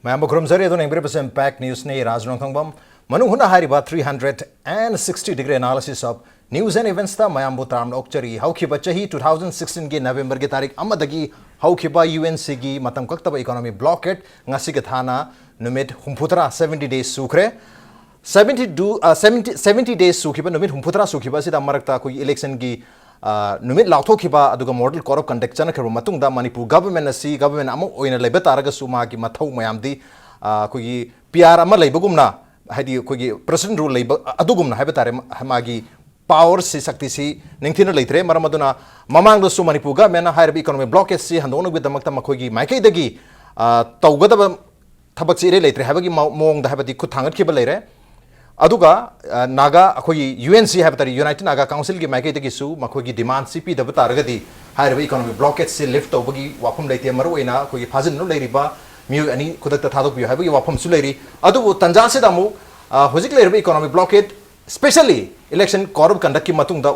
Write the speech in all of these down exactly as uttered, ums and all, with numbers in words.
ꯃꯌꯥꯝꯕꯨ ꯈꯨꯔꯨꯝꯖꯔꯤ꯫ ꯑꯗꯨꯅ ꯌꯦꯡꯕꯤꯔꯤꯕꯁꯤ Impact Newsꯅꯤ꯫ ꯔꯥꯖ ꯅꯣꯡꯊꯣꯡꯕꯝ꯫ ꯃꯅꯨꯡ ꯍꯨꯠꯅ ꯍꯥꯏꯔꯤꯕ three hundred and sixty degree analysis of news and eventsꯇ ꯃꯌꯥꯝꯕꯨ ꯇꯔꯥꯝꯅ ꯑꯣꯛꯆꯔꯤ꯫ ꯍꯧꯈꯤꯕ ꯆꯍꯤ two thousand sixteenꯒꯤ Novemberꯒꯤ ꯇꯥꯔꯤꯛ ꯑꯃꯗꯒꯤ ꯍꯧꯈꯤꯕ UNCꯒꯤ ꯃꯇꯝ ꯀꯛꯇꯕ economic blockade ꯉꯁꯤꯒ ꯊꯥꯅ ꯅꯨꯃꯤꯠ ꯍꯨꯝꯐꯨꯇꯔꯥ, seventy days ꯁꯨꯈ꯭ꯔꯦ꯫ Seventy two, ꯑ, seventy, seventy days ꯁꯨꯈꯤꯕ, ꯅꯨꯃꯤꯠ ꯍꯨꯝꯐꯨꯇꯔꯥ ꯁꯨꯈꯤꯕ ꯑꯁꯤꯗ ꯃꯔꯛꯇ ꯑꯩꯈꯣꯏꯒꯤ electionꯒꯤ, ꯑ, ꯅꯨꯃꯤꯠ ꯂꯥꯎꯊꯣꯛꯈꯤꯕ, ꯑꯗꯨꯒ model code of conduct ꯆꯠꯅꯈ꯭ꯔꯕ ꯃꯇꯨꯡꯗ ꯃꯅꯤꯄꯨꯔ government ꯑꯁꯤ government ꯑꯃ ꯑꯣꯏꯅ ꯂꯩꯕ ꯇꯥꯔꯒꯁꯨ ꯃꯥꯒꯤ ꯃꯊꯧ ꯃꯌꯥꯝꯗꯤ, ꯑ, ꯑꯩꯈꯣꯏꯒꯤ PR ꯑꯃ ꯂꯩꯕꯒꯨꯝꯅ, ꯍꯥꯏꯗꯤ ꯑꯩꯈꯣꯏꯒꯤ president rule ꯂꯩꯕ ꯑꯗꯨꯒꯨꯝꯅ ꯍꯥꯏꯕ ꯇꯥꯔꯦ, ꯃꯥꯒꯤ powerꯁꯤ, ꯁꯛꯇꯤꯁꯤ ꯅꯤꯡꯊꯤꯅ ꯂꯩꯇ꯭ꯔꯦ꯫ ꯃꯔꯝ ꯑꯗꯨꯅ ꯃꯃꯥꯡꯗꯁꯨ ꯃꯅꯤꯄꯨꯔ governmentꯅ ꯍꯥꯏꯔꯤꯕ economic blockade ꯁꯤ ꯍꯟꯗꯣꯛꯅꯕꯒꯤꯗꯃꯛꯇ ꯃꯈꯣꯏꯒꯤ ꯃꯥꯏꯀꯩꯗꯒꯤ, ꯑ, ꯇꯧꯒꯗꯕ ꯊꯕꯛꯁꯤ ꯏꯔꯩ ꯂꯩꯇ꯭ꯔꯦ ꯍꯥꯏꯕꯒꯤ ꯃꯑꯣ-, ꯃꯑꯣꯡꯗ ꯍꯥꯏꯕꯗꯤ ꯈꯨꯠ ꯊꯥꯡꯒꯠꯈꯤꯕ ꯂꯩꯔꯦ꯫ ꯑꯗꯨꯒ, ꯑ, ꯅꯥꯒꯥ, ꯑꯩꯈꯣꯏꯒꯤ UNC ꯍꯥꯏꯕ ꯇꯥꯔꯦ, United Naga Councilꯒꯤ ꯃꯥꯏꯀꯩꯗꯒꯤꯁꯨ ꯃꯈꯣꯏꯒꯤ demandꯁꯤ ꯄꯤꯗꯕ ꯇꯥꯔꯒꯗꯤ ꯍꯥꯏꯔꯤꯕ economic blockadeꯁꯤ lift ꯇꯧꯕꯒꯤ ꯋꯥꯐꯝ ꯂꯩꯇꯦ꯫ ꯃꯔꯨꯑꯣꯏꯅ ꯑꯩꯈꯣꯏꯒꯤ ꯐꯥꯖꯤꯟꯗꯨꯅ ꯂꯩꯔꯤꯕ ꯃꯤꯑꯣꯏ ꯑꯅꯤ ꯈꯨꯗꯛꯇ ꯊꯥꯗꯣꯛꯄꯤꯌꯨ ꯍꯥꯏꯕꯒꯤ ꯋꯥꯐꯝꯁꯨ ꯂꯩꯔꯤ꯫ ꯑꯗꯨꯕꯨ ꯇꯥꯟꯖꯥꯁꯤꯗ ꯑꯃꯨꯛ, ꯑ, ꯍꯧꯖꯤꯛ ꯂꯩꯔꯤꯕ economic blockade, specially election code of conductꯀꯤ ꯃꯇꯨꯡꯗ,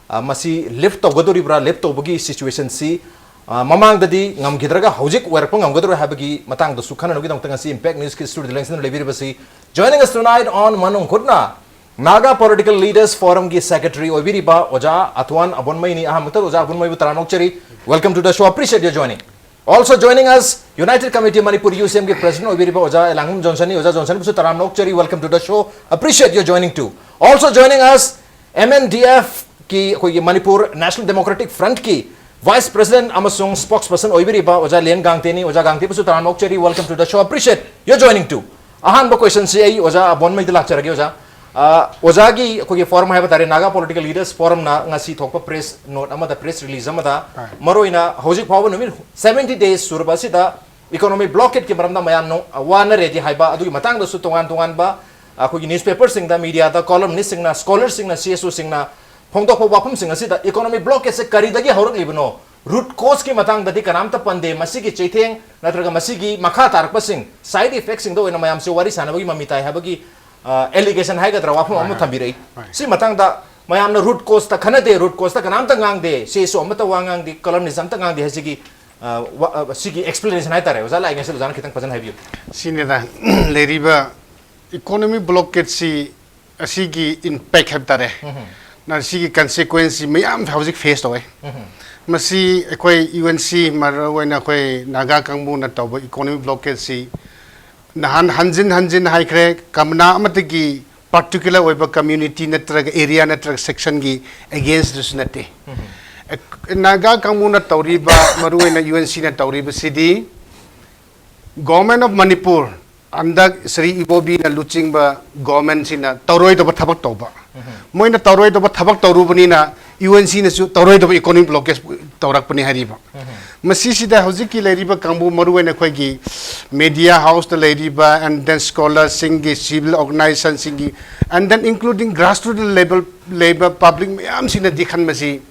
ꯑ, ꯃꯁꯤ lift ꯇꯧꯒꯗꯧꯔꯤꯕ꯭ꯔꯥ, lift ꯇꯧꯕꯒꯤ situationꯁꯤ, ꯑ, ꯃꯃꯥꯡꯗꯗꯤ ꯉꯝꯈꯤꯗ꯭ꯔꯒ ꯍꯧꯖꯤꯛ ꯑꯣꯏꯔꯛꯄ ꯉꯝꯒꯗꯧꯔꯦ ꯍꯥꯏꯕꯒꯤ ꯃꯇꯥꯡꯗꯁꯨ ꯈꯟꯅꯅꯕꯒꯤꯗꯃꯛꯇ ꯉꯁꯤ Impact Newsꯀꯤ studio lensꯗ ꯂꯩꯕꯤꯔꯤꯕꯁꯤ, joining us tonight on ꯃꯅꯨꯡ ꯍꯨꯠꯅ, Naga Political Leaders Forumꯒꯤ secretary ꯑꯣꯏꯕꯤꯔꯤꯕ ꯑꯣꯖꯥ ꯑꯊꯋꯥꯟ ꯑꯕꯣꯟꯃꯩꯅꯤ꯫ ꯑꯍꯥꯟꯕꯗ ꯑꯣꯖꯥ ꯑꯕꯣꯟꯃꯩꯕꯨ ꯇꯔꯥꯝꯅ ꯑꯣꯛꯆꯔꯤ꯫ Welcome to the show, appreciate your joining. Also joining us, United Committee Manipur UCMꯒꯤ president ꯑꯣꯏꯕꯤꯔꯤꯕ ꯑꯣꯖꯥ ꯑꯦꯂꯥꯡꯕꯝ ꯖꯣꯟꯁꯟꯅꯤ꯫ ꯑꯣꯖꯥ ꯖꯣꯟꯁꯟꯕꯨꯁꯨ ꯇꯔꯥꯝꯅ ꯑꯣꯛꯆꯔꯤ, welcome to the show, appreciate your joining too. Also joining us, MNDFꯀꯤ, ꯑꯩꯈꯣꯏꯒꯤ Manipur National Democratic Frontꯀꯤ vice president ꯑꯃꯁꯨꯡ spokesperson ꯑꯣꯏꯕꯤꯔꯤꯕ ꯑꯣꯖꯥ ꯂꯦꯟ ꯒꯥꯡꯇꯦꯅꯤ꯫ ꯑꯣꯖꯥ ꯒꯥꯡꯇꯦꯕꯨꯁꯨ ꯇꯔꯥꯝꯅ ꯑꯣꯛꯆꯔꯤ, welcome to the show, appreciate your joining too. ꯑꯍꯥꯟꯕ questionꯁꯤ ꯑꯩ ꯑꯣꯖꯥ ꯑꯕꯣꯟꯃꯩꯗ ꯂꯥꯛꯆꯔꯒꯦ, ꯑꯣꯖꯥ꯫ ꯑ, ꯑꯣꯖꯥꯒꯤ ꯑꯩꯈꯣꯏꯒꯤ forum ꯍꯥꯏꯕ ꯇꯥꯔꯦ, Naga Political Leaders Forumꯅ ꯉꯁꯤ ꯊꯣꯛꯄ press note ꯑꯃꯗ, press release ꯑꯃꯗ, ꯍꯣꯏ꯫ ꯃꯔꯨꯑꯣꯏꯅ ꯍꯧꯖꯤꯛ ꯐꯥꯎꯕ ꯅꯨꯃꯤꯠ seventy days ꯁꯨꯔꯕ ꯑꯁꯤꯗ economic blockadeꯀꯤ ꯃꯔꯝꯗ ꯃꯌꯥꯝ ꯅꯣ-, ꯋꯥꯅꯔꯦꯗꯤ ꯍꯥꯏꯕ, ꯑꯗꯨꯒꯤ ꯃꯇꯥꯡꯗꯁꯨ ꯇꯣꯉꯥꯟ ꯇꯣꯉꯥꯟꯕ ꯑꯩꯈꯣꯏꯒꯤ newspaperꯁꯤꯡꯗ, mediaꯗ, columnistꯁꯤꯡꯅ, scholarꯁꯤꯡꯅ, CSOꯁꯤꯡꯅ ꯐꯣꯡꯗꯣꯛꯄ ꯋꯥꯐꯝꯁꯤꯡ ꯑꯁꯤꯗ economic blockade ꯀꯔꯤꯗꯒꯤ ꯍꯧꯔꯛꯂꯤꯕꯅꯣ, root causeꯀꯤ ꯃꯇꯥꯡꯗꯗꯤ ꯀꯅꯥꯝꯇ ꯄꯟꯗꯦ꯫ ꯃꯁꯤꯒꯤ ꯆꯩꯊꯦꯡ ꯅꯠꯇ꯭ꯔꯒ ꯃꯁꯤꯒꯤ ꯃꯈꯥ ꯇꯥꯔꯛꯄꯁꯤꯡ, side effectꯁꯤꯡꯗ ꯑꯣꯏꯅ ꯃꯌꯥꯝꯁꯦ ꯋꯥꯔꯤ ꯁꯥꯟꯅꯕꯒꯤ ꯃꯃꯤ ꯇꯥꯏ ꯍꯥꯏꯕꯒꯤ, ꯑ, allegation ꯍꯥꯏꯒꯗ꯭ꯔꯥ, ꯋꯥꯐꯝ ꯍꯣꯏ, ꯑꯃ ꯍꯣꯏ꯫ ꯊꯝꯕꯤꯔꯛꯏ꯫ ꯍꯣꯏ꯫ ꯁꯤ ꯃꯇꯥꯡꯗ ꯃꯌꯥꯝꯅ root causeꯇ ꯈꯟꯅꯗꯦ, root causeꯇ ꯀꯅꯥꯝꯇ ꯉꯥꯡꯗꯦ, CSO ꯑꯃꯠꯇ ꯋꯥ ꯉꯥꯡꯗꯦ, columnist ꯑꯃꯠꯇ ꯉꯥꯡꯗꯦ ꯍꯥꯏꯁꯤꯒꯤ ꯑ, ꯋꯥ-, ꯑ, ꯁꯤꯒꯤ explanation ꯍꯥꯏꯇꯥꯔꯦ, ꯑꯣꯖꯥ ꯂꯥꯛꯏꯉꯩꯁꯤꯗ ꯑꯣꯖꯥꯅ ꯈꯤꯇꯪ ꯐꯖꯅ ꯍꯥꯏꯕꯤꯌꯨ꯫ ꯁꯤꯅꯤꯗ, ꯂꯩꯔꯤꯕ economic blockade ꯁꯤ ꯑꯁꯤꯒꯤ impact ꯍꯥꯏꯕ ꯇꯥꯔꯦ꯫ ꯅ ꯁꯤꯒꯤ consequence ꯁꯤ ꯃꯌꯥꯝ ꯍꯧꯖꯤꯛ face ꯇꯧꯋꯦ꯫ ꯃꯁꯤ ꯑꯩꯈꯣꯏ U N C, ꯃꯔꯨ ꯑꯣꯏꯅ ꯑꯩꯈꯣꯏ ꯅꯥꯒꯥ ꯀꯥꯡꯕꯨꯅ ꯇꯧꯕ economic blockade ꯁꯤ ꯅꯍꯥꯟ ꯍꯟꯖꯤꯟ ꯍꯟꯖꯤꯟ ꯍꯥꯏꯈ꯭ꯔꯦ, ꯀꯝꯅꯥ ꯑꯃꯠꯇꯒꯤ particular ꯑꯣꯏꯕ community ꯅꯠꯇ꯭ꯔꯒ area ꯅꯠꯇ꯭ꯔꯒ section ꯒꯤ against ꯗꯁꯨ ꯅꯠꯇꯦ꯫ ꯅꯥꯒꯥ ꯀꯥꯡꯕꯨꯅ ꯇꯧꯔꯤꯕ, ꯃꯔꯨ ꯑꯣꯏꯅ U N C ꯅ ꯇꯧꯔꯤꯕꯁꯤꯗꯤ, Government of Manipur, ꯍꯟꯗꯛ ꯁ꯭ꯔꯤ ꯏꯕꯣꯕꯤꯅ ꯂꯨꯆꯤꯡꯕ government ꯁꯤꯅ ꯇꯧꯔꯣꯏꯗꯕ ꯊꯕꯛ ꯇꯧꯕ꯫ ꯃꯣꯏꯅ ꯇꯧꯔꯣꯏꯗꯕ ꯊꯕꯛ ꯇꯧꯔꯨꯕꯅꯤꯅ U N C ꯅꯁꯨ ꯇꯧꯔꯣꯏꯗꯕ economic blockade ꯇꯧꯔꯛꯄꯅꯤ ꯍꯥꯏꯔꯤꯕ꯫ ꯃꯁꯤꯁꯤꯗ ꯍꯧꯖꯤꯛꯀꯤ ꯂꯩꯔꯤꯕ ꯀꯥꯡꯕꯨ, ꯃꯔꯨ ꯑꯣꯏꯅ ꯑꯩꯈꯣꯏꯒꯤ media house ꯇ ꯂꯩꯔꯤꯕ, and then scholar ꯁꯤꯡꯒꯤ, civil organization ꯁꯤꯡꯒꯤ, and then including grassroots level ꯂꯩꯕ public ꯃꯌꯥꯝꯁꯤꯅꯗꯤ ꯈꯟꯕꯁꯤ,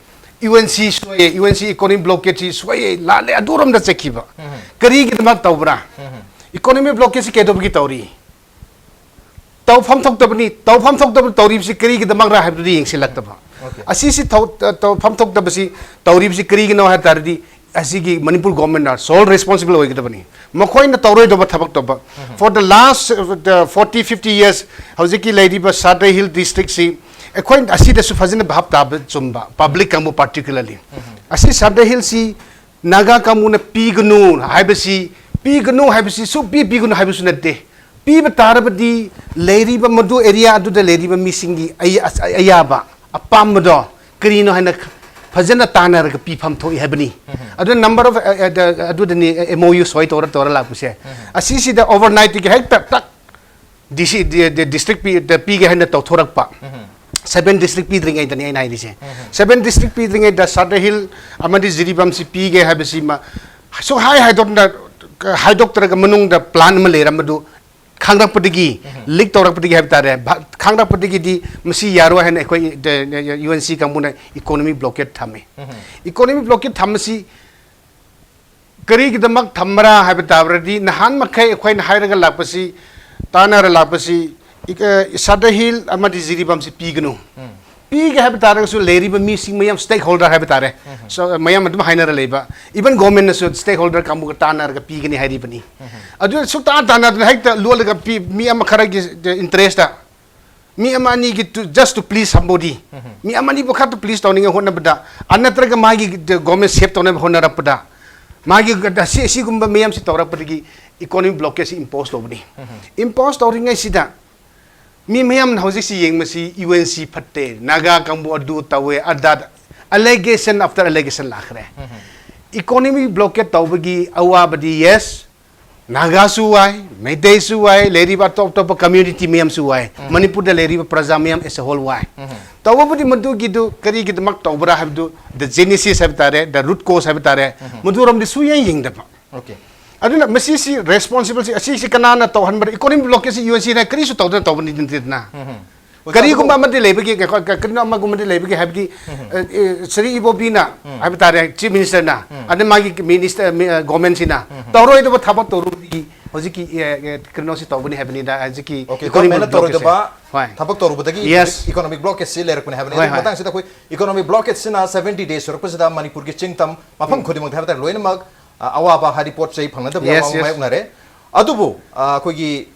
U N C ꯁꯣꯏꯌꯦ, U N C economic blockade ꯁꯤ ꯁꯣꯏꯌꯦ, ꯂꯥꯜꯂꯦ, ꯑꯗꯨꯔꯣꯝꯗ ꯆꯠꯈꯤꯕ꯫ ꯀꯔꯤꯒꯤꯗꯃꯛ ꯇꯧꯕ꯭ꯔꯥ? Economic blockade ꯁꯤ ꯀꯩꯗꯧꯕꯒꯤ ꯇꯧꯔꯤ? ꯇꯧꯐꯝ ꯊꯣꯛꯇꯕꯅꯤ꯫ ꯇꯧꯐꯝ ꯊꯣꯛꯇꯕ ꯇꯧꯔꯤꯕꯁꯤ ꯀꯔꯤꯒꯤꯗꯃꯛꯔꯥ ꯍꯥꯏꯕꯗꯨꯗꯤ ꯌꯦꯡꯁꯤꯜꯂꯛꯇꯕ꯫ Okay. ꯑꯁꯤꯁꯤ ꯊꯧ-, ꯇ-, ꯇꯧꯐꯝ ꯊꯣꯛꯇꯕꯁꯤ ꯇꯧꯔꯤꯕꯁꯤ ꯀꯔꯤꯒꯤꯅꯣ ꯍꯥꯏ ꯇꯥꯔꯗꯤ, ꯑꯁꯤꯒꯤ ꯃꯅꯤꯄꯨꯔ government ꯅ sole responsible ꯑꯣꯏꯒꯗꯕꯅꯤ꯫ ꯃꯈꯣꯏꯅ ꯇꯧꯔꯣꯏꯗꯕ ꯊꯕꯛ ꯇꯧꯕ꯫ For the last, uh, forty, fifty years, ꯍꯧꯖꯤꯛꯀꯤ ꯂꯩꯔꯤꯕ Sadar Hill district ꯁꯤ, ꯑꯩꯈꯣꯏ ꯑꯁꯤꯗꯁꯨ ꯐꯖꯅ ꯚꯥꯞ ꯇꯥꯕ ꯆꯨꯝꯕ, public ꯀꯥꯡꯕꯨ particularly꯫ ꯑꯁꯤ Sadar Hill ꯁꯤ ꯅꯥꯒꯥ ꯀꯥꯡꯕꯨꯅ ꯄꯤꯒꯅꯨ ꯍꯥꯏꯕꯁꯤ, ꯄꯤꯒꯅꯨ ꯍꯥꯏꯕꯁꯤ ꯁꯨꯛꯄꯤ ꯄꯤꯒꯅꯨ ꯍꯥꯏꯕꯁꯨ ꯅꯠꯇꯦ꯫ ꯄꯤꯕ ꯇꯥꯔꯕꯗꯤ ꯂꯩꯔꯤꯕ ꯃꯗꯨ area ꯑꯗꯨꯗ ꯂꯩꯔꯤꯕ ꯃꯤꯁꯤꯡꯒꯤ ꯑꯌꯥ-, ꯑꯌꯥꯕ, ꯑꯄꯥꯝꯕꯗꯣ ꯀꯔꯤꯅꯣ ꯍꯥꯏꯅ ꯐꯖꯅ ꯇꯥꯟꯅꯔꯒ ꯄꯤꯐꯝ ꯊꯣꯛꯏ ꯍꯥꯏꯕꯅꯤ꯫ ꯑꯗꯨ number of, ꯑ, ꯑ, ꯑꯗꯨꯗꯅꯤ M O U ꯁꯣꯏ ꯇꯧꯔ, ꯇꯧꯔ ꯂꯥꯛꯄꯁꯦ꯫ ꯑꯁꯤꯁꯤꯗ overnight ꯀꯤ ꯍꯦꯛꯇ ꯇꯛ D C, ꯗꯤ-, ꯗꯤ-, district ꯄꯤ-, ꯗ ꯄꯤꯒꯦ ꯍꯥꯏꯅ ꯇꯧꯊꯣꯔꯛꯄ꯫ Seven district ꯄꯤꯗ꯭ꯔꯤꯉꯩꯗꯅꯤ ꯑꯩꯅ ꯍꯥꯏꯔꯤꯁꯦ꯫ Seven district ꯄꯤꯗ꯭ꯔꯤꯉꯩꯗ Sadar Hill ꯑꯃꯗꯤ ꯖꯤꯔꯤꯕꯥꯝꯁꯤ ꯄꯤꯒꯦ ꯍꯥꯏꯕꯁꯤꯃ ꯁꯨꯛꯍꯥꯏ ꯍꯥꯏꯗꯣꯛꯅ-, ꯍꯥꯏꯗꯣꯛꯇ꯭ꯔꯒ ꯃꯅꯨꯡꯗ plan ꯑꯃ ꯂꯩꯔꯝꯕꯗꯨ ꯈꯪꯂꯛꯄꯗꯒꯤ, leak ꯇꯧꯔꯛꯄꯗꯒꯤ ꯍꯥꯏꯕ ꯇꯥꯔꯦ, ꯚꯥ-, ꯈꯪꯂꯛꯄꯗꯒꯤ ꯃꯁꯤ ꯌꯥꯔꯣꯏ ꯍꯥꯏꯅ ꯑꯩꯈꯣꯏ, ꯗ-, ꯗ-, U N C ꯀꯥꯡꯕꯨꯅ economic blockade ꯊꯝꯃꯤ꯫ Economic blockade ꯊꯝꯕꯁꯤ ꯀꯔꯤꯒꯤꯗꯃꯛ ꯊꯝꯕ꯭ꯔꯥ ꯍꯥꯏꯕ ꯇꯥꯔꯗꯤ, ꯅꯍꯥꯟ ꯃꯈꯩ ꯑꯩꯈꯣꯏꯅ ꯍꯥꯏꯔꯒ ꯂꯥꯛꯄꯁꯤ, ꯇꯥꯟꯅꯔ ꯂꯥꯛꯄꯁꯤ, ꯏ-, ꯑ, Sadar Hill ꯑꯃꯗꯤ ꯖꯤꯔꯤꯕꯥꯝꯁꯤ ꯄꯤꯒꯅꯨ꯫ ꯄꯤꯒꯦ ꯍꯥꯏꯕ ꯇꯥꯔꯒꯁꯨ ꯂꯩꯔꯤꯕ ꯃꯤꯁꯤꯡ ꯃꯌꯥꯝ, stakeholder ꯍꯥꯏꯕ ꯇꯥꯔꯦ꯫ So, ꯃꯌꯥꯝ ꯑꯗꯨꯝ ꯍꯥꯏꯅꯔ ꯂꯩꯕ, even government ꯅꯁꯨ stakeholder ꯀꯥꯡꯕꯨꯒ ꯇꯥꯟꯅꯔꯒ ꯄꯤꯒꯅꯤ ꯍꯥꯏꯔꯤꯕꯅꯤ꯫ ꯑꯗꯨ ꯁꯨꯛꯇꯥꯟ ꯇꯥꯟꯅꯗꯅ ꯍꯦꯛꯇ ꯂꯣꯜꯂꯒ ꯄꯤ, ꯃꯤ ꯑꯃ ꯈꯔꯒꯤ interest, ꯃꯤ ꯑꯃ ꯑꯅꯤꯒꯤ to, just to please somebody, ꯃꯤ ꯑꯃ ꯑꯅꯤꯕꯨ ꯈꯛꯇ please ꯇꯧꯅꯤꯡꯉꯥꯏ ꯍꯣꯠꯅꯕꯗ, ꯑ, ꯅꯠꯇ꯭ꯔꯒ ꯃꯥꯒꯤ government save ꯇꯧꯅꯕ ꯍꯣꯠꯅꯔꯛꯄꯗ, ꯃꯥꯒꯤ ꯑꯁꯤ, ꯑꯁꯤꯒꯨꯝꯕ ꯃꯌꯥꯝꯁꯤ ꯇꯧꯔꯛꯄꯗꯒꯤ economic blockade ꯁꯤ impose ꯇꯧꯕꯅꯤ꯫ Impose ꯇꯧꯔꯤꯉꯩꯁꯤꯗ ꯃꯤ ꯃꯌꯥꯝꯅ ꯍꯧꯖꯤꯛꯁꯤ ꯌꯦꯡꯕꯁꯤ U N C ꯐꯠꯇꯦ, ꯅꯥꯒꯥ ꯀꯥꯡꯕꯨ ꯑꯗꯨ ꯇꯧꯋꯦ, ꯑꯗꯥ, allegation after allegation ꯂꯥꯛꯈ꯭ꯔꯦ꯫ Economic blockade ꯇꯧꯕꯒꯤ ꯑꯋꯥꯕꯗꯤ, yes, ꯅꯥꯒꯥꯁꯨ ꯋꯥꯏ, ꯃꯩꯇꯩꯁꯨ ꯋꯥꯏ, ꯂꯩꯔꯤꯕ ꯑꯇꯣꯞ ꯑꯇꯣꯞꯄ community ꯃꯌꯥꯝꯁꯨ ꯋꯥꯏ, ꯃꯅꯤꯄꯨꯔꯗ ꯂꯩꯔꯤꯕ ꯄ꯭ꯔꯖꯥ ꯃꯌꯥꯝ as a whole ꯋꯥꯏ꯫ ꯇꯧꯕꯕꯨꯗꯤ ꯃꯗꯨꯒꯤꯗꯨ ꯀꯔꯤꯒꯤꯗꯃꯛ ꯇꯧꯕ꯭ꯔꯥ ꯍꯥꯏꯕꯗꯨ, the genesis ꯍꯥꯏꯕ ꯇꯥꯔꯦ, the root cause ꯍꯥꯏꯕ ꯇꯥꯔꯦ, ꯃꯗꯨꯔꯣꯝꯗꯤ ꯁꯨꯌꯦꯡ ꯌꯦꯡꯗꯕ꯫ Okay. ꯑꯗꯨꯅ ꯃꯁꯤꯁꯤ responsible ꯁꯤ, ꯑꯁꯤꯁꯤ ꯀꯅꯥꯅ ꯇꯧꯍꯟꯕ꯭ꯔꯥ? Economic blockade ꯁꯤ U N C ꯅ ꯀꯔꯤꯁꯨ ꯇꯧꯗꯅ ꯇꯧꯕꯅꯤ ꯅꯠꯇꯦꯗꯅ꯫ ꯀꯔꯤꯒꯨꯝꯕ ꯑꯃꯗꯤ ꯂꯩꯕꯒꯤ, ꯀ-, ꯀ-, ꯀꯔꯤꯅꯣ ꯑꯃꯒꯨꯝꯕꯗꯤ ꯂꯩꯕꯒꯤ ꯍꯥꯏꯕꯗꯤ, ꯑ, ꯑ, ꯁ꯭ꯔꯤ ꯏꯕꯣꯕꯤꯅ ꯍꯥꯏꯕ ꯇꯥꯔꯦ, Chief Minister ꯅ, ꯑꯗ ꯃꯥꯒꯤ minister, ꯃꯤ, ꯑ, government ꯁꯤꯅ ꯇꯧꯔꯣꯏꯗꯕ ꯊꯕꯛ ꯇꯧꯔꯨꯕꯒꯤ ꯍꯧꯖꯤꯛꯀꯤ, ꯑ, ꯑ, ꯀꯩꯅꯣꯁꯤ ꯇꯧꯕꯅꯤ ꯍꯥꯏꯕꯅꯤꯗ, ꯍꯧꯖꯤꯛꯀꯤ ꯍꯣꯏ, economic government ꯅ blockade ꯁꯦ꯫ ꯇꯧꯔꯣꯏꯗꯕ ꯍꯣꯏ꯫ ꯊꯕꯛ ꯇꯧꯔꯨꯕꯗꯒꯤ Yes. economic blockade ꯁꯤ ꯂꯩꯔꯛꯄꯅꯤ ꯍꯥꯏꯕꯅꯤ꯫ ꯍꯣꯏ, ꯑꯗꯨꯒꯤ ꯍꯣꯏ꯫ ꯃꯇꯥꯡꯁꯤꯗ ꯑꯩꯈꯣꯏ economic blockade ꯁꯤꯅ seventy days ꯁꯨꯔꯛꯄꯁꯤꯗ ꯃꯅꯤꯄꯨꯔꯒꯤ ꯆꯤꯡ ꯇꯝ ꯃꯐꯝ ꯈꯨꯗꯤꯡꯃꯛꯇ ꯍꯥꯏꯕ ꯇꯥꯔꯦ, ꯂꯣꯏꯅꯃꯛ, ꯑ, ꯑꯋꯥꯕ ꯍꯥꯏꯗꯤ ꯄꯣꯠ ꯆꯩ ꯐꯪꯅꯗꯕ Yes, ꯌꯥꯝ yes. ꯃꯥꯌꯣꯛꯅꯔꯦ꯫ ꯑꯗꯨꯕꯨ, ꯑ, ꯑꯩꯈꯣꯏꯒꯤ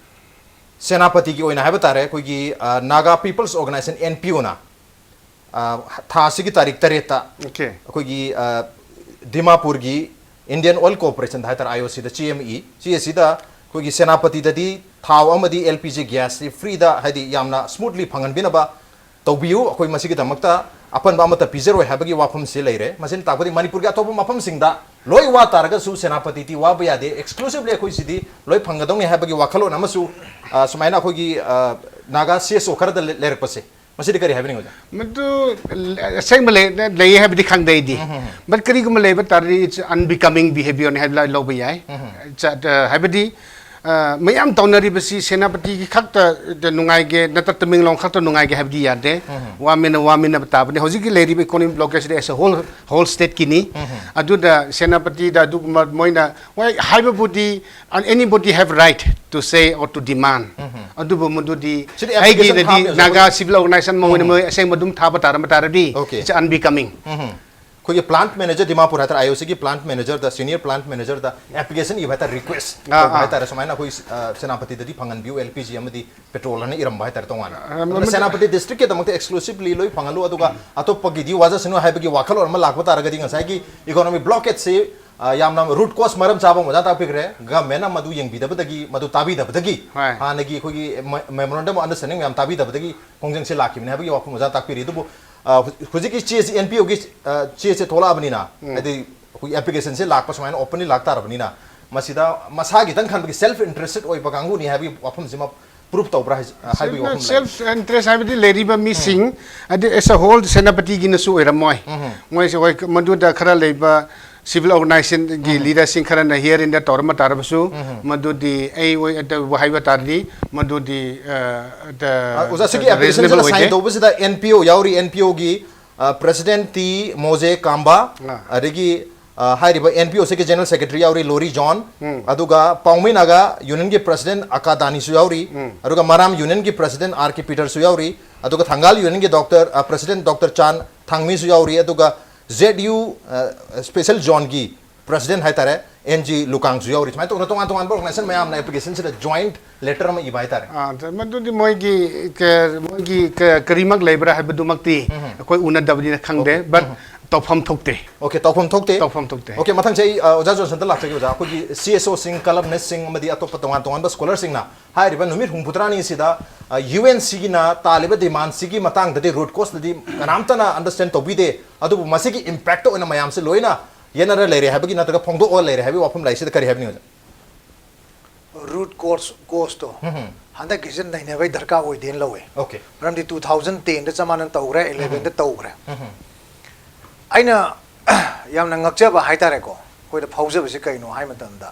ꯁꯦꯅꯥꯄꯇꯤꯒꯤ ꯑꯣꯏꯅ ꯍꯥꯏꯕ ꯇꯥꯔꯦ, ꯑꯩꯈꯣꯏꯒꯤ, ꯑ, Naga People's Organisation, N P O ꯅ, ꯑ, ꯊꯥ ꯑꯁꯤꯒꯤ ꯇꯥꯔꯤꯛ ꯇꯔꯦꯠꯇ Okay. ꯑꯩꯈꯣꯏꯒꯤ, ꯑ, ꯗꯤꯃꯥꯄꯨꯔꯒꯤ Indian Oil Corporation ꯗ ꯍꯥꯏ ꯇꯥꯔꯦ, I O C ꯗ ꯆꯦ ꯑꯃ ꯏ꯫ ꯆꯦ ꯑꯁꯤꯗ ꯑꯩꯈꯣꯏꯒꯤ ꯁꯦꯅꯥꯄꯇꯤꯗꯗꯤ ꯊꯥꯎ ꯑꯃꯗꯤ L P G gas ꯁꯤ free ꯗ, ꯍꯥꯏꯗꯤ ꯌꯥꯝꯅ smoothly ꯐꯪꯍꯟꯕꯤꯅꯕ ꯇꯧꯕꯤꯌꯨ, ꯑꯩꯈꯣꯏ ꯃꯁꯤꯒꯤꯗꯃꯛꯇ ꯑꯄꯟꯕ ꯑꯃꯠꯇ ꯄꯤꯖꯔꯣꯏ ꯍꯥꯏꯕꯒꯤ ꯋꯥꯐꯝꯁꯤ ꯂꯩꯔꯦ꯫ ꯃꯁꯤꯅ ꯇꯥꯛꯄꯗꯤ ꯃꯅꯤꯄꯨꯔꯒꯤ ꯑꯇꯣꯞꯄ ꯃꯐꯝꯁꯤꯡꯗ ꯂꯣꯏ ꯋꯥ ꯇꯥꯔꯒꯁꯨ ꯁꯦꯅꯥꯄꯇꯤꯗꯤ ꯋꯥꯕ ꯌꯥꯗꯦ, exclusively ꯑꯩꯈꯣꯏ ꯁꯤꯗꯤ ꯂꯣꯏ ꯐꯪꯒꯗꯧꯅꯤ ꯍꯥꯏꯕꯒꯤ ꯋꯥꯈꯜꯂꯣꯟ ꯑꯃꯁꯨ, ꯑ, ꯁꯨꯃꯥꯏꯅ ꯑꯩꯈꯣꯏꯒꯤ, ꯑ, ꯅꯥꯒꯥ C S O ꯈꯔꯗ ꯂꯩ-, ꯂꯩꯔꯛꯄꯁꯦ, ꯃꯁꯤꯗꯤ ꯀꯔꯤ ꯍꯥꯏꯕꯤꯅꯤꯡꯉꯤ, ꯑꯣꯖꯥ? ꯃꯗꯨ ꯑꯁꯦꯡꯕ ꯂꯩ-, ꯂꯩꯌꯦ ꯍꯥꯏꯕꯗꯤ ꯈꯪꯗꯦ ꯑꯩꯗꯤ꯫ But ꯀꯔꯤꯒꯨꯝꯕ ꯂꯩꯕ ꯇꯥꯔꯗꯤ, it's unbecoming behavior ꯅꯤ ꯍꯥꯏꯕ ꯂꯧꯕ ꯌꯥꯏ꯫ ꯆ-, ꯑ, ꯍꯥꯏꯕꯗꯤ, ꯑ, ꯃꯌꯥꯝ ꯇꯧꯅꯔꯤꯕꯁꯤ ꯁꯦꯅꯥꯄꯇꯤꯒꯤ ꯈꯛꯇ ꯅꯨꯡꯉꯥꯏꯒꯦ ꯅꯠꯇ꯭ꯔ ꯇꯃꯦꯡꯂꯣꯡ ꯈꯛꯇ ꯅꯨꯡꯉꯥꯏꯒꯦ ꯍꯥꯏꯕꯗꯤ ꯌꯥꯗꯦ꯫ ꯎꯝ꯫ ꯋꯥꯃꯤꯟꯅ ꯋꯥꯃꯤꯟꯅꯕ ꯇꯥꯕꯅꯤ꯫ ꯍꯧꯖꯤꯛꯀꯤ ꯂꯩꯔꯤꯕ economic blockade ꯑꯁꯤ as a whole, whole stateꯀꯤꯅꯤ꯫ ꯎꯝ꯫ ꯑꯗꯨꯗ ꯁꯦꯅꯥꯄꯇꯤꯗ ꯑꯗꯨꯒꯨꯝꯕ ꯃꯣꯏꯅ, ꯍꯣꯏ, ꯍꯥꯏꯕꯕꯨꯗꯤ, and anybody have right to say or to demand꯫ ꯎꯝ꯫ ꯑꯗꯨꯕꯨ ꯃꯗꯨꯗꯤ ꯁꯤꯗꯤ application ꯑꯩꯒꯤꯗꯗꯤ ꯊꯥꯕ ꯌꯥꯕ꯫ ꯅꯥꯒꯥ civil organization ꯑꯃ ꯑꯣꯏꯅ ꯎꯝ꯫ ꯃꯣꯏ ꯑꯁꯦꯡꯕ ꯑꯗꯨꯝ ꯊꯥꯕ ꯇꯥꯔꯝꯕ ꯇꯥꯔꯗꯤ, Okay. it's unbecoming꯫ ꯎꯝ꯫ ꯑꯩꯈꯣꯏꯒꯤ plant manager ꯗꯤꯃꯥꯄꯨꯔ ꯍꯥꯏꯇꯥꯔꯦ, IOCꯒꯤ plant managerꯗ, senior plant managerꯗ application ꯏꯕ ꯍꯥꯏꯇꯥꯔꯦ, request ꯑꯥ, ꯇꯧꯕ ꯑꯥ꯫ ꯍꯥꯏꯇꯥꯔꯦ꯫ ꯁꯨꯃꯥꯏꯅ ꯑꯩꯈꯣꯏ, ꯑ, ꯁꯦꯅꯥꯄꯇꯤꯗꯗꯤ ꯐꯪꯍꯟꯕꯤꯌꯨ, LPG ꯑꯃꯗꯤ petrol ꯍꯥꯏꯅ ꯏꯔꯝꯕ ꯍꯥꯏꯇꯥꯔꯦ ꯇꯣꯉꯥꯟꯅ꯫ ꯑ, ꯑꯗꯨꯅ ꯃꯗꯨ ꯁꯦꯅꯥꯄꯇꯤ districtꯀꯤꯗꯃꯛꯇ exclusively ꯂꯣꯏ ꯐꯪꯍꯜꯂꯨ, ꯑꯗꯨꯒ ꯑꯇꯣꯞꯄꯒꯤꯗꯤ ꯋꯥꯖꯁꯅꯨ ꯍꯥꯏꯕꯒꯤ ꯋꯥꯈꯜꯂꯣꯟ ꯑꯃ ꯂꯥꯛꯄ ꯇꯥꯔꯒꯗꯤ ꯉꯁꯥꯏꯒꯤ economic blockadeꯁꯤ, ꯑ, ꯌꯥꯝꯅ root cause ꯃꯔꯝ ꯆꯥꯕ ꯑꯃ ꯑꯣꯖꯥ ꯇꯥꯛꯄꯤꯈ꯭ꯔꯦ꯫ Governmentꯅ ꯃꯗꯨ ꯌꯦꯡꯕꯤꯗꯕꯗꯒꯤ, ꯃꯗꯨ ꯇꯥꯕꯤꯗꯕꯗꯒꯤ, ꯍꯣꯏ꯫ ꯍꯥꯟꯅꯒꯤ ꯑꯩꯈꯣꯏꯒꯤ ꯃ-, memorandum of understanding ꯃꯌꯥꯝ ꯇꯥꯕꯤꯗꯕꯗꯒꯤ ꯈꯣꯡꯖꯪꯁꯤ ꯂꯥꯛꯈꯤꯕꯅꯤ ꯍꯥꯏꯕꯒꯤ ꯋꯥꯐꯝ ꯑꯣꯖꯥ ꯇꯥꯛꯄꯤꯔꯤ꯫ ꯑꯗꯨꯕꯨ, ꯑ, ꯍꯧ-, ꯍꯧꯖꯤꯛꯀꯤ ꯆꯦꯁꯤ, NPOꯒꯤ, ꯑ, ꯆꯦꯁꯦ ꯊꯣꯛꯂꯛꯑꯕꯅꯤꯅ, ꯎꯝ꯫ ꯍꯥꯏꯗꯤ ꯑꯩꯈꯣꯏꯒꯤ applicationꯁꯦ ꯂꯥꯛꯄ ꯁꯨꯃꯥꯏꯅ openly ꯂꯥꯛ ꯇꯥꯔꯕꯅꯤꯅ, ꯃꯁꯤꯗ ꯃꯁꯥꯒꯤꯗꯪ ꯈꯟꯕꯒꯤ self interested ꯑꯣꯏꯕ ꯀꯥꯡꯕꯨꯅꯤ ꯍꯥꯏꯕꯒꯤ ꯋꯥꯐꯝꯁꯤꯃ prove ꯇꯧꯕ꯭ꯔꯥ ꯍꯥꯏ-, ꯍꯥꯏꯕꯒꯤ ꯋꯥꯐꯝ ꯂꯩ꯫ Self interest ꯍꯥꯏꯕꯗꯤ ꯂꯩꯔꯤꯕ ꯃꯤꯁꯤꯡ, ꯎꯝ꯫ ꯑꯗꯩ as a whole ꯁꯦꯅꯥꯄꯇꯤꯒꯤꯅꯁꯨ ꯑꯣꯏꯔꯝꯃꯣꯏ꯫ ꯎꯝ꯫ ꯃꯣꯏꯁꯦ ꯍꯣꯏ, ꯃꯗꯨꯗ ꯈꯔ ꯂꯩꯕ civil organizationꯒꯤ ꯎꯝ꯫ Leaderꯁꯤꯡ ꯈꯔꯅ here and there ꯇꯧꯔꯝꯕ ꯇꯥꯔꯕꯁꯨ, ꯎꯝ꯫ ꯃꯗꯨꯗꯤ ꯑꯩ ꯑꯣꯏ-, ꯑꯗꯨꯕꯨ ꯍꯥꯏꯕ ꯇꯥꯔꯗꯤ, ꯃꯗꯨꯗꯤ, ꯑ, ꯑ, ꯑ, ꯑꯣꯖꯥ, ꯁꯤꯒꯤ applicationꯁꯤꯗ reasonable ꯑꯣꯏꯗꯦ꯫ Sign ꯇꯧꯕꯁꯤꯗ NPO ꯌꯥꯎꯔꯤ, NPOꯒꯤ, ꯑ, President ꯇꯤ ꯃꯣꯖꯦ ꯀꯥꯝꯕꯥ, ꯑꯥ꯫ ꯑꯗꯒꯤ, ꯑ, ꯍꯥꯏꯔꯤꯕ NPOꯁꯤꯒꯤ General Secretary ꯌꯥꯎꯔꯤ ꯂꯣꯔꯤ ꯖꯣꯟ, ꯎꯝ꯫ ꯑꯗꯨꯒ ꯄꯥꯎꯃꯩ ꯅꯥꯒꯥ Unionꯒꯤ President ꯑꯀꯥ ꯗꯥꯅꯤꯁꯨ ꯌꯥꯎꯔꯤ, ꯎꯝ꯫ ꯑꯗꯨꯒ ꯃꯔꯥꯝ Unionꯒꯤ President R K Peterꯁꯨ ꯌꯥꯎꯔꯤ, ꯑꯗꯨꯒ ꯊꯪꯒꯥꯜ Unionꯒꯤ Doctor, ꯑ, President Doctor ꯆꯥꯟ ꯊꯥꯡꯃꯤꯁꯨ ꯌꯥꯎꯔꯤ, ꯑꯗꯨꯒ ZU, ꯑ, Special Zoneꯒꯤ President ꯍꯥꯏꯇꯥꯔꯦ, N G ꯂꯨꯀꯥꯡꯁꯨ ꯌꯥꯎꯔꯤ꯫ ꯁꯨꯃꯥꯏꯅ ꯇꯧꯗꯅ ꯇꯣꯉꯥꯟ ꯇꯣꯉꯥꯟꯕ organization ꯃꯌꯥꯝꯅ applicationꯁꯤꯗ joint letter ꯑꯃ ꯏꯕ ꯍꯥꯏꯇꯥꯔꯦ꯫ ꯑꯥ, ꯃꯗꯨꯗꯤ ꯃꯣꯏꯒꯤ ꯀ-, ꯃꯣꯏꯒꯤ ꯀ-, ꯀꯔꯤꯃꯛ ꯂꯩꯕ꯭ꯔꯥ ꯍꯥꯏꯕꯗꯨꯃꯛꯇꯤ ꯎꯝ꯫ ꯑꯩꯈꯣꯏ ꯎꯅꯗꯕꯅꯤꯅ ꯈꯪꯗꯦ, Okay. But ꯎꯝ꯫ ꯇꯧꯐꯝ ꯊꯣꯛꯇꯦ꯫ Okay, ꯇꯧꯐꯝ ꯊꯣꯛꯇꯦ꯫ ꯇꯧꯐꯝ ꯊꯣꯛꯇꯦ꯫ Okay, ꯃꯊꯪꯁꯦ ꯑꯩ, ꯑ, ꯑꯣꯖꯥ ꯖꯣꯟꯁꯟꯗ ꯂꯥꯛꯆꯒꯦ ꯑꯣꯖꯥ꯫ ꯑꯩꯈꯣꯏꯒꯤ CSOꯁꯤꯡ, columnistꯁꯤꯡ ꯑꯃꯗꯤ ꯑꯇꯣꯞꯄ ꯇꯣꯉꯥꯟ ꯇꯣꯉꯥꯟꯕ scholarꯁꯤꯡꯅ ꯍꯥꯏꯔꯤꯕ ꯅꯨꯃꯤꯠ ꯍꯨꯝꯐꯨꯇꯔꯥꯅꯤ ꯑꯁꯤꯗ, ꯑ, UNCꯒꯤꯅ ꯇꯥꯜꯂꯤꯕ demandꯁꯤꯒꯤ ꯃꯇꯥꯡꯗꯗꯤ root causeꯇꯗꯤ ꯀꯅꯥꯝꯇꯅ understand ꯇꯧꯕꯤꯗꯦ꯫ ꯑꯗꯨꯕꯨ ꯃꯁꯤꯒꯤ impactꯇ ꯑꯣꯏꯅ ꯃꯌꯥꯝꯁꯦ ꯂꯣꯏꯅ ꯌꯦꯠꯅꯔ ꯂꯩꯔꯦ ꯍꯥꯏꯕꯒꯤ ꯅꯠꯇ꯭ꯔꯒ ꯐꯣꯡꯗꯣꯛꯑ ꯂꯩꯔꯦ ꯍꯥꯏꯕꯒꯤ ꯋꯥꯐꯝ ꯂꯩꯁꯤꯗ ꯀꯔꯤ ꯍꯥꯏꯕꯤꯅꯤꯡꯉꯤ ꯑꯣꯖꯥ? Root cause, causeꯇꯣ ꯎꯝ꯫ ꯍꯟꯗꯛꯀꯤꯁꯦ ꯅꯩꯅꯕꯒꯤ ꯗꯔꯀꯥꯔ ꯑꯣꯏꯗꯦꯅ ꯂꯧꯋꯦ꯫ Okay. ꯃꯔꯝꯗꯤ two thousand tenꯗ ꯆꯞ ꯃꯥꯟꯅꯅ ꯇꯧꯈ꯭ꯔꯦ, elevenꯗ ꯇꯧꯈ꯭ꯔꯦ꯫ ꯎꯝ꯫ ꯑꯩꯅ ꯌꯥꯝꯅ ꯉꯛꯆꯕ ꯍꯥꯏꯇꯥꯔꯦꯀꯣ, ꯑꯩꯈꯣꯏꯗ ꯐꯥꯎꯖꯕꯁꯤ ꯀꯩꯅꯣ ꯍꯥꯏ ꯃꯇꯝꯗ,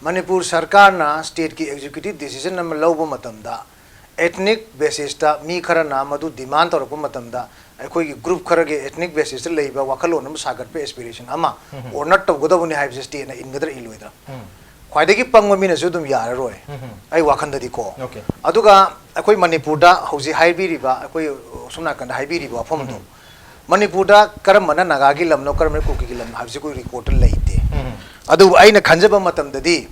ꯃꯅꯤꯄꯨꯔ ꯁꯔꯀꯥꯔꯅ stateꯀꯤ executive decision ꯑꯃ ꯂꯧꯕ ꯃꯇꯝꯗ, ethnic basisꯇ ꯃꯤ ꯈꯔꯅ ꯃꯗꯨ demand ꯇꯧꯔꯛꯄ ꯃꯇꯝꯗ, ꯑꯩꯈꯣꯏꯒꯤ group ꯈꯔꯒꯤ ethnic basisꯇ ꯂꯩꯕ ꯋꯥꯈꯜꯂꯣꯟ ꯑꯃ ꯁꯥꯒꯠꯄ, aspiration ꯑꯃ honor ꯇꯧꯒꯗꯕꯅꯤ ꯍꯥꯏꯕꯁꯦ stateꯅ ꯏꯟꯒꯗ꯭ꯔꯥ ꯏꯜꯂꯣꯏꯗ꯭ꯔꯥ? ꯈ꯭ꯋꯥꯏꯗꯒꯤ ꯄꯪꯕ ꯃꯤꯅꯁꯨ ꯑꯗꯨꯝ ꯌꯥꯔꯔꯣꯏ, ꯑꯩ ꯋꯥꯈꯜꯗꯗꯤꯀꯣ꯫ Okay. ꯑꯗꯨꯒ ꯑꯩꯈꯣꯏ ꯃꯅꯤꯄꯨꯔꯗ ꯍꯧꯖꯤꯛ ꯍꯥꯏꯕꯤꯔꯤꯕ, ꯑꯩꯈꯣꯏ ꯁꯣꯝ ꯅꯥꯀꯟꯗ ꯍꯥꯏꯕꯤꯔꯤꯕ ꯋꯥꯐꯝꯗꯣ, ꯃꯅꯤꯄꯨꯔꯗ ꯀꯔꯝꯕꯅ ꯅꯥꯒꯥꯒꯤ ꯂꯝꯅꯣ, ꯀꯔꯝꯕꯅ ꯀꯨꯀꯤꯒꯤ ꯂꯝꯅꯣ ꯍꯥꯏꯕꯁꯤ ꯑꯩꯈꯣꯏ recordꯇ ꯂꯩꯇꯦ꯫ ꯑꯗꯨꯕꯨ ꯑꯩꯅ ꯈꯟꯖꯕ ꯃꯇꯝꯗꯗꯤ,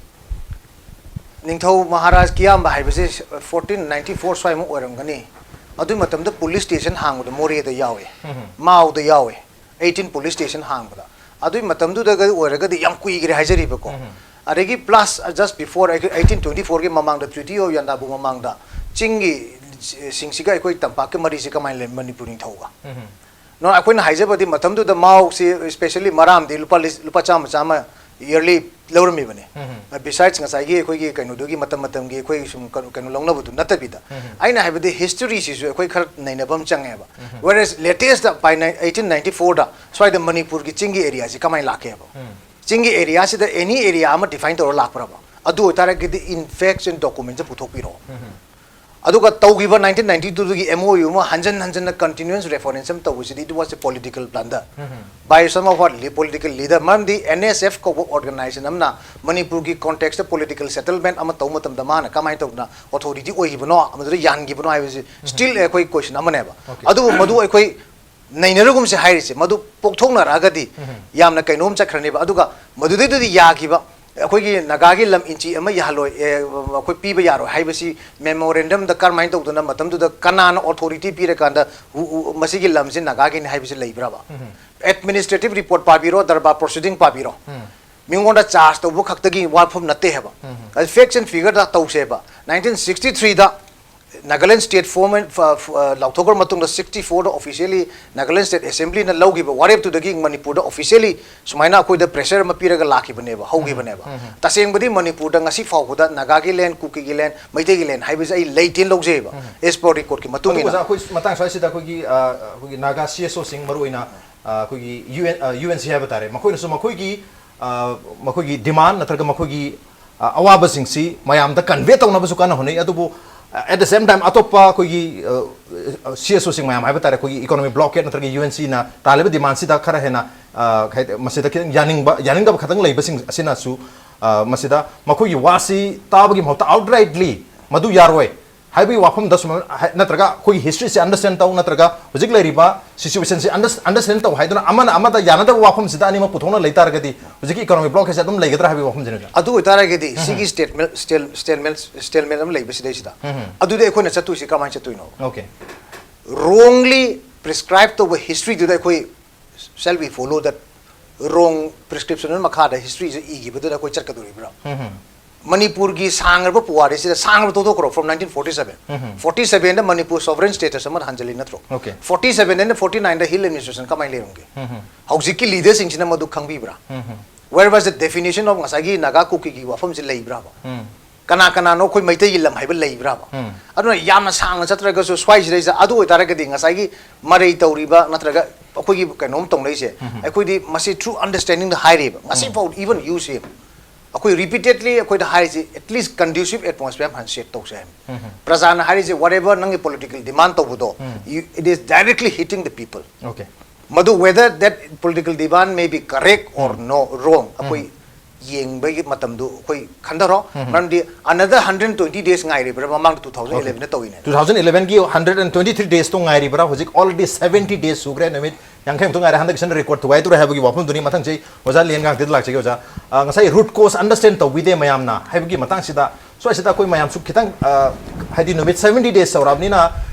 ꯅꯤꯡꯊꯧ ꯃꯍꯥꯔꯥꯖ ꯀꯤꯌꯥꯝꯕ ꯍꯥꯏꯕꯁꯦ fourteen ninety four ꯁ꯭ꯋꯥꯏꯃꯨꯛ ꯑꯣꯏꯔꯝꯒꯅꯤ꯫ ꯑꯗꯨꯒꯤ ꯃꯇꯝꯗ police station ꯍꯥꯡꯕꯗꯣ ꯃꯣꯔꯦꯗ ꯌꯥꯎꯋꯦ, ꯃꯥꯎꯗ ꯌꯥꯎꯋꯦ, eighteen police station ꯍꯥꯡꯕꯗ꯫ ꯑꯗꯨꯒꯤ ꯃꯇꯝꯗꯨꯗꯒ ꯑꯣꯏꯔꯒꯗꯤ ꯌꯥꯝ ꯀꯨꯏꯈ꯭ꯔꯦ ꯍꯥꯏꯖꯔꯤꯕꯀꯣ꯫ ꯑꯗꯒꯤ plus just before eighteen twenty fourꯒꯤ ꯃꯃꯥꯡꯗ, Treaty of Yandabo ꯃꯃꯥꯡꯗ, ꯆꯤꯡꯒꯤ ꯁꯤꯡꯁꯤꯒ ꯑꯩꯈꯣꯏ ꯇꯝꯄꯥꯛꯀꯤ ꯃꯔꯤꯁꯤ ꯀꯃꯥꯏꯅ ꯂꯩ ꯃꯅꯤꯄꯨꯔ ꯅꯤꯡꯊꯧꯒ? ꯅꯣ, ꯑꯩꯈꯣꯏꯅ ꯍꯥꯏꯖꯕꯗꯤ ꯃꯇꯝꯗꯨꯗ ꯃꯥꯎꯁꯤ, especially ꯃꯔꯥꯝꯗꯤ ꯂꯨꯄꯥ ꯂꯤꯁ-, ꯂꯨꯄꯥ ꯆꯥꯝꯃ ꯆꯥꯝꯃ yearly ꯂꯧꯔꯝꯃꯤꯕꯅꯤ꯫ Besides ꯉꯁꯥꯏꯒꯤ ꯑꯩꯈꯣꯏꯒꯤ ꯀꯩꯅꯣꯗꯨꯒꯤ ꯃꯇꯝ ꯃꯇꯝꯒꯤ ꯑꯩꯈꯣꯏ ꯁꯨꯝ ꯀꯩꯅꯣ, ꯀꯩꯅꯣ ꯂꯧꯅꯕꯗꯨ ꯅꯠꯇꯕꯤꯗ, ꯑꯩꯅ ꯍꯥꯏꯕꯗꯤ historyꯁꯤꯁꯨ ꯑꯩꯈꯣꯏ ꯈꯔ ꯅꯩꯅꯕ ꯑꯃ ꯆꯪꯉꯦꯕ꯫ Whereas latest by ni-, eighteen ninety fourꯗ ꯁ꯭ꯋꯥꯏꯗ ꯃꯅꯤꯄꯨꯔꯒꯤ ꯆꯤꯡꯒꯤ areaꯁꯤ ꯀꯃꯥꯏꯅ ꯂꯥꯛꯀꯦꯕ? ꯆꯤꯡꯒꯤ areaꯁꯤꯗ any area ꯑꯃ define ꯇꯧꯔ ꯂꯥꯛꯄ꯭ꯔꯕ? ꯑꯗꯨ ꯑꯣꯏꯇꯥꯔꯒꯗꯤ in facts and documentsꯁꯦ ꯄꯨꯊꯣꯛꯄꯤꯔꯛꯑꯣ꯫ ꯑꯗꯨꯒ ꯇꯧꯈꯤꯕ nineteen ninety twoꯗꯨꯒꯤ MOU ꯑꯃ ꯍꯟꯖꯟ ꯍꯟꯖꯟꯅ continuous reference ꯑꯃ ꯇꯧꯕꯁꯤꯗꯤ, it was a political blunder by some of our le-, political leader꯫ ꯃꯔꯝꯗꯤ NSF ꯀꯧꯕ organization ꯑꯃꯅ ꯃꯅꯤꯄꯨꯔꯒꯤ contextꯇ political settlement ꯑꯃ ꯇꯧꯕ ꯃꯇꯝꯗ ꯃꯥꯅ ꯀꯃꯥꯏꯅ ꯇꯧꯗꯅ authority ꯑꯣꯏꯈꯤꯕꯅꯣ, ꯃꯗꯨꯗ ꯌꯥꯟꯈꯤꯕꯅꯣ ꯍꯥꯏꯕꯁꯤ still ꯑꯩꯈꯣꯏ question ꯑꯃꯅꯦꯕ꯫ ꯑꯗꯨꯕꯨ ꯃꯗꯨ ꯑꯩꯈꯣꯏ ꯅꯩꯅꯔꯒꯨꯝꯁꯦ ꯍꯥꯏꯔꯤꯁꯦ, ꯃꯗꯨ ꯄꯣꯛꯊꯣꯛꯅꯔꯛꯑꯒꯗꯤ ꯌꯥꯝꯅ ꯀꯩꯅꯣꯝ ꯆꯠꯈ꯭ꯔꯅꯦꯕ꯫ ꯑꯗꯨꯒ ꯃꯗꯨꯗꯩꯗꯨꯗꯤ ꯌꯥꯈꯤꯕ, ꯑꯩꯈꯣꯏꯒꯤ ꯅꯥꯒꯥꯒꯤ ꯂꯝ ꯏꯟꯆꯤ ꯑꯃ ꯌꯥꯍꯜꯂꯣꯏ, ꯑꯦ, ꯑꯩꯈꯣꯏ ꯄꯤꯕ ꯌꯥꯔꯣꯏ ꯍꯥꯏꯕꯁꯤ memorandumꯗ ꯀꯔꯝꯍꯥꯏꯅ ꯇꯧꯗꯅ, ꯃꯇꯝꯗꯨꯗ ꯀꯅꯥꯅ authority ꯄꯤꯔꯀꯥꯟꯗ ꯎ-, ꯎ-, ꯃꯁꯤꯒꯤ ꯂꯝꯁꯤ ꯅꯥꯒꯥꯒꯤꯅꯤ ꯍꯥꯏꯕꯁꯤ ꯂꯩꯕ꯭ꯔꯕ? Administrative report ꯄꯥꯕꯤꯔꯣ, darbar proceeding ꯄꯥꯕꯤꯔꯣ꯫ ꯃꯤꯉꯣꯟꯗ charge ꯇꯧꯕ ꯈꯛꯇꯒꯤ ꯋꯥꯐꯝ ꯅꯠꯇꯦ ꯍꯥꯏꯕ꯫ Facts and figureꯗ ꯇꯧꯁꯦꯕ꯫ Nineteen sixty threeꯗ Nagaland state form, ꯐ-, ꯐ-, ꯑ, ꯂꯥꯎꯊꯣꯛꯈ꯭ꯔ ꯃꯇꯨꯡꯗ, sixty fourꯗ officially Nagaland State Assemblyꯅ ꯂꯧꯈꯤꯕ ꯋꯥꯔꯦꯞꯇꯨꯗꯒꯤ ꯃꯅꯤꯄꯨꯔꯗ officially ꯁꯨꯃꯥꯏꯅ ꯑꯩꯈꯣꯏꯗ pressure ꯑꯃ ꯄꯤꯔꯒ ꯂꯥꯛꯈꯤꯕꯅꯦꯕ, ꯍꯧꯈꯤꯕꯅꯦꯕ꯫ ꯇꯁꯦꯡꯕꯗꯤ ꯃꯅꯤꯄꯨꯔꯗ ꯉꯁꯤ ꯐꯥꯎꯕꯗ ꯅꯥꯒꯥꯒꯤ land, ꯀꯨꯀꯤꯒꯤ land, ꯃꯩꯇꯩꯒꯤ land ꯍꯥꯏꯕꯁꯦ ꯑꯩ ꯂꯩꯇꯦꯅ ꯂꯧꯖꯩꯕ, as per recordꯀꯤ ꯃꯇꯨꯡ ꯑꯗꯨ ꯏꯟꯅ꯫ ꯑꯣꯖꯥ, ꯑꯩꯈꯣꯏ ꯃꯇꯥꯡ ꯁ꯭ꯋꯥꯏꯁꯤꯗ ꯑꯩꯈꯣꯏꯒꯤ, ꯑ, ꯑꯩꯈꯣꯏꯒꯤ ꯅꯥꯒꯥ CSOꯁꯤꯡ, ꯃꯔꯨꯑꯣꯏꯅ, ꯑ, ꯑꯩꯈꯣꯏꯒꯤ UN, ꯑ, UNC ꯍꯥꯏꯕ ꯇꯥꯔꯦ, ꯃꯈꯣꯏꯅꯁꯨ ꯃꯈꯣꯏꯒꯤ, ꯑ, ꯃꯈꯣꯏꯒꯤ demand ꯅꯠꯇ꯭ꯔꯒ ꯃꯈꯣꯏꯒꯤ ꯑ, ꯑꯋꯥꯕꯁꯤꯡꯁꯤ ꯃꯌꯥꯝꯗ convey ꯇꯧꯅꯕꯁꯨ ꯀꯟꯅ ꯍꯣꯠꯅꯩ꯫ ꯑꯗꯨꯕꯨ, ꯑ, at the same time, ꯑꯇꯣꯞꯄ ꯑꯩꯈꯣꯏꯒꯤ, ꯑ, CSO ꯁꯤꯡ ꯃꯌꯥꯝ ꯍꯥꯏꯕ ꯇꯥꯔꯦ, ꯑꯩꯈꯣꯏꯒꯤ economic blockade ꯅꯠꯇ꯭ꯔꯒ UNC ꯅ ꯇꯥꯜꯂꯤꯕ demand ꯁꯤꯗ ꯈꯔ ꯍꯦꯟꯅ, ꯑ, ꯍꯥꯏꯗꯤ ꯃꯁꯤꯗ ꯈꯤꯇꯪ ꯌꯥꯅꯤꯡꯕ, ꯌꯥꯅꯤꯡꯗꯕ ꯈꯤꯇꯪ ꯂꯩꯕꯁꯤꯡ ꯑꯁꯤꯅꯁꯨ, ꯑ, ꯃꯁꯤꯗ ꯃꯈꯣꯏꯒꯤ ꯋꯥꯁꯤ ꯇꯥꯕꯒꯤ ꯃꯍꯨꯠꯇ outrightly ꯃꯗꯨ ꯌꯥꯔꯣꯏ ꯍꯥꯏꯕꯒꯤ ꯋꯥꯐꯝꯗ ꯁꯨꯝ, ꯍꯥꯏ-, ꯅꯠꯇ꯭ꯔꯒ ꯑꯩꯈꯣꯏꯒꯤ history ꯁꯦ understand ꯇꯧ, ꯅꯠꯇ꯭ꯔꯒ ꯍꯧꯖꯤꯛ ꯂꯩꯔꯤꯕ situation ꯁꯤ under-, understand ꯇꯧ ꯍꯥꯏꯗꯨꯅ ꯑꯃꯅ ꯑꯃꯗ ꯌꯥꯅꯗꯕ ꯋꯥꯐꯝꯁꯤꯗ ꯑꯅꯤꯃꯛ ꯄꯨꯊꯣꯛꯅ ꯂꯩ ꯇꯥꯔꯒꯗꯤ ꯍꯧꯖꯤꯛꯀꯤ economic blockade ꯁꯦ ꯑꯗꯨꯝ ꯂꯩꯒꯗ꯭ꯔꯥ ꯍꯥꯏꯕꯒꯤ ꯋꯥꯐꯝꯁꯤꯅꯦ, ꯑꯣꯖꯥ? ꯑꯗꯨ ꯑꯣꯏꯇꯥꯔꯒꯗꯤ ꯎꯝ꯫ ꯁꯤꯒꯤ statement, state-, statement, statement ꯑꯃ ꯂꯩꯕꯁꯤꯗꯩꯁꯤꯗ ꯎꯝ꯫ ꯑꯗꯨꯗꯤ ꯑꯩꯈꯣꯏꯅ ꯆꯠꯇꯣꯏꯁꯤ ꯀꯃꯥꯏꯅ ꯆꯠꯇꯣꯏꯅꯣ? Okay. Wrongly prescribe ꯇꯧꯕ history ꯗꯨꯗ ꯑꯩꯈꯣꯏ, shall we follow that wrong prescription ꯃꯈꯥꯗ history ꯁꯦ ꯏꯈꯤꯕꯗꯨꯗ ꯑꯩꯈꯣꯏ ꯆꯠꯀꯗꯧꯔꯤꯕ꯭ꯔꯥ? ꯎꯝ꯫ ꯃꯅꯤꯄꯨꯔꯒꯤ ꯁꯥꯡꯉꯕ ꯄꯨꯋꯥꯔꯤꯁꯤꯗ, ꯁꯥꯡꯉꯕ ꯇꯣꯛꯊꯣꯛꯈ꯭ꯔꯣ, from nineteen forty seven, um. forty seven the Manipur sovereign status ꯑꯃꯗ ꯍꯟꯖꯤꯜꯂꯤ ꯅꯠꯇ꯭ꯔꯣ? Okay. Forty seven ꯗꯩꯅ forty nine ꯗ hill administration ꯀꯃꯥꯏꯅ ꯂꯩꯔꯝꯒꯦ? ꯎꯝ꯫ ꯍꯧꯖꯤꯛꯀꯤ leader ꯁꯤꯡꯁꯤꯅ ꯃꯗꯨ ꯈꯪꯕꯤꯕ꯭ꯔꯥ? ꯎꯝ꯫ Where was the definition of ꯉꯁꯥꯏꯒꯤ ꯅꯥꯒꯥ ꯀꯨꯀꯤꯒꯤ ꯋꯥꯐꯝꯁꯤ ꯂꯩꯕ꯭ꯔꯥꯕ? ꯎꯝ꯫ ꯀꯅꯥ ꯀꯅꯥꯅꯣ ꯑꯩꯈꯣꯏ ꯃꯩꯇꯩꯒꯤ ꯂꯝ ꯍꯥꯏꯕ ꯂꯩꯕ꯭ꯔꯥꯕ? ꯎꯝ꯫ ꯑꯗꯨꯅ ꯌꯥꯝꯅ ꯁꯥꯡꯅ ꯆꯠꯇ꯭ꯔꯒꯁꯨ ꯁ꯭ꯋꯥꯏꯁꯤꯗꯩꯁꯤꯗ, ꯑꯗꯨ ꯑꯣꯏꯇꯥꯔꯒꯗꯤ ꯉꯁꯥꯏꯒꯤ ꯃꯔꯩ ꯇꯧꯔꯤꯕ ꯅꯠꯇ꯭ꯔꯒ ꯑꯩꯈꯣꯏꯒꯤ ꯀꯩꯅꯣꯝ ꯇꯧꯅꯩꯁꯦ, ꯎꯝ꯫ ꯑꯩꯈꯣꯏꯗꯤ ꯃꯁꯤ true understanding ꯗ ꯍꯥꯏꯔꯤꯕ, ꯉꯁꯤꯐꯥꯎ even use ꯁꯦ ꯑꯩꯈꯣꯏ repeatedly ꯑꯩꯈꯣꯏꯗ ꯍꯥꯏꯔꯤꯁꯦ, at least conducive atmosphere ꯑꯃ set ꯇꯧꯁꯦ ꯍꯥꯏꯕ꯫ ꯎꯝ꯫ ꯄ꯭ꯔꯖꯥꯅ ꯍꯥꯏꯔꯤꯁꯦ, whatever ꯅꯪꯒꯤ political demand ꯇꯧꯕꯗꯣ, ꯎꯝ꯫ You, it is directly hitting the people. Okay. ꯃꯗꯨ whether that political demand may be correct or um. No, wrong, ꯑꯩꯈꯣꯏ ꯎꯝ꯫ ꯌꯦꯡꯕꯒꯤ ꯃꯇꯝꯗꯨ ꯑꯩꯈꯣꯏ ꯈꯟꯊꯔꯣ꯫ ꯎꯝ꯫ ꯃꯔꯝꯗꯤ another hundred twenty days ꯉꯥꯏꯔꯤꯕ꯭ꯔꯥ? ꯃꯃꯥꯡꯗ Okay. two thousand eleven ꯗ ꯇꯧꯋꯤꯅꯦ꯫ Two thousand eleven ꯒꯤ hundred and twenty three days ꯇꯣ ꯉꯥꯏꯔꯤꯕ꯭ꯔꯥ? ꯍꯧꯖꯤꯛ already seventy days ꯁꯨꯈ꯭ꯔꯦ, ꯅꯨꯃꯤꯠ ꯌꯥꯡꯈꯩꯃꯨꯛꯇ ꯉꯥꯏꯔꯦ꯫ ꯍꯟꯗꯛꯀꯤꯁꯤꯅ record ꯊꯨꯒꯥꯏꯗꯣꯔꯦ ꯍꯥꯏꯕꯒꯤ ꯋꯥꯐꯝꯗꯨꯅꯤ꯫ ꯃꯊꯪꯁꯤ ꯑꯣꯖꯥ ꯂꯦꯟꯒꯥꯡꯇꯤꯗ ꯂꯥꯛꯆꯒꯦ꯫ ꯑꯣꯖꯥ, ꯑ, ꯉꯁꯥꯏ root cause understand ꯇꯧꯕꯤꯗꯦ ꯃꯌꯥꯝꯅ ꯍꯥꯏꯕꯒꯤ ꯃꯇꯥꯡꯁꯤꯗ, ꯁ꯭ꯋꯥꯏꯁꯤꯗ ꯑꯩꯈꯣꯏ ꯃꯌꯥꯝꯁꯨ ꯈꯤꯇꯪ, ꯑ, ꯍꯥꯏꯗꯤ ꯅꯨꯃꯤꯠ seventy days ꯌꯧꯔꯛꯑꯕꯅꯤꯅ,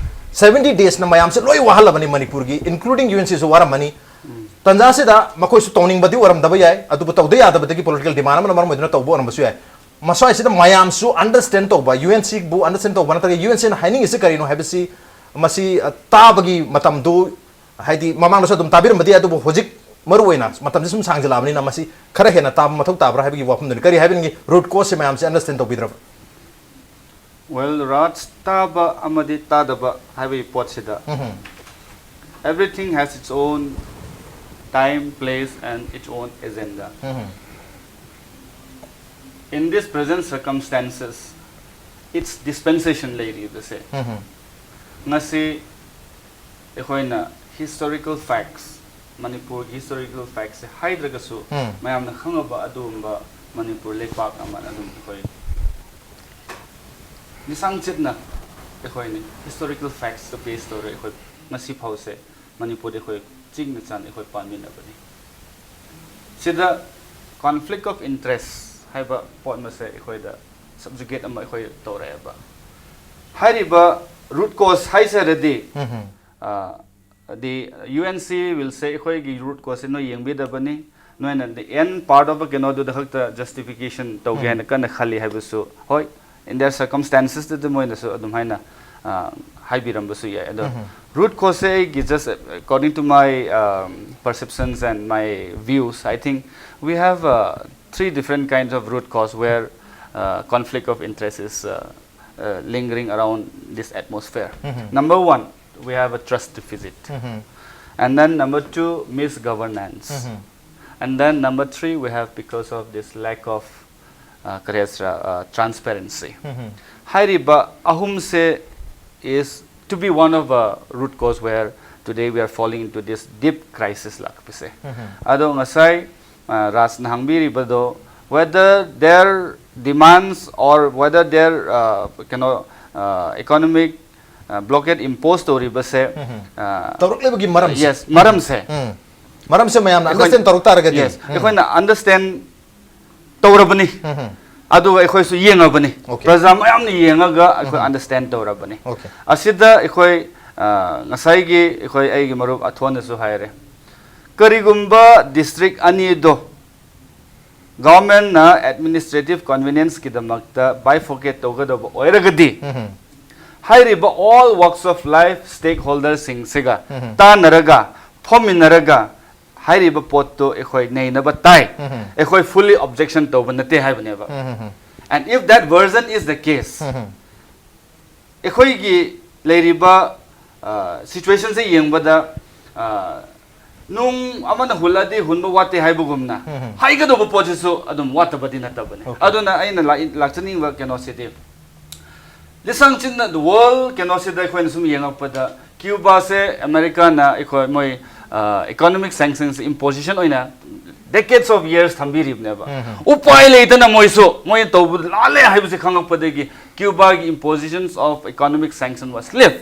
seventy days ꯅ ꯃꯌꯥꯝꯁꯦ ꯂꯣꯏ ꯋꯥꯍꯜꯂꯕꯅꯤ, ꯃꯅꯤꯄꯨꯔꯒꯤ, including UNC ꯁꯨ ꯋꯥꯔꯝꯃꯅꯤ꯫ ꯎꯝ꯫ ꯇꯟꯖꯥꯁꯤꯗ ꯃꯈꯣꯏꯁꯨ ꯇꯧꯅꯤꯡꯕꯗꯤ ꯑꯣꯏꯔꯝꯗꯕ ꯌꯥꯏ, ꯑꯗꯨꯕꯨ ꯇꯧꯗ ꯌꯥꯗꯕꯗꯒꯤ political demand ꯑꯃꯅ ꯃꯔꯝ ꯑꯣꯏꯗꯨꯅ ꯇꯧꯕ ꯑꯣꯏꯔꯝꯕꯁꯨ ꯌꯥꯏ꯫ ꯃꯁ꯭ꯋꯥꯏꯁꯤꯗ ꯃꯌꯥꯝꯁꯨ understand ꯇꯧꯕ, UNC ꯕꯨ understand ꯇꯧꯕ ꯅꯠꯇ꯭ꯔꯒ UNC ꯅ ꯍꯥꯏꯅꯤꯡꯉꯤꯁꯤ ꯀꯔꯤꯅꯣ ꯍꯥꯏꯕꯁꯤ, ꯃꯁꯤ, ꯑ, ꯇꯥꯕꯒꯤ ꯃꯇꯝꯗꯨ, ꯍꯥꯏꯗꯤ ꯃꯃꯥꯡꯗꯁꯨ ꯑꯗꯨꯝ ꯇꯥꯕꯤꯔꯝꯕꯗꯤ ꯌꯥꯏ, ꯑꯗꯨꯕꯨ ꯍꯧꯖꯤꯛ ꯃꯔꯨꯑꯣꯏꯅ ꯃꯇꯝꯁꯤ ꯁꯨꯝ ꯁꯥꯡꯖꯤꯜꯂꯛꯑꯕꯅꯤꯅ ꯃꯁꯤ ꯈꯔ ꯍꯦꯟꯅ ꯇꯥꯕ ꯃꯊꯧ ꯇꯥꯕ꯭ꯔꯥ ꯍꯥꯏꯕꯒꯤ ꯋꯥꯐꯝꯗꯨꯅꯤ꯫ ꯀꯔꯤ ꯍꯥꯏꯕꯤꯅꯤꯡꯉꯤ? Root cause ꯁꯦ ꯃꯌꯥꯝꯁꯦ understand ꯇꯧꯕꯤꯗ꯭ꯔꯕ? Well, Raj, ꯇꯥꯕ ꯑꯃꯗꯤ ꯇꯥꯗꯕ ꯍꯥꯏꯕꯒꯤ ꯄꯣꯠꯁꯤꯗ, ꯎꯝ꯫ Everything has its own time, place and its own agenda. Um. In this present circumstances, it's dispensation ꯂꯩꯔꯤꯕꯁꯦ, ꯎꯝ ꯉꯁꯤ ꯑꯩꯈꯣꯏꯅ historical facts, ꯃꯅꯤꯄꯨꯔꯒꯤ historical factsꯁꯦ ꯍꯥꯏꯗ꯭ꯔꯒꯁꯨ, ꯎꯝ ꯃꯌꯥꯝꯅ ꯈꯪꯉꯕ ꯑꯗꯨꯒꯨꯝꯕ ꯃꯅꯤꯄꯨꯔ ꯂꯩꯄꯥꯛ ꯑꯃꯅ ꯑꯗꯨꯝ ꯑꯩꯈꯣꯏ ꯂꯤꯁꯥꯡ ꯆꯤꯠꯅ ꯑꯩꯈꯣꯏꯅ historical factsꯇ base ꯇꯧꯔꯒ ꯑꯩꯈꯣꯏ ꯉꯁꯤ ꯐꯥꯎꯁꯦ ꯃꯅꯤꯄꯨꯔꯗ ꯑꯩꯈꯣꯏ ꯆꯤꯡꯅ ꯆꯥꯟꯅ ꯑꯩꯈꯣꯏ ꯄꯥꯟꯃꯤꯟꯅꯕꯅꯤ꯫ ꯁꯤꯗ conflict of interest ꯍꯥꯏꯕ ꯄꯣꯠ ꯑꯃꯁꯦ ꯑꯩꯈꯣꯏꯗ subjugate ꯑꯃ ꯑꯩꯈꯣꯏ ꯇꯧꯔꯛꯑꯦꯕ꯫ ꯍꯥꯏꯔꯤꯕ root cause ꯍꯥꯏꯖꯔꯗꯤ, ꯎꯝ ꯑ, the U N C will say ꯑꯩꯈꯣꯏꯒꯤ root causeꯁꯦ ꯅꯣꯏ ꯌꯦꯡꯕꯤꯗꯕꯅꯤ, ꯅꯣꯏꯅ the end part of a ꯀꯩꯅꯣꯗꯨꯗ ꯈꯛꯇ justification ꯇꯧꯒꯦ ꯎꯝ ꯍꯥꯏꯅ ꯀꯟꯅ ꯈꯜꯂꯤ ꯍꯥꯏꯕꯁꯨ, ꯍꯣꯏ, in their circumstancesꯇꯗꯤ ꯃꯣꯏꯅꯁꯨ ꯑꯗꯨꯝ ꯍꯥꯏꯅ, ꯑ, ꯍꯥꯏꯕꯤꯔꯝꯕꯁꯨ ꯌꯥꯏ꯫ ꯑꯗꯣ ꯎꯝ root causeꯁꯦ ꯑꯩꯒꯤ just according to my, um, perceptions and my views, I think we have, uh, three different kinds of root cause where, uh, conflict of interest is, uh, uh, lingering around this atmosphere. Mhm. Number one, we have a trust deficit. Um And then number two, misgovernance. Um And then number three, we have because of this lack of, uh, ꯀꯔꯤ ꯍꯥꯏꯁꯤꯔꯥ, uh, transparency. ꯎꯝ ꯍꯥꯏꯔꯤꯕ ꯑꯍꯨꯝꯁꯦ is to be one of a root cause where today we are falling into this deep crisis ꯂꯥꯛꯄꯁꯦ꯫ ꯎꯝ ꯑꯗꯣ ꯉꯁꯥꯏ, ꯑ, ꯔꯥꯖꯅ ꯍꯪꯕꯤꯔꯤꯕꯗꯣ, whether their demands or whether their, uh, ꯀꯩꯅꯣ, uh, economic, uh, blockade impose ꯇꯧꯔꯤꯕꯁꯦ, ꯎꯝ uh, ꯇꯧꯔꯛꯂꯤꯕꯒꯤ ꯃꯔꯝꯁꯦ yes, ꯃꯔꯝꯁꯦ ꯎꯝ ꯃꯔꯝꯁꯦ ꯃꯌꯥꯝꯅ ꯑꯩꯈꯣꯏ- understand ꯇꯧꯔꯛ ꯇꯥꯔꯒꯗꯤ yes, ꯎꯝ ꯑꯩꯈꯣꯏꯅ understand ꯇꯧꯔꯕꯅꯤ꯫ ꯎꯝ ꯑꯗꯨꯒ ꯑꯩꯈꯣꯏꯁꯨ ꯌꯦꯡꯉꯕꯅꯤ꯫ Okay. ꯄ꯭ꯔꯖꯥ ꯃꯌꯥꯝꯅ ꯌꯦꯡꯉꯒ ꯑꯩꯈꯣꯏ ꯎꯝ understand ꯇꯧꯔꯕꯅꯤ꯫ Okay. ꯑꯁꯤꯗ ꯑꯩꯈꯣꯏ, ꯑ, ꯉꯁꯥꯏꯒꯤ ꯑꯩꯈꯣꯏ ꯑꯩꯒꯤ ꯃꯔꯨꯞ ꯑꯊꯣꯟꯅꯁꯨ ꯍꯥꯏꯔꯦ, ꯀꯔꯤꯒꯨꯝꯕ district ꯑꯅꯤꯗꯣ governmentꯅ administrative convenienceꯀꯤꯗꯃꯛꯇ bifurcate ꯇꯧꯒꯗꯧꯕ ꯑꯣꯏꯔꯒꯗꯤ, ꯎꯝ ꯍꯥꯏꯔꯤꯕ all walks of life stakeholderꯁꯤꯡꯁꯤꯒ ꯎꯝ ꯇꯥꯟꯅꯔꯒ, ꯐꯝꯃꯤꯟꯅꯔꯒ, ꯍꯥꯏꯔꯤꯕ ꯄꯣꯠꯇꯣ ꯑꯩꯈꯣꯏ ꯅꯩꯅꯕ ꯇꯥꯏ꯫ ꯎꯝ ꯑꯩꯈꯣꯏ fully objection ꯇꯧꯕ ꯅꯠꯇꯦ ꯍꯥꯏꯕꯅꯦꯕ꯫ ꯎꯝ And if that version is the case, ꯎꯝ ꯑꯩꯈꯣꯏꯒꯤ ꯂꯩꯔꯤꯕ, ꯑ, situationꯁꯦ ꯌꯦꯡꯕꯗ, ꯑ, ꯅꯨꯡ ꯑꯃꯅ ꯍꯨꯜꯂꯗꯤ ꯍꯨꯟꯕ ꯋꯥꯠꯇꯦ ꯍꯥꯏꯕꯒꯨꯝꯅ ꯍꯥꯏꯒꯗꯧꯕ ꯄꯣꯠꯁꯤꯁꯨ ꯑꯗꯨꯝ ꯋꯥꯠꯇꯕꯗꯤ ꯅꯠꯇꯕꯅꯤ꯫ ꯑꯗꯨꯅ ꯑꯩꯅ ꯂꯥꯛ- ꯂꯥꯛꯆꯅꯤꯡꯕ ꯀꯩꯅꯣꯁꯤꯗꯤ, ꯂꯤꯁꯥꯡ ꯆꯤꯟꯅ the world ꯀꯩꯅꯣꯁꯤꯗ ꯑꯩꯈꯣꯏꯅ ꯁꯨꯝ ꯌꯦꯡꯉꯛꯄꯗ, ꯀ꯭ꯌꯨꯕꯥꯁꯦ ꯑꯃꯦꯔꯤꯀꯥꯅ ꯑꯩꯈꯣꯏ ꯃꯣꯏ economic sanctions imposition ꯑꯣꯏꯅ decades of years ꯊꯝꯕꯤꯔꯤꯕꯅꯦꯕ꯫ ꯎꯄꯥꯏ ꯂꯩꯇꯅ ꯃꯣꯏꯁꯨ ꯃꯣꯏꯅ ꯇꯧꯕꯗ ꯂꯥꯜꯂꯦ ꯍꯥꯏꯕꯁꯦ ꯈꯪꯉꯛꯄꯗꯒꯤ ꯀ꯭ꯌꯨꯕꯥꯒꯤ impositions of economic sanction was lift꯫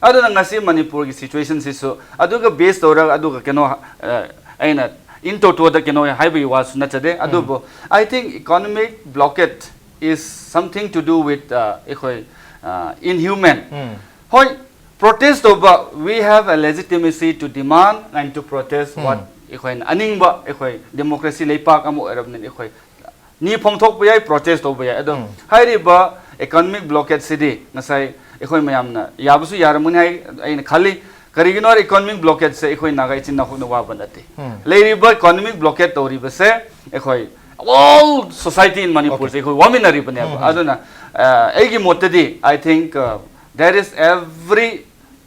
ꯑꯗꯨꯅ ꯉꯁꯤ ꯃꯅꯤꯄꯨꯔꯒꯤ situationꯁꯤꯁꯨ ꯑꯗꯨꯒ base ꯇꯧꯔꯒ, ꯑꯗꯨꯒ ꯀꯩꯅꯣ, ꯑ, ꯑꯩꯅ in totoꯗ ꯀꯩꯅꯣ ꯍꯥꯏꯕꯒꯤ ꯋꯥꯁꯨ ꯅꯠꯆꯗꯦ, ꯑꯗꯨꯕꯨ I think economic blockade is something to do with, ꯑ, ꯑꯩꯈꯣꯏ, ꯑ, inhuman꯫ ꯍꯣꯏ, protest ꯇꯧꯕ, we have a legitimacy to demand and to protest what ꯑꯩꯈꯣꯏꯅ ꯑꯅꯤꯡꯕ, ꯑꯩꯈꯣꯏ democracy ꯂꯩꯄꯥꯛ ꯑꯃ ꯑꯣꯏꯔꯕꯅꯤꯅ ꯑꯩꯈꯣꯏ ꯅꯤ ꯐꯣꯡꯗꯣꯛꯄ ꯌꯥꯏ, protest ꯇꯧꯕ ꯌꯥꯏ꯫ ꯑꯗꯣ ꯍꯥꯏꯔꯤꯕ economic blockadeꯁꯤꯗꯤ ꯉꯁꯥꯏ ꯑꯩꯈꯣꯏ ꯃꯌꯥꯝꯅ ꯌꯥꯕꯁꯨ ꯌꯥꯔꯝꯒꯅꯤ ꯍꯥꯏ ꯑꯩꯅ ꯈꯜꯂꯤ꯫ ꯀꯔꯤꯒꯤꯅꯣ ꯍꯥꯏꯔ economic blockadeꯁꯦ ꯑꯩꯈꯣꯏ ꯅꯥꯒꯥ ꯏꯆꯤꯟ ꯏꯅꯥꯎꯈꯛꯅ ꯋꯥꯕ ꯅꯠꯇꯦ꯫ ꯂꯩꯔꯤꯕ economic blockade ꯇꯧꯔꯤꯕꯁꯦ ꯑꯩꯈꯣꯏ all society in ꯃꯅꯤꯄꯨꯔꯁꯦ ꯑꯩꯈꯣꯏ ꯋꯥꯃꯤꯟꯅꯔꯤꯕꯅꯦꯕ꯫ ꯑꯗꯨꯅ, ꯑ, ꯑꯩꯒꯤ ꯃꯣꯠꯇꯗꯤ I think, uh, there is every,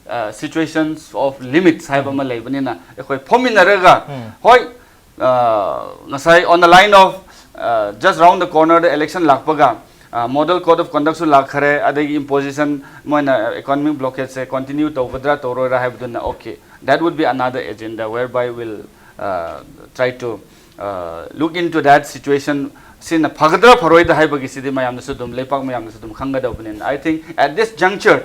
uh, situations of limits ꯍꯥꯏꯕ ꯑꯃ ꯂꯩꯕꯅꯤꯅ ꯑꯩꯈꯣꯏ ꯐꯝꯃꯤꯟꯅꯔꯒ, ꯍꯣꯏ, ꯑ, ꯉꯁꯥꯏ on the line of, ꯑ, just round the cornerꯗ election ꯂꯥꯛꯄꯒ, ꯑ, model code of conductꯁꯨ ꯂꯥꯛꯈ꯭ꯔꯦ, ꯑꯗꯒꯤ imposition, ꯃꯣꯏꯅ economic blockadeꯁꯦ continue ꯇꯧꯒꯗ꯭ꯔꯥ ꯇꯧꯔꯣꯏꯔꯥ ꯍꯥꯏꯕꯗꯨꯅ, okay, that would be another agenda whereby we'll, uh, try to, uh, look into that situation꯫ ꯁꯤꯅ ꯐꯒꯗ꯭ꯔꯥ ꯐꯔꯣꯏꯗ꯭ꯔꯥ ꯍꯥꯏꯕꯒꯤꯁꯤꯗꯤ ꯃꯌꯥꯝꯅꯁꯨ ꯑꯗꯨꯝ, ꯂꯩꯄꯥꯛ ꯃꯌꯥꯝꯅꯁꯨ ꯑꯗꯨꯝ ꯈꯪꯒꯗꯧꯕꯅꯤꯅ, I think at this juncture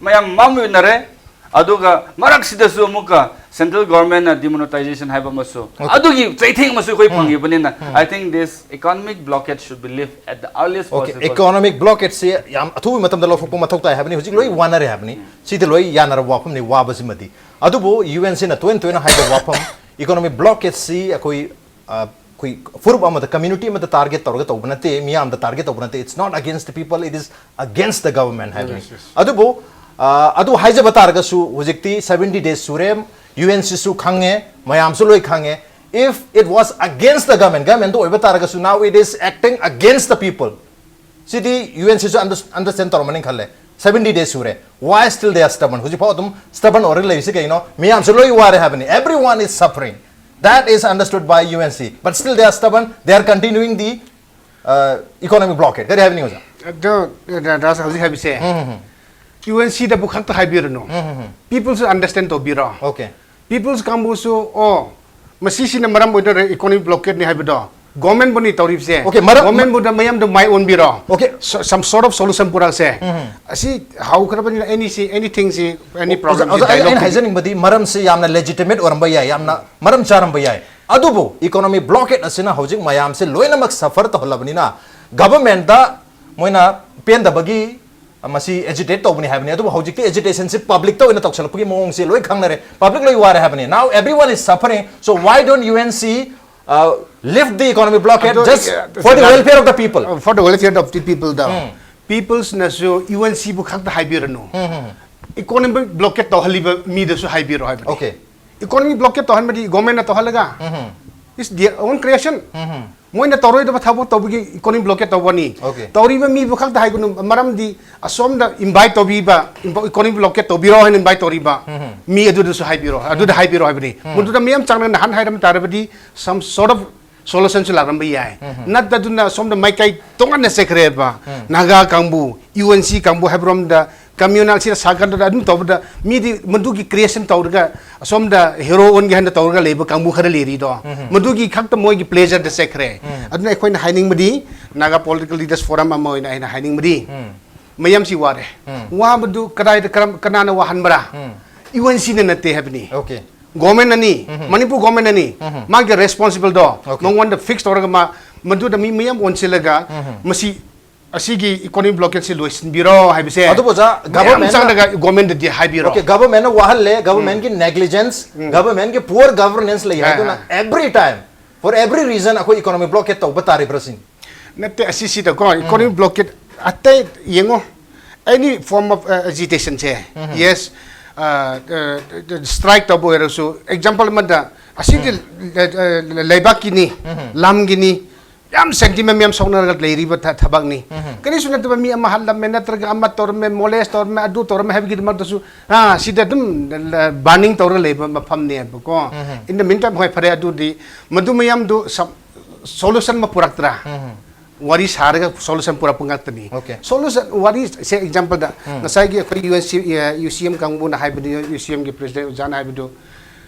ꯃꯌꯥꯝ ꯃꯥꯡꯃꯤꯟꯅꯔꯦ꯫ ꯑꯗꯨꯒ ꯃꯔꯛꯁꯤꯗꯁꯨ ꯑꯃꯨꯛꯀ central governmentꯅ demonetization ꯍꯥꯏꯕ ꯑꯃꯁꯨ, ꯑꯗꯨꯒꯤ ꯆꯩꯊꯦꯡ ꯑꯃꯁꯨ ꯑꯩꯈꯣꯏ ꯐꯪꯉꯤꯕꯅꯤꯅ, I think this economic blockade should be lift at the earliest possible꯫ Economic blockadeꯁꯤ ꯌꯥꯝ ꯑꯊꯨꯕ ꯃꯇꯝꯗ ꯂꯧꯊꯣꯛꯄ ꯃꯊꯧ ꯇꯥꯏ ꯍꯥꯏꯕꯅꯤ꯫ ꯍꯧꯖꯤꯛ ꯂꯣꯏ ꯋꯥꯅꯔꯦ ꯍꯥꯏꯕꯅꯤ꯫ ꯁꯤꯗꯤ ꯂꯣꯏ ꯌꯥꯅꯔꯕ ꯋꯥꯐꯝꯅꯤ, ꯋꯥꯕꯁꯤꯃꯗꯤ꯫ ꯑꯗꯨꯕꯨ UNꯁꯤꯅ ꯇꯣꯏꯅ ꯇꯣꯏꯅ ꯍꯥꯏꯕ ꯋꯥꯐꯝ, economic blockadeꯁꯤ ꯑꯩꯈꯣꯏ, ꯑ, ꯑꯩꯈꯣꯏ ꯐꯨꯔꯨꯞ ꯑꯃꯗ, community ꯑꯃꯗ target ꯇꯧꯔꯒ ꯇꯧꯕ ꯅꯠꯇꯦ, ꯃꯤꯌꯥꯝꯗ target ꯇꯧꯕ ꯅꯠꯇꯦ, it's not against the people, it is against the government ꯍꯥꯏꯕꯅꯤ꯫ ꯑꯗꯨꯕꯨ, ꯑ, ꯑꯗꯨ ꯍꯥꯏꯖꯕ ꯇꯥꯔꯒꯁꯨ ꯍꯧꯖꯤꯛꯇꯤ seventy days ꯁꯨꯔꯦ, UNꯁꯤꯁꯨ ꯈꯪꯉꯦ, ꯃꯌꯥꯝꯁꯨ ꯂꯣꯏ ꯈꯪꯉꯦ꯫ If it was against the government, governmentꯇ ꯑꯣꯏꯕ ꯇꯥꯔꯒꯁꯨ now it is acting against the people꯫ CD UNꯁꯤꯁꯨ under-, understand ꯇꯧꯔꯝꯃꯅꯤ ꯈꯜꯂꯦ꯫ seventy days ꯁꯨꯔꯦ꯫ Why still they are stubborn? ꯍꯧꯖꯤꯛꯐꯥꯎ ꯑꯗꯨꯝ stubborn ꯑꯣꯏꯔꯒ ꯂꯩꯔꯤꯁꯤ ꯀꯩꯅꯣ? ꯃꯤꯌꯥꯝꯁꯨ ꯂꯣꯏ ꯋꯥꯔꯦ ꯍꯥꯏꯕꯅꯤ꯫ Everyone is suffering. That is understood by U N C. But still they are stubborn. They are continuing the uh, economic blockade. ꯀꯔꯤ ꯍꯥꯏꯕꯅꯤ ꯑꯣꯖꯥ? ꯑꯗꯣ ꯔꯥꯖ ꯍꯧꯖꯤꯛ ꯍꯥꯏꯕꯁꯦ ꯌꯨ ꯑꯦꯟ ꯁꯤꯗꯕꯨ ꯈꯛꯇ ꯍꯥꯏꯕꯤꯔꯨꯅꯨ꯫ ꯄꯤꯄꯜꯁꯨ ꯑꯟꯗꯔꯁꯇꯦꯟ ꯇꯧꯕꯤꯔꯣ꯫ Okay. ꯄꯤꯄꯜꯁ ꯀꯥꯡꯕꯨꯁꯨ ꯑꯣ ꯃꯁꯤꯁꯤꯅ ꯃꯔꯝ ꯑꯣꯏꯗꯨꯅ ꯏꯀꯣꯅꯣꯃꯤꯛ ꯕ꯭ꯂꯣꯀꯦꯠꯅꯤ ꯍꯥꯏꯕꯗꯣ ꯒꯣꯔꯃꯦꯟꯕꯨꯅꯤ ꯇꯧꯔꯤꯕꯁꯦ꯫ Okay, ꯃꯔꯝ- ꯒꯣꯔꯃꯦꯟꯕꯨꯗ ꯃꯌꯥꯝꯗꯣ ꯃꯥꯏ ꯑꯣꯟꯕꯤꯔꯣ꯫ Okay. Some sort of solution ꯄꯨꯔꯛꯁꯦ꯫ ꯑꯁꯤ ꯍꯧꯈ꯭ꯔꯕꯅꯤꯅ ꯑꯦꯅꯤꯁꯤ ꯑꯦꯅꯤꯊꯤꯡꯁꯤ ꯑꯦꯅꯤ ꯑꯣꯖꯥ, ꯄ꯭ꯔꯣꯕ꯭ꯂꯦꯝꯁꯤ ꯑꯣꯖꯥ, ꯑꯩ- ꯑꯩꯅ ꯍꯥꯏꯖꯅꯤꯡꯕꯗꯤ ꯃꯔꯝꯁꯤ ꯌꯥꯝꯅ ꯂꯦꯖꯤꯇꯤꯃꯦꯠ ꯑꯣꯏꯔꯝꯕ ꯌꯥꯏ, ꯌꯥꯝꯅ ꯃꯔꯝ ꯆꯥꯔꯝꯕ ꯌꯥꯏ꯫ ꯑꯗꯨꯕꯨ ꯏꯀꯣꯅꯣꯃꯤ ꯕ꯭ꯂꯣꯀꯦꯠ ꯑꯁꯤꯅ ꯍꯧꯖꯤꯛ ꯃꯌꯥꯝꯁꯦ ꯂꯣꯏꯅꯃꯛ ꯁꯐꯔ ꯇꯧꯍꯜꯂꯕꯅꯤꯅ ꯒꯚꯔꯟꯃꯦꯟꯠꯇ ꯃꯣꯏꯅ ꯄꯦꯟꯗꯕꯒꯤ ꯃꯁꯤ ꯑꯦꯖꯤꯇꯦꯠ ꯇꯧꯕꯅꯤ ꯍꯥꯏꯕꯅꯤ꯫ ꯑꯗꯨꯕꯨ ꯍꯧꯖꯤꯛꯇꯤ ꯑꯦꯖꯤꯇꯦꯁꯟꯁꯤ ꯄꯕ꯭ꯂꯤꯛꯇ ꯑꯣꯏꯅ ꯇꯧꯁꯜꯂꯛꯄꯒꯤ ꯃꯑꯣꯡꯁꯦ ꯂꯣꯏ ꯈꯪꯅꯔꯦ, ꯄꯕ꯭ꯂꯤꯛ ꯂꯣꯏ ꯋꯥꯔꯦ ꯍꯥꯏꯕꯅꯤ꯫ Now everyone is suffering. So why don't U N C uh, lift the economic blockade ꯑꯗꯣ, just ꯑ, for the ꯑ, welfare of the people? For the welfare of the people ꯗ ꯄꯤꯄꯜꯁꯅꯁꯨ ꯌꯨ ꯑꯦꯟ ꯁꯤꯕꯨ ꯈꯛꯇ ꯍꯥꯏꯕꯤꯔꯅꯨ꯫ ꯏꯀꯣꯅꯣꯃꯤꯛ ꯕ꯭ꯂꯣꯀꯦꯠ ꯇꯧꯍꯜꯂꯤꯕ ꯃꯤꯗꯁꯨ ꯍꯥꯏꯕꯤꯔꯣ ꯍꯥꯏꯕꯅꯤ꯫ Okay. Economic blockade ꯇꯧꯍꯟꯕꯗꯤ ꯒꯣꯔꯃꯦꯟꯅ ꯇꯧꯍꯜꯂꯒ it's their own creation. ꯃꯣꯏꯅ ꯇꯧꯔꯣꯏꯗꯕ ꯊꯕꯛ ꯇꯧꯕꯒꯤ ꯏꯀꯣꯅꯣꯃꯤꯛ ꯕ꯭ꯂꯣꯀꯦꯠ ꯇꯧꯕꯅꯤ꯫ Okay. ꯇꯧꯔꯤꯕ ꯃꯤꯕꯨ ꯈꯛꯇ ꯍꯥꯏꯒꯅꯨ, ꯃꯔꯝꯗꯤ ꯑꯁꯣꯝꯗ ꯏꯟꯚꯥꯏꯠ ꯇꯧꯕꯤꯕ, ꯏꯀꯣꯅꯣꯃꯤꯛ ꯕ꯭ꯂꯣꯀꯦꯠ ꯇꯧꯕꯤꯔꯣ ꯍꯥꯏꯅ ꯏꯟꯚꯥꯏꯠ ꯇꯧꯔꯤꯕ ꯃꯤ ꯑꯗꯨꯗꯁꯨ ꯍꯥꯏꯕꯤꯔꯣ, ꯑꯗꯨꯗ ꯍꯥꯏꯕꯤꯔꯣ ꯍꯥꯏꯕꯅꯤ꯫ ꯃꯗꯨꯗ ꯃꯤꯌꯥꯝ ꯆꯥꯡꯅ ꯅꯍꯥꯟ ꯍꯥꯏꯔꯝ ꯇꯥꯔꯕꯗꯤ some sort of solution ꯁꯨ ꯂꯥꯛꯂꯝꯕ ꯌꯥꯏ꯫ ꯅꯠꯇꯗꯨꯅ ꯁꯣꯝꯗ ꯃꯥꯏꯀꯩ ꯇꯣꯉꯥꯟꯅ ꯆꯠꯈ꯭ꯔꯦꯕ꯫ ꯅꯥꯒꯥ ꯀꯥꯡꯕꯨ, ꯌꯨ ꯑꯦꯟ ꯁꯤ ꯀꯥꯡꯕꯨ ꯍꯥꯏꯕꯔꯣꯝꯗ ꯀꯝꯃ꯭ꯌꯨꯅꯦꯜꯁꯤꯗ ꯁꯥꯒꯠꯂꯒ ꯑꯗꯨꯝ ꯇꯧꯕꯗ ꯃꯤꯗꯤ ꯃꯗꯨꯒꯤ ꯀ꯭ꯔꯤꯌꯦꯁꯟ ꯇꯧꯔꯒ ꯑꯁꯣꯝꯗ ꯍꯦꯔꯣ ꯑꯣꯟꯒꯦ ꯍꯥꯏꯅ ꯇꯧꯔꯒ ꯂꯩꯕ ꯀꯥꯡꯕꯨ ꯈꯔ ꯂꯩꯔꯤꯗꯣ, ꯃꯗꯨꯒꯤ ꯈꯛꯇ ꯃꯣꯏꯒꯤ ꯄ꯭ꯂꯦꯖꯔꯗ ꯆꯠꯈ꯭ꯔꯦ꯫ ꯑꯗꯨꯅ ꯑꯩꯈꯣꯏꯅ ꯍꯥꯏꯅꯤꯡꯕꯗꯤ, ꯅꯥꯒꯥ ꯄꯣꯂꯤꯇꯤꯀꯦꯜ ꯂꯤꯗꯔꯁ ꯐꯣꯔꯝ ꯑꯃ ꯑꯣꯏꯅ ꯑꯩꯅ ꯍꯥꯏꯅꯤꯡꯕꯗꯤ, ꯃꯌꯥꯝꯁꯤ ꯋꯥꯔꯦ꯫ ꯋꯥꯕꯗꯨ ꯀꯗꯥꯏꯗ ꯀꯔꯝ- ꯀꯅꯥꯅ ꯋꯥꯍꯟꯕ꯭ꯔꯥ? ꯌꯨ ꯑꯦꯟ ꯁꯤꯅ ꯅꯠꯇꯦ ꯍꯥꯏꯕꯅꯤ꯫ Okay. ꯒꯣꯔꯃꯦꯟꯅꯅꯤ, ꯃꯅꯤꯄꯨꯔ ꯒꯣꯔꯃꯦꯟꯅꯅꯤ ꯃꯥꯒꯤ ꯔꯦꯁꯄꯣꯟꯁꯤꯕꯜꯗꯣ ꯃꯉꯣꯟꯗ ꯐꯤꯛꯁ ꯇꯧꯔꯒ ꯃꯥ ꯃꯗꯨꯗ ꯃꯤ ꯃꯌꯥꯝ ꯑꯣꯟꯁꯤꯜꯂꯒ ꯃꯁꯤ ꯑꯁꯤꯒꯤ ꯏꯀꯣꯅꯣꯃꯤꯛ ꯕ꯭ꯂꯣꯀꯦꯠꯁꯤ ꯂꯣꯏꯁꯤꯟꯕꯤꯔꯣ ꯍꯥꯏꯕꯁꯦ ꯑꯗꯨꯕꯨ ꯑꯣꯖꯥ, ꯃꯌꯥꯝ ꯒꯚꯔꯟꯃꯦꯟꯠꯅ- ꯆꯪꯂꯒ ꯒꯣꯔꯃꯦꯟꯗꯗꯤ ꯍꯥꯏꯕꯤꯔꯣ꯫ Okay, ꯒꯚꯔꯟꯃꯦꯟꯠꯅ ꯋꯥꯍꯜꯂꯦ, ꯒꯚꯔꯟꯃꯦꯟꯠꯀꯤ ꯅꯦꯒ꯭ꯂꯤꯖꯦꯟꯁ, ꯒꯚꯔꯟꯃꯦꯟꯠꯀꯤ ꯄꯨꯋꯔ ꯒꯚꯔꯅꯦꯟꯁ ꯂꯩ ꯑꯥ, ꯍꯥꯏꯗꯨꯅ every time, for every reason ꯑꯩꯈꯣꯏ ꯏꯀꯣꯅꯣꯃꯤ ꯕ꯭ꯂꯣꯀꯦꯠ ꯇꯧꯕ ꯇꯥꯔꯤꯕ꯭ꯔꯥ ꯁꯤꯅꯤ꯫ ꯅꯠꯇꯦ, ꯑꯁꯤꯁꯤꯗꯀꯣ ꯏꯀꯣꯅꯣꯃꯤꯛ ꯕ꯭ꯂꯣꯀꯦꯠ ꯑꯇꯩ ꯌꯦꯡꯉꯣ, ꯑꯦꯅꯤ ꯐꯣꯔꯝ ꯑꯣꯐ ꯑꯦꯖꯤꯇꯦꯁꯟꯁꯦ, ꯌꯦꯁ, ꯁ꯭ꯇ꯭ꯔꯥꯏꯛ ꯇꯧꯕ ꯑꯣꯏꯔꯁꯨ, ꯑꯦꯛꯖꯥꯝꯄꯜ ꯑꯃꯗ ꯑꯁꯤꯗꯤ ꯂꯩꯕꯥꯛꯀꯤꯅꯤ, ꯂꯝꯒꯤꯅꯤ, ꯌꯥꯝ ꯁꯦꯟꯇꯤꯃꯦꯟ ꯌꯥꯝ ꯁꯣꯛꯅꯔꯒ ꯂꯩꯔꯤꯕ ꯊꯕꯛꯅꯤ꯫ ꯀꯔꯤꯁꯨ ꯅꯠꯇꯕ ꯃꯤ ꯑꯃ ꯍꯜꯂꯝꯃꯦ, ꯅꯠꯇ꯭ꯔꯒ ꯑꯃ ꯇꯧꯔꯝꯃꯦ, ꯃꯣꯂꯦꯁ ꯇꯧꯔꯝꯃꯦ, ꯑꯗꯨ ꯇꯧꯔꯝꯃꯦ ꯍꯥꯏꯕꯒꯤꯗꯃꯛꯇꯁꯨ ꯁꯤꯗ ꯑꯗꯨꯝ ꯕꯥꯔꯅꯤꯡ ꯇꯧꯔꯒ ꯂꯩꯕ ꯃꯐꯝꯅꯦꯕꯀꯣ꯫ In the meantime, ꯍꯣꯏ, ꯐꯔꯦ, ꯑꯗꯨꯗꯤ ꯃꯗꯨ ꯃꯌꯥꯝꯗꯨ ꯁꯣꯂꯨꯁꯟ ꯑꯃ ꯄꯨꯔꯛꯇ꯭ꯔꯥ? ꯋꯥꯔꯤ ꯁꯥꯔꯒ ꯁꯣꯂꯨꯁꯟ ꯄꯨꯔꯛꯄ ꯉꯥꯛꯇꯅꯤ꯫ Okay. ꯁꯣꯂꯨꯁꯟ ꯋꯥꯔꯤ ꯁꯦ, ꯑꯦꯛꯖꯥꯝꯄꯜꯗ ꯉꯁꯥꯏꯒꯤ ꯑꯩꯈꯣꯏ ꯌꯨ ꯑꯦꯟ ꯁꯤ ꯌꯨ ꯁꯤ ꯑꯦꯝ ꯀꯥꯡꯕꯨꯅ ꯍꯥꯏꯕꯗꯨ, ꯌꯨ ꯁꯤ ꯑꯦꯝꯒꯤ ꯄ꯭ꯔꯦꯁꯤꯗꯦꯟ ꯑꯣꯖꯥꯅ ꯍꯥꯏꯕꯗꯨ,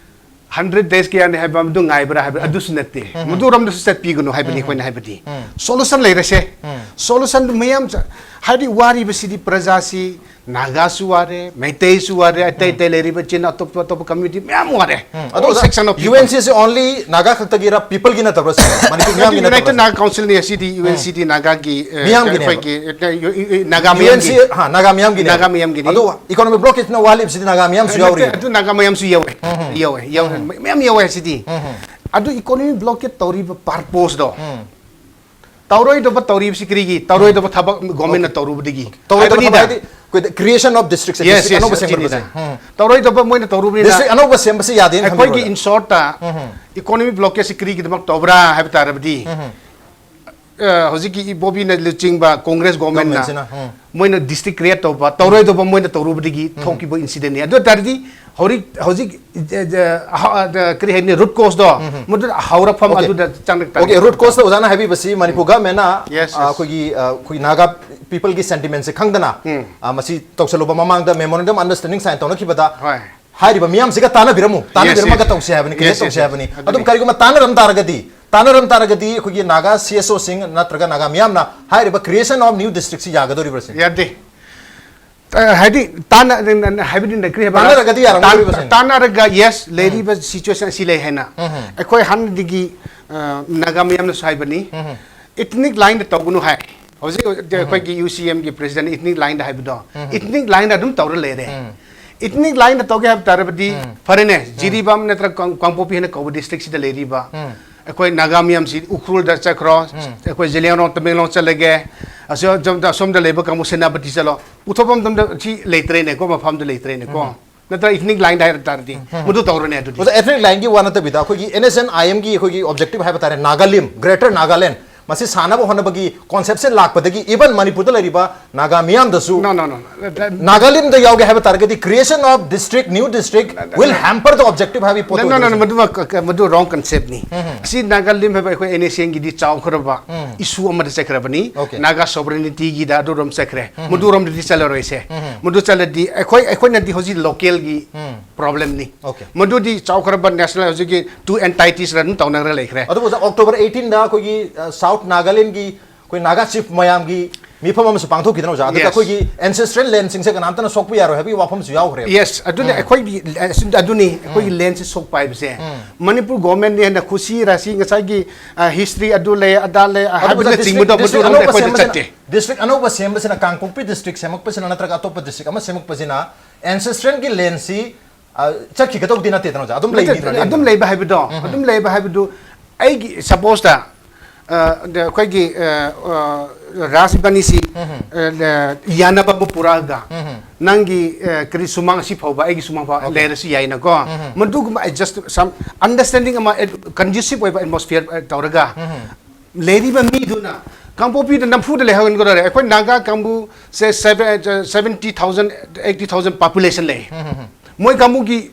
ꯍꯟꯗ꯭ꯔꯦꯠ ꯗꯦꯖ ꯀꯌꯥꯅꯤ ꯍꯥꯏꯕ ꯑꯗꯨ ꯉꯥꯏꯕ꯭ꯔꯥ ꯍꯥꯏꯕ ꯑꯗꯨꯁꯨ ꯅꯠꯇꯦ꯫ ꯃꯗꯨꯔꯣꯝꯗꯁꯨ ꯆꯠꯄꯤꯒꯅꯨ ꯍꯥꯏꯕꯅꯤ ꯑꯩꯈꯣꯏꯅ ꯍꯥꯏꯕꯗꯤ꯫ ꯁꯣꯂꯨꯁꯟ ꯂꯩꯔꯁꯦ꯫ ꯁꯣꯂꯨꯁꯟꯗꯨ ꯃꯌꯥꯝ ꯆ-, ꯍꯥꯏꯗꯤ ꯋꯥꯔꯤꯕꯁꯤꯗꯤ ꯄ꯭ꯔꯖꯥꯁꯤ ꯅꯥꯒꯥꯁꯨ ꯋꯥꯔꯦ, ꯃꯩꯇꯩꯁꯨ ꯋꯥꯔꯦ, ꯑꯇꯩ ꯑꯇꯩ ꯂꯩꯔꯤꯕ ꯆꯤꯟ ꯑꯇꯣꯞꯄ ꯑꯇꯣꯞꯄ ꯀꯝꯃ꯭ꯌꯨꯅꯤꯇꯤ ꯃꯌꯥꯝ ꯋꯥꯔꯦ꯫ ꯑꯗꯣ All section of U N C ꯑꯁꯤ only ꯅꯥꯒꯥ ꯈꯛꯇꯒꯤꯔ, ꯄꯤꯄꯜꯒꯤ ꯅꯠꯇꯕ꯭ꯔꯥ ꯁꯤꯅꯤ? ꯃꯅꯤꯄꯨꯔ ꯃꯤꯌꯥꯝꯒꯤ United ꯅꯠꯇꯕ꯭ꯔꯥ? Naga Council ꯅꯤ, ꯑꯁꯤꯗꯤ ꯌꯨ ꯑꯦꯟ ꯁꯤꯗꯤ ꯅꯥꯒꯥꯒꯤ, ꯑ, ꯃꯤꯌꯥꯝꯒꯤꯅꯦꯕ꯫ ꯑꯩꯈꯣꯏꯒꯤ, ꯑ, U-, U-, U-, Naga U N C, ꯃꯤꯌꯥꯝꯒꯤ꯫ ꯍꯥ, ꯅꯥꯒꯥ ꯃꯤꯌꯥꯝꯒꯤꯅꯦ꯫ ꯅꯥꯒꯥ ꯃꯤꯌꯥꯝꯒꯤꯅꯤ꯫ ꯑꯗꯣ economic blockade ꯅ ꯋꯥꯍꯜꯂꯤꯕꯁꯤꯗꯤ ꯅꯥꯒꯥ ꯃꯤꯌꯥꯝꯁꯨ ꯌꯥꯎꯔꯤ꯫ ꯅꯠꯇꯦ, ꯑꯗꯨ ꯅꯥꯒꯥ ꯃꯌꯥꯝꯁꯨ ꯌꯥꯎꯋꯦ꯫ ꯌꯥꯎꯋꯦ, ꯌꯥꯎꯋꯦ꯫ ꯃꯌꯥꯝ ꯌꯥꯎꯋꯦ ꯍꯥꯏꯁꯤꯗꯤ꯫ ꯑꯗꯨ economic blockade ꯇꯧꯔꯤꯕ purpose ꯗꯣ꯫ ꯇꯧꯔꯣꯏꯗꯕ ꯇꯧꯔꯤꯕꯁꯤ ꯀꯔꯤꯒꯤ? ꯇꯧꯔꯣꯏꯗꯕ ꯊꯕꯛ government ꯅ ꯇꯧꯔꯨꯕꯗꯒꯤ꯫ ꯇꯧꯔꯣꯏꯗꯕ ꯍꯥꯏꯕꯅꯤꯗ꯫ ꯊꯕꯛ ꯍꯥꯏꯗꯤ ꯑꯩꯈꯣꯏꯗ creation of district say, Yes, district yes, ꯑꯅꯧꯕ yes, ꯁꯦꯝꯒꯠꯄꯁꯦ꯫ ꯑꯗꯨꯅꯤꯗ꯫ ꯇꯧꯔꯣꯏꯗꯕ ꯃꯣꯏꯅ ꯇꯧꯔꯨꯕꯅꯤꯅ꯫ District ꯑꯅꯧꯕ ꯁꯦꯝꯕꯁꯤ ꯌꯥꯗꯦꯅ ꯈꯟꯕ꯭ꯔꯣ? ꯑꯩꯈꯣꯏꯒꯤ in short ꯇ economic blockade ꯁꯤ ꯀꯔꯤꯒꯤꯗꯃꯛ ꯇꯧꯕ꯭ꯔꯥ ꯍꯥꯏꯕ ꯇꯥꯔꯕꯗꯤ, ꯑ, ꯍꯧꯖꯤꯛꯀꯤ ꯏꯕꯣꯕꯤꯅ ꯂꯨꯆꯤꯡꯕ Congress government ꯅ Government ꯁꯤꯅ, ꯎꯝ꯫ ꯃꯣꯏꯅ district create ꯇꯧꯕ, ꯇꯧꯔꯣꯏꯗꯧꯕ ꯃꯣꯏꯅ ꯇꯧꯔꯨꯕꯗꯒꯤ ꯊꯣꯛꯈꯤꯕ incident ꯅꯤ꯫ ꯑꯗꯨ ꯑꯣꯏ ꯇꯥꯔꯗꯤ ꯍꯧꯖꯤꯛ, ꯍꯧꯖꯤꯛ, ꯑ, ꯑ, ꯍ-, ꯑ, ꯀꯔꯤ ꯍꯥꯏꯅꯤ, root cause ꯗꯣ, ꯃꯗꯨ ꯍꯧꯔꯛꯐꯝ Okay. ꯑꯗꯨꯗ ꯆꯪꯂꯛ ꯇꯥꯔꯦ꯫ Okay, root cause ꯇ ꯑꯣꯖꯥꯅ ꯍꯥꯏꯕꯤꯕꯁꯤ ꯃꯅꯤꯄꯨꯔ government ꯅ, Yes, yes. ꯑ, ꯑꯩꯈꯣꯏꯒꯤ, ꯑ, ꯑꯩꯈꯣꯏ ꯅꯥꯒꯥ people ꯒꯤ sentiment ꯁꯦ ꯈꯪꯗꯅ, ꯎꯝ꯫ ꯑ, ꯃꯁꯤ ꯇꯧꯁꯜꯂꯨꯕ ꯃꯃꯥꯡꯗ memorandum understanding sign ꯇꯧꯅꯈꯤꯕꯗ ꯍꯣꯏ꯫ ꯍꯥꯏꯔꯤꯕ ꯃꯤꯌꯥꯝꯁꯤꯒ ꯇꯥꯟꯅꯕꯤꯔꯝꯃꯨ, Yes, ꯇꯥꯟꯅꯕꯤꯔꯝꯃꯒ yes. ꯇꯧꯁꯦ ꯍꯥꯏꯕꯅꯤ, create Yes, yes, ꯇꯧꯁꯦ yes. ꯍꯥꯏꯕꯅꯤ꯫ ꯑꯗꯨꯅꯤ꯫ ꯑꯗꯨꯝ ꯀꯔꯤꯒꯨꯝꯕ ꯇꯥꯟꯅꯔꯝ ꯇꯥꯔꯒꯗꯤ, ꯇꯥꯟꯅꯔꯝ ꯇꯥꯔꯒꯗꯤ ꯑꯩꯈꯣꯏꯒꯤ ꯅꯥꯒꯥ ꯁꯤ ꯑꯦꯁ ꯑꯣ ꯁꯤꯡ ꯅꯠꯇ꯭ꯔꯒ ꯅꯥꯒꯥ ꯃꯤꯌꯥꯝꯅ ꯍꯥꯏꯔꯤꯕ creation of new district ꯁꯤ ꯌꯥꯒꯗꯧꯔꯤꯕ꯭ꯔꯥ ꯁꯤꯅꯤ? ꯌꯥꯗꯦ꯫ ꯑ, ꯍꯥꯏꯗꯤ ꯇꯥꯟꯅ-, ꯍꯥꯏꯕꯗꯤ ꯀꯔꯤ ꯍꯥꯏꯕ? ꯇꯥꯟꯅꯔꯒꯗꯤ ꯌꯥꯔꯝꯒꯗꯧꯔꯤꯕ꯭ꯔꯥ ꯇꯥꯟ-, ꯁꯤꯅꯤ? ꯇꯥꯟꯅꯔꯒ, yes, ꯂꯩꯔꯤꯕ situation ꯑꯁꯤ ꯂꯩ ꯍꯥꯏꯅ꯫ ꯑꯩꯈꯣꯏ ꯍꯥꯟꯅꯗꯒꯤ, ꯑ, ꯅꯥꯒꯥ ꯃꯤꯌꯥꯝꯅꯁꯨ ꯍꯥꯏꯕꯅꯤ, ethnic line ꯗ ꯇꯧꯒꯅꯨ ꯍꯥꯏ꯫ ꯍꯧꯖꯤꯛ ꯍꯧꯖꯤꯛ ꯑꯩꯈꯣꯏꯒꯤ ꯌꯨ ꯁꯤ ꯑꯦꯝ ꯒꯤ president ethnic line ꯗ ꯍꯥꯏꯕꯗꯣ, ethnic line ꯗ ꯑꯗꯨꯝ ꯇꯧꯔ ꯂꯩꯔꯦ꯫ Ethnic line ꯗ ꯇꯧꯒꯦ ꯍꯥꯏꯕ ꯇꯥꯔꯕꯗꯤ, ꯐꯔꯦꯅꯦ, ꯖꯤꯔꯤꯕꯥꯝ ꯅꯠꯇ꯭ꯔꯒ ꯀꯥꯡ-, ꯀꯥꯡꯄꯣꯛꯄꯤ ꯍꯥꯏꯅ ꯀꯧꯕ district ꯁꯤꯗ ꯂꯩꯔꯤꯕ ꯑꯩꯈꯣꯏ ꯅꯥꯒꯥ ꯃꯤꯌꯥꯝꯁꯤ ꯎꯈ꯭ꯔꯨꯜꯗ ꯆꯠꯈ꯭ꯔꯣ, ꯑꯩꯈꯣꯏ ꯖꯤꯂꯤꯌꯥꯡꯔꯣꯡ, ꯇꯃꯦꯡꯂꯣꯡ ꯆꯠꯂꯒꯦ, ꯑꯁꯣꯝꯗ, ꯑꯁꯣꯝꯗ ꯂꯩꯕ ꯀꯥꯡꯕꯨ ꯁꯦꯅꯥꯄꯇꯤ ꯆꯠꯂꯣ, ꯄꯨꯊꯣꯛꯐꯝ ꯃꯇꯝꯗ ꯁꯤ ꯂꯩꯇ꯭ꯔꯦꯅꯦꯀꯣ, ꯃꯐꯝꯗꯨ ꯂꯩꯇ꯭ꯔꯦꯅꯦꯀꯣ꯫ ꯅꯠꯇ꯭ꯔ ethnic line ꯗ ꯍꯥꯏꯔ ꯇꯥꯔꯗꯤ, ꯃꯗꯨ ꯇꯧꯔꯅꯦ ꯑꯗꯨꯗꯤ꯫ ꯑꯣꯖꯥ, ethnic line ꯒꯤ ꯋꯥ ꯅꯠꯇꯕꯤꯗ ꯑꯩꯈꯣꯏꯒꯤ N S N I M ꯒꯤ ꯑꯩꯈꯣꯏꯒꯤ objective ꯍꯥꯏꯕ ꯇꯥꯔꯦ, ꯅꯥꯒꯥꯂꯤꯝ, Greater Nagaland, ꯃꯁꯤ ꯁꯥꯟꯅꯕ ꯍꯣꯠꯅꯕꯒꯤ ꯀꯣꯟꯁꯦꯞꯁꯦ ꯂꯥꯛꯄꯗꯒꯤ ꯏꯚꯟ ꯃꯅꯤꯄꯨꯔꯗ ꯂꯩꯔꯤꯕ Naga ꯃꯤꯌꯥꯝꯗꯁꯨ No, no, no. That- Nagaland ꯌꯥꯎꯒꯦ ꯍꯥꯏꯕ ꯇꯥꯔꯒꯗꯤ creation of district, new district will hamper the objective ꯍꯥꯏꯕꯒꯤ ꯄꯣꯠꯇꯨ No, no, no, no, ꯑꯣꯏꯗꯣꯏꯅꯣ? ꯃꯗꯨꯃ ꯃꯗꯨ wrong concept ꯅꯤ꯫ ꯁꯤ ꯅꯥꯒꯥꯂꯦꯟ ꯍꯥꯏꯕ ꯑꯩꯈꯣꯏ NSCN ꯒꯤꯗꯤ ꯆꯥꯎꯈ꯭ꯔꯕ issue ꯑꯃꯗ ꯆꯠꯈ꯭ꯔꯕꯅꯤ꯫ Okay. ꯅꯥꯒꯥ sovereignty ꯒꯤꯗ ꯑꯗꯨꯔꯣꯝ ꯆꯠꯈ꯭ꯔꯦ꯫ ꯃꯗꯨꯔꯣꯝꯗꯗꯤ ꯆꯠꯂꯔꯣꯏꯁꯦ꯫ ꯃꯗꯨ ꯆꯠꯂꯗꯤ ꯑꯩꯈꯣꯏ ꯑꯩꯈꯣꯏꯅꯗꯤ ꯍꯧꯖꯤꯛ local ꯒꯤ problem ꯅꯤ꯫ Okay. ꯃꯗꯨꯗꯤ ꯆꯥꯎꯈ꯭ꯔꯕ national ꯍꯧꯖꯤꯛꯀꯤ two entities ꯔ ꯑꯗꯨꯝ ꯇꯧꯅꯈ꯭ꯔ ꯂꯩꯈ꯭ꯔꯦ꯫ ꯑꯗꯨꯕꯨ ꯑꯣꯖꯥ, October eighteen ꯗ ꯑꯩꯈꯣꯏꯒꯤ ꯁꯥꯎꯠ ꯅꯥꯒꯥꯂꯦꯟꯒꯤ ꯑꯩꯈꯣꯏ ꯅꯥꯒꯥ ꯆꯤꯐ ꯃꯌꯥꯝꯒꯤ ꯃꯤꯐꯝ ꯑꯃꯁꯨ ꯄꯥꯡꯊꯣꯛꯈꯤꯗꯅ ꯑꯣꯖꯥ, ꯑꯗꯨꯗ Yes. ꯑꯩꯈꯣꯏꯒꯤ ancestral land ꯁꯤꯡꯁꯦ ꯀꯅꯥꯝꯇꯅ ꯁꯣꯛꯄ ꯌꯥꯔꯣꯏ ꯍꯥꯏꯕꯒꯤ ꯋꯥꯐꯝꯁꯨ ꯌꯥꯎꯈ꯭ꯔꯦꯕ꯫ Yes, ꯑꯗꯨꯅ ꯑꯩꯈꯣꯏꯒꯤ ꯑꯗꯨꯅꯤ ꯑꯩꯈꯣꯏꯒꯤ land ꯁꯤ ꯁꯣꯛꯄ ꯍꯥꯏꯕꯁꯦ ꯃꯅꯤꯄꯨꯔ government ꯅ ꯍꯦꯟꯅ ꯈꯨꯁꯤ ꯔꯥꯁꯤ ꯉꯁꯥꯏꯒꯤ history ꯑꯗꯨ ꯂꯩ ꯑꯗꯥ ꯂꯩ ꯑꯗꯨꯕꯨ ꯍꯥꯏꯕꯅꯆꯤꯡꯕꯗꯣ district ꯃꯗꯨꯔꯣꯝꯗ ꯑꯅꯧꯕ ꯑꯩꯈꯣꯏꯗ ꯁꯦꯝꯕꯁꯤꯅ ꯆꯠꯇꯦ꯫ District ꯑꯅꯧꯕ ꯁꯦꯝꯕꯁꯤꯅ ꯀꯥꯡꯄꯣꯛꯄꯤ district ꯁꯦꯝꯃꯛꯄꯁꯤꯅ ꯅꯠꯇ꯭ꯔꯒ ꯑꯇꯣꯞꯄ district ꯑꯃ ꯁꯦꯝꯃꯛꯄꯁꯤꯅ ancestral ꯒꯤ land ꯁꯤ ꯆꯠꯈꯤꯒꯗꯧꯗꯤ ꯅꯠꯇꯦꯗꯅ ꯑꯣꯖꯥ, ꯑꯗꯨꯝ ꯂꯩꯈꯤꯗ꯭ꯔꯅꯦ? ꯑꯗꯨꯝ ꯂꯩꯕ ꯍꯥꯏꯕꯗꯣ ꯑꯗꯨꯝ ꯂꯩꯕ ꯍꯥꯏꯕꯗꯨ ꯑꯩꯒꯤ suppose ꯇ ꯑ, ꯑꯩꯈꯣꯏꯒꯤ ꯑ, ꯑ, ꯔꯥꯖ ꯏꯕꯥꯅꯤꯁꯤ ꯑ, ꯌꯥꯅꯕ ꯑꯃ ꯄꯨꯔꯛꯑꯒ ꯅꯪꯒꯤ ꯑ, ꯀꯔꯤ ꯁꯨꯃꯥꯡ ꯑꯁꯤ ꯐꯥꯎꯕ ꯑꯩꯒꯤ ꯁꯨꯃꯥꯡ ꯐꯥꯎꯕ ꯂꯩꯔꯁꯨ ꯌꯥꯏꯅꯀꯣ꯫ ꯃꯗꯨꯒꯨꯝꯕ adjust some understanding ꯑꯃ conducive ꯑꯣꯏꯕ atmosphere ꯑ, ꯇꯧꯔꯒ ꯂꯩꯔꯤꯕ ꯃꯤꯗꯨꯅ ꯀꯥꯡꯄꯣꯛꯄꯤꯗ ꯅꯝꯐꯨꯗ ꯂꯩꯍꯟꯒꯗꯧꯔꯦ꯫ ꯑꯩꯈꯣꯏ ꯅꯥꯒꯥ ꯀꯥꯡꯕꯨꯁꯦ seventy thousand eighty thousand population ꯂꯩ꯫ ꯃꯣꯏ ꯀꯥꯡꯕꯨꯒꯤ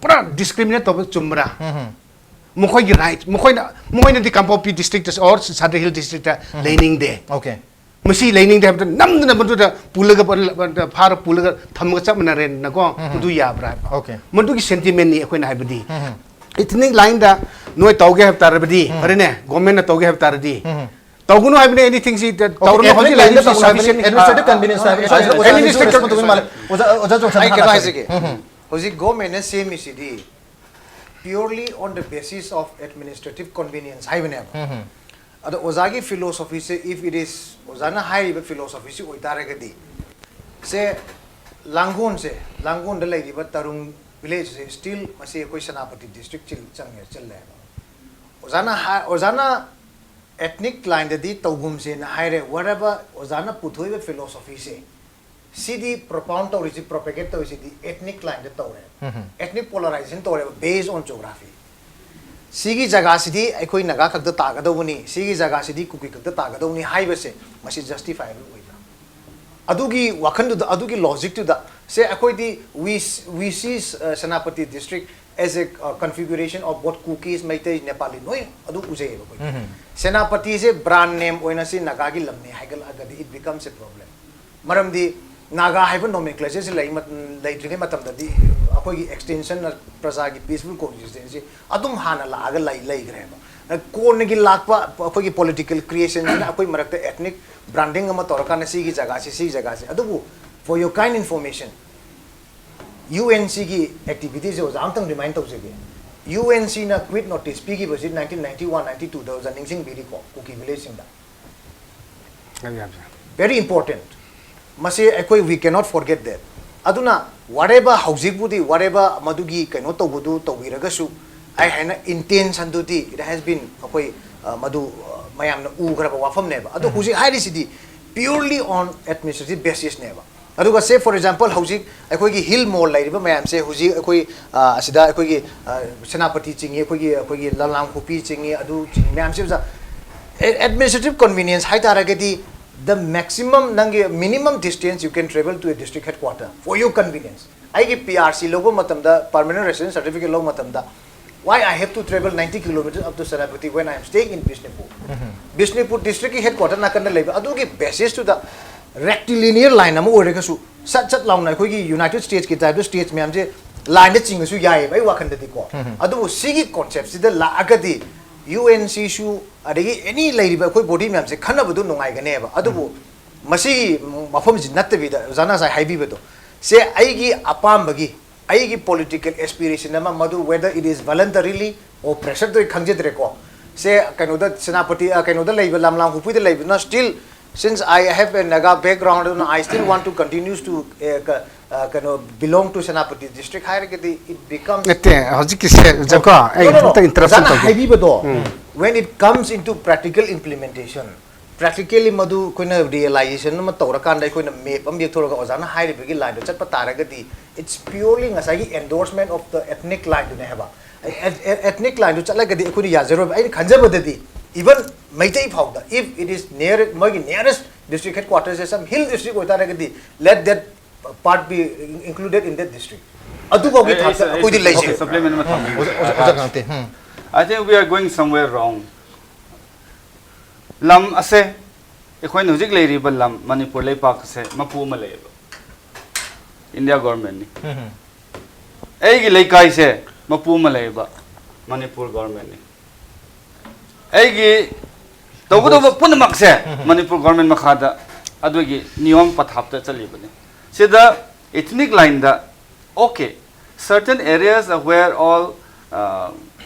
ꯄꯨꯔꯥ discriminate ꯇꯧꯕ ꯆꯨꯝꯕ꯭ꯔꯥ? ꯃꯈꯣꯏꯒꯤ right, ꯃꯈꯣꯏꯅ ꯃꯈꯣꯏꯅꯗꯤ ꯀꯥꯡꯄꯣꯛꯄꯤ district or Sadar Hill district ꯇ ꯂꯩꯅꯤꯡꯗꯦ꯫ Okay. ꯃꯁꯤ ꯂꯩꯅꯤꯡꯗꯦ ꯍꯥꯏꯕꯗ ꯅꯝꯗꯅ ꯃꯗꯨꯗ ꯄꯨꯜꯂꯒ ꯐꯥꯔ ꯄꯨꯜꯂꯒ ꯊꯝꯃꯒ ꯆꯞ ꯃꯥꯟꯅꯔꯦꯅꯀꯣ꯫ ꯃꯗꯨ ꯌꯥꯕ꯭ꯔꯥ ꯍꯥꯏꯕ? Okay. ꯃꯗꯨꯒꯤ sentiment ꯅꯤ ꯑꯩꯈꯣꯏꯅ ꯍꯥꯏꯕꯗꯤ ethnic line ꯗ ꯅꯣꯏ ꯇꯧꯒꯦ ꯍꯥꯏꯕ ꯇꯥꯔꯕꯗꯤ ꯐꯔꯦꯅꯦ, government ꯅ ꯇꯧꯒꯦ ꯍꯥꯏꯕ ꯇꯥꯔꯗꯤ ꯇꯧꯒꯅꯨ ꯍꯥꯏꯕꯅꯦ꯫ Anything ꯁꯤ ꯇꯧꯔꯅꯨ, Okay, ꯍꯧꯖꯤꯛ ethnic line ꯗ ꯂꯩꯔꯤꯕꯁꯤ ꯇꯧꯒꯅꯨ ꯍꯥꯏꯕꯅꯤ, sufficient administrative convenience ꯍꯥꯏꯕꯅꯤ꯫ ꯁ꯭ꯋꯥꯏꯁꯤꯗ ꯑꯣꯖꯥ Administrative ꯃꯇꯨꯡ ꯏꯟꯅ ꯃꯥꯜꯂꯦ꯫ ꯑꯣꯖꯥ, ꯑꯣꯖꯥ ꯖꯣꯟꯁꯟ ꯑꯩ ꯀꯩꯅꯣ ꯍꯥꯟꯅ ꯍꯥꯏꯖꯒꯦ꯫ ꯍꯧꯖꯤꯛ government ꯅ ꯁꯦꯝꯃꯤꯁꯤꯗꯤ purely on the basis of administrative convenience ꯍꯥꯏꯕꯅꯦꯕ꯫ ꯑꯗꯣ ꯑꯣꯖꯥꯒꯤ philosophy say, if it is ꯑꯣꯖꯥꯅ ꯍꯥꯏꯔꯤꯕ philosophy ꯁꯤ ꯑꯣꯏꯇꯥꯔꯒꯗꯤ, ꯁꯦ, ꯂꯥꯡꯒꯣꯜꯁꯦ, ꯂꯥꯡꯒꯣꯜꯗ ꯂꯩꯔꯤꯕ ꯇꯔꯨꯡ village ꯁꯦ still ꯃꯁꯤ ꯑꯩꯈꯣꯏ ꯁꯦꯅꯥꯄꯇꯤ district ꯆꯤꯜ-, ꯆꯪꯉꯦ, ꯆꯤꯜꯂꯦꯕ꯫ ꯑꯣꯖꯥꯅ ꯍꯥꯏ-, ꯑꯣꯖꯥꯅ ethnic line ꯗꯗꯤ ꯇꯧꯒꯨꯝꯁꯦꯅ ꯍꯥꯏꯔꯦ, whatever ꯑꯣꯖꯥꯅ ꯄꯨꯊꯣꯛꯏꯕ philosophy ꯁꯦ, ꯁꯤꯗꯤ propound ꯇꯧꯔꯤꯁꯤ, propagate ꯇꯧꯔꯤꯁꯤꯗꯤ ethnic line ꯗ ꯇꯧꯔꯦ꯫ Ethnic polarization ꯇꯧꯔꯦꯕ, based on geography꯫ ꯁꯤꯒꯤ ꯖꯒꯥꯁꯤꯗꯤ ꯑꯩꯈꯣꯏ ꯅꯥꯒꯥ ꯈꯛꯇ ꯇꯥꯒꯗꯧꯕꯅꯤ, ꯁꯤꯒꯤ ꯖꯒꯥꯁꯤꯗꯤ ꯀꯨꯀꯤ ꯈꯛꯇ ꯇꯥꯒꯗꯧꯕꯅꯤ ꯍꯥꯏꯕꯁꯦ, ꯃꯁꯤ ꯖꯁꯇꯤꯐꯥꯏꯕꯜ ꯑꯣꯏꯕ꯭ꯔꯥ? ꯑꯗꯨꯒꯤ ꯋꯥꯈꯜꯗꯨꯗ, ꯑꯗꯨꯒꯤ ꯂꯣꯖꯤꯛꯇꯨꯗ, ꯁꯦ ꯑꯩꯈꯣꯏꯗꯤ we, we see, uh, Senapati district as a, uh, configuration of both Kukis, Meitei, Nepali ꯂꯣꯏ ꯑꯗꯨ ꯎꯖꯩꯌꯦꯕ ꯑꯩꯈꯣꯏ꯫ ꯁꯦꯅꯥꯄꯇꯤꯁꯦ ꯕ꯭ꯔꯥꯟ ꯅꯦꯝ ꯑꯣꯏꯅ ꯁꯤ ꯅꯥꯒꯥꯒꯤ ꯂꯝꯅꯦ ꯍꯥꯏꯒꯠꯂꯛꯑꯒꯗꯤ it becomes a problem꯫ ꯃꯔꯝꯗꯤ ꯅꯥꯒꯥ ꯍꯥꯏꯕ ꯅꯣꯃꯦꯟꯀ꯭ꯂꯦꯆꯔꯁꯤ ꯂꯩ-, ꯂꯩꯇ꯭ꯔꯤꯉꯩ ꯃꯇꯝꯗꯗꯤ ꯑꯩꯈꯣꯏꯒꯤ ꯑꯦꯛꯁꯇꯦꯟꯁꯟꯅ ꯄ꯭ꯔꯖꯥꯒꯤ ꯄꯤꯁꯐꯨꯜ ꯀꯣꯑꯦꯛꯖꯤꯁꯇꯦꯟꯁꯁꯤ ꯑꯗꯨꯝ ꯍꯥꯟꯅ ꯂꯥꯛꯑꯒ ꯂꯩ-, ꯂꯩꯈ꯭ꯔꯦꯕ꯫ ꯀꯣꯟꯅꯒꯤ ꯂꯥꯛꯄ ꯑꯩꯈꯣꯏꯒꯤ ꯄꯣꯂꯤꯇꯤꯀꯦꯜ ꯀ꯭ꯔꯤꯌꯦꯁꯟꯁꯤꯅ ꯑꯩꯈꯣꯏ ꯃꯔꯛꯇ ꯑꯦꯊꯅꯤꯛ ꯕ꯭ꯔꯥꯟꯗꯤꯡ ꯑꯃ ꯇꯧꯔꯀꯥꯟꯗ ꯁꯤꯒꯤ ꯖꯒꯥꯁꯤ, ꯁꯤꯒꯤ ꯖꯒꯥꯁꯤ꯫ ꯑꯗꯨꯕꯨ for your kind information, U N ꯁꯤꯒꯤ ꯑꯦꯛꯇꯤꯚꯤꯇꯤꯁꯦ ꯑꯣꯖꯥ ꯑꯝꯇꯪ ꯔꯤꯃꯥꯏꯟ ꯇꯧꯖꯒꯦ꯫ ꯌꯨ ꯑꯦꯟ ꯁꯤꯅ ꯀ꯭ꯋꯤꯠ ꯅꯣꯇꯤꯁ ꯄꯤꯈꯤꯕꯁꯤ ꯅꯥꯏꯟꯇꯤꯟ ꯅꯥꯏꯟꯇꯤ ꯋꯥꯟ ꯅꯥꯏꯟꯇꯤ ꯇꯨꯗ ꯑꯣꯖꯥ ꯅꯤꯡꯁꯤꯡꯕꯤꯔꯤꯀꯣ, ꯀꯨꯀꯤ ꯚꯤꯂꯦꯖꯁꯤꯡꯗ꯫ ꯌꯥꯝ ꯌꯥꯝ ꯌꯥꯝ꯫ Very important꯫ ꯃꯁꯤ ꯑꯩꯈꯣꯏ we cannot forget that꯫ ꯑꯗꯨꯅ whatever ꯍꯧꯖꯤꯛꯄꯨꯗꯤ whatever ꯃꯗꯨꯒꯤ ꯀꯩꯅꯣ ꯇꯧꯕꯗꯨ ꯇꯧꯕꯤꯔꯒꯁꯨ, ꯑꯩ ꯍꯥꯏꯅ ꯏꯟꯇꯦꯟꯁꯟꯗꯨꯗꯤ it has been ꯑꯩꯈꯣꯏ, ꯑ, ꯃꯗꯨ, ꯑ, ꯃꯌꯥꯝꯅ ꯎꯈ꯭ꯔꯕ ꯋꯥꯐꯝꯅꯦꯕ꯫ ꯑꯗꯣ ꯍꯧꯖꯤꯛ ꯍꯥꯏꯔꯤꯁꯤꯗꯤ purely on administrative basisꯅꯦꯕ꯫ ꯑꯗꯨꯒ say for example ꯍꯧꯖꯤꯛ ꯑꯩꯈꯣꯏꯒꯤ ꯍꯤꯜ ꯃꯣꯜ ꯂꯩꯔꯤꯕ ꯃꯌꯥꯝꯁꯦ ꯍꯧꯖꯤꯛ ꯑꯩꯈꯣꯏ, ꯑ, ꯑꯁꯤꯗ ꯑꯩꯈꯣꯏꯒꯤ, ꯑ, ꯁꯦꯅꯥꯄꯇꯤ ꯆꯤꯡꯉꯤ, ꯑꯩꯈꯣꯏꯒꯤ, ꯑꯩꯈꯣꯏꯒꯤ ꯂꯝꯂꯥꯡ ꯈꯨꯄꯤ ꯆꯤꯡꯉꯤ, ꯑꯗꯨ ꯆꯤꯡꯉꯤ ꯃꯌꯥꯝꯁꯦ ꯑꯣꯖꯥ, ꯑꯦ-, administrative convenience ꯍꯥꯏꯇꯥꯔꯒꯗꯤ the maximum ꯅꯪꯒꯤ minimum distance you can travel to a district headquarter for your convenience꯫ ꯑꯩꯒꯤ ꯄꯤ ꯑꯥꯔ ꯁꯤ ꯂꯧꯕ ꯃꯇꯝꯗ, permanent resident certificate ꯂꯧꯕ ꯃꯇꯝꯗ, why I have to travel ninety kilometers up to Senapati when I am staying in Bishnupur? Bishnupur ꯗꯤꯁꯇ꯭ꯔꯤꯛꯀꯤ head quarter ꯅꯥꯀꯟꯗ ꯂꯩꯕ ꯑꯗꯨꯒꯤ ꯕꯦꯁꯤꯁꯇꯨꯗ ꯔꯦꯛꯇꯤꯂꯤꯅꯤꯌꯔ line ꯑꯃ ꯑꯣꯏꯔꯒꯁꯨ ꯁꯠ ꯁꯠ ꯂꯥꯎꯅ ꯑꯩꯈꯣꯏꯒꯤ ꯌꯨꯅꯥꯏꯇꯦꯗ ꯁ꯭ꯇꯦꯠꯁꯀꯤ ꯇꯥꯏꯞꯇ ꯁ꯭ꯇꯦꯠꯁ ꯃꯌꯥꯝꯁꯦ ꯂꯥꯏꯟꯗ ꯆꯤꯡꯉꯁꯨ ꯌꯥꯏꯑꯕ ꯑꯩ ꯋꯥꯈꯜꯗꯗꯤꯀꯣ꯫ ꯑꯗꯨꯕꯨ ꯁꯤꯒꯤ ꯀꯣꯟꯁꯦꯞꯁꯤꯗ ꯂꯥꯛꯑꯒꯗꯤ ꯌꯨ ꯑꯦꯟ ꯁꯤꯁꯨ ꯑꯗꯒꯤ ꯑꯦꯅꯤ ꯂꯩꯔꯤꯕ ꯑꯩꯈꯣꯏ ꯕꯣꯗꯤ ꯃꯌꯥꯝꯁꯦ ꯈꯟꯅꯕꯗꯣ ꯅꯨꯡꯉꯥꯏꯒꯅꯦꯕ꯫ ꯑꯗꯨꯕꯨ ꯃꯁꯤꯒꯤ ꯃꯐꯝꯁꯤ ꯅꯠꯇꯕꯤꯗ ꯑꯣꯖꯥꯅ ꯉꯁꯥꯏ ꯍꯥꯏꯕꯤꯕꯗꯣ, ꯁꯦ ꯑꯩꯒꯤ ꯑꯄꯥꯝꯕꯒꯤ, ꯑꯩꯒꯤ ꯄꯣꯂꯤꯇꯤꯀꯦꯜ ꯑꯦꯁꯄꯤꯔꯦꯁꯟ ꯑꯃ, ꯃꯗꯨ whether it is voluntarily or pressure ꯇꯧꯏ ꯈꯪꯖꯗ꯭ꯔꯦꯀꯣ꯫ ꯁꯦ ꯀꯩꯅꯣꯗ ꯁꯦꯅꯥꯄꯇꯤ, ꯑ, ꯀꯩꯅꯣꯗ ꯂꯩꯕ, ꯂꯝꯂꯥꯡ ꯍꯨꯄꯤꯗ ꯂꯩꯕꯗꯨꯅ still, since I have a Naga background, ꯑꯗꯨꯅ I still want to continues to, ꯑ, ꯀ-, ꯑ, ꯀꯩꯅꯣ, belong to Senapati district ꯍꯥꯏꯔꯒꯗꯤ it becomes ꯅꯠꯇꯦ, ꯍꯧꯖꯤꯛꯀꯤꯁꯦ, ꯖꯀꯣ, ꯑꯩ No, no, no. ꯑꯝꯇ interruption ꯑꯣꯖꯥꯅ ꯇꯧꯒꯦ꯫ ꯍꯥꯏꯕꯤꯕꯗꯣ, when it comes into practical implementation, practically ꯃꯗꯨ ꯑꯩꯈꯣꯏꯅ ꯔꯤꯌꯦꯂꯥꯏꯖꯦꯁꯟ ꯑꯃ ꯇꯧꯔꯀꯥꯟꯗ ꯑꯩꯈꯣꯏꯅ ꯃꯦꯞ ꯑꯃ ꯌꯦꯛꯊꯣꯔꯒ ꯑꯣꯖꯥꯅ ꯍꯥꯏꯔꯤꯕꯒꯤ ꯂꯥꯏꯟꯗꯣ ꯆꯠꯄ ꯇꯥꯔꯒꯗꯤ, it's purely ꯉꯁꯥꯏꯒꯤ endorsement of the ethnic line ꯗꯨꯅꯦ ꯍꯥꯏꯕ꯫ ꯑꯦꯊꯅꯤꯛ ꯂꯥꯏꯟꯗꯨ ꯆꯠꯂꯒꯗꯤ ꯑꯩꯈꯣꯏꯅ ꯌꯥꯖꯔꯣꯏꯕ꯫ ꯑꯩꯅ ꯈꯟꯖꯕꯗꯗꯤ, even ꯃꯩꯇꯩ ꯐꯥꯎꯗ, if it is near, ꯃꯣꯏꯒꯤ nearest district headquarters ꯁꯦ some hill district ꯑꯣꯏꯇꯥꯔꯒꯗꯤ, let that part be included in that district. ꯑꯗꯨꯐꯥꯎꯒꯤ ꯑꯩ- ꯊꯥꯛꯇ ꯑꯩ- ꯑꯩꯈꯣꯏꯗꯤ ꯑꯩ ꯂꯩꯖꯩ꯫ Supplement ꯑꯃ ꯊꯝꯕꯤꯒꯦ꯫ ꯑꯣꯖꯥ ꯑꯣꯖꯥ ꯉꯥꯛꯇ, ꯎꯝ꯫ I think we are going somewhere wrong. ꯂꯝ ꯑꯁꯦ, ꯑꯩꯈꯣꯏꯅ ꯍꯧꯖꯤꯛ ꯂꯩꯔꯤꯕ ꯂꯝ ꯃꯅꯤꯄꯨꯔ ꯂꯩꯄꯥꯛ ꯑꯁꯦ ꯃꯄꯨ ꯑꯃ ꯂꯩꯌꯦꯕ, ꯏꯟꯗꯤꯌꯥ ꯒꯣꯔꯃꯦꯟꯅꯤ꯫ ꯑꯩꯒꯤ ꯂꯩꯀꯥꯏꯁꯦ ꯃꯄꯨ ꯑꯃ ꯂꯩꯌꯦꯕ, ꯃꯅꯤꯄꯨꯔ ꯒꯣꯔꯃꯦꯟꯅꯤ꯫ ꯑꯩꯒꯤ ꯇꯧꯒꯗꯧꯕ ꯄꯨꯝꯅꯃꯛꯁꯦ ꯃꯅꯤꯄꯨꯔ ꯒꯣꯔꯃꯦꯟ ꯃꯈꯥꯗ ꯑꯗꯨꯒꯤ ꯅꯤꯌꯣꯝ ꯄꯊꯥꯞꯇ ꯆꯠꯂꯤꯕꯅꯤ꯫ ꯁꯤꯗ ethnic line the, okay, certain areas where all, uh,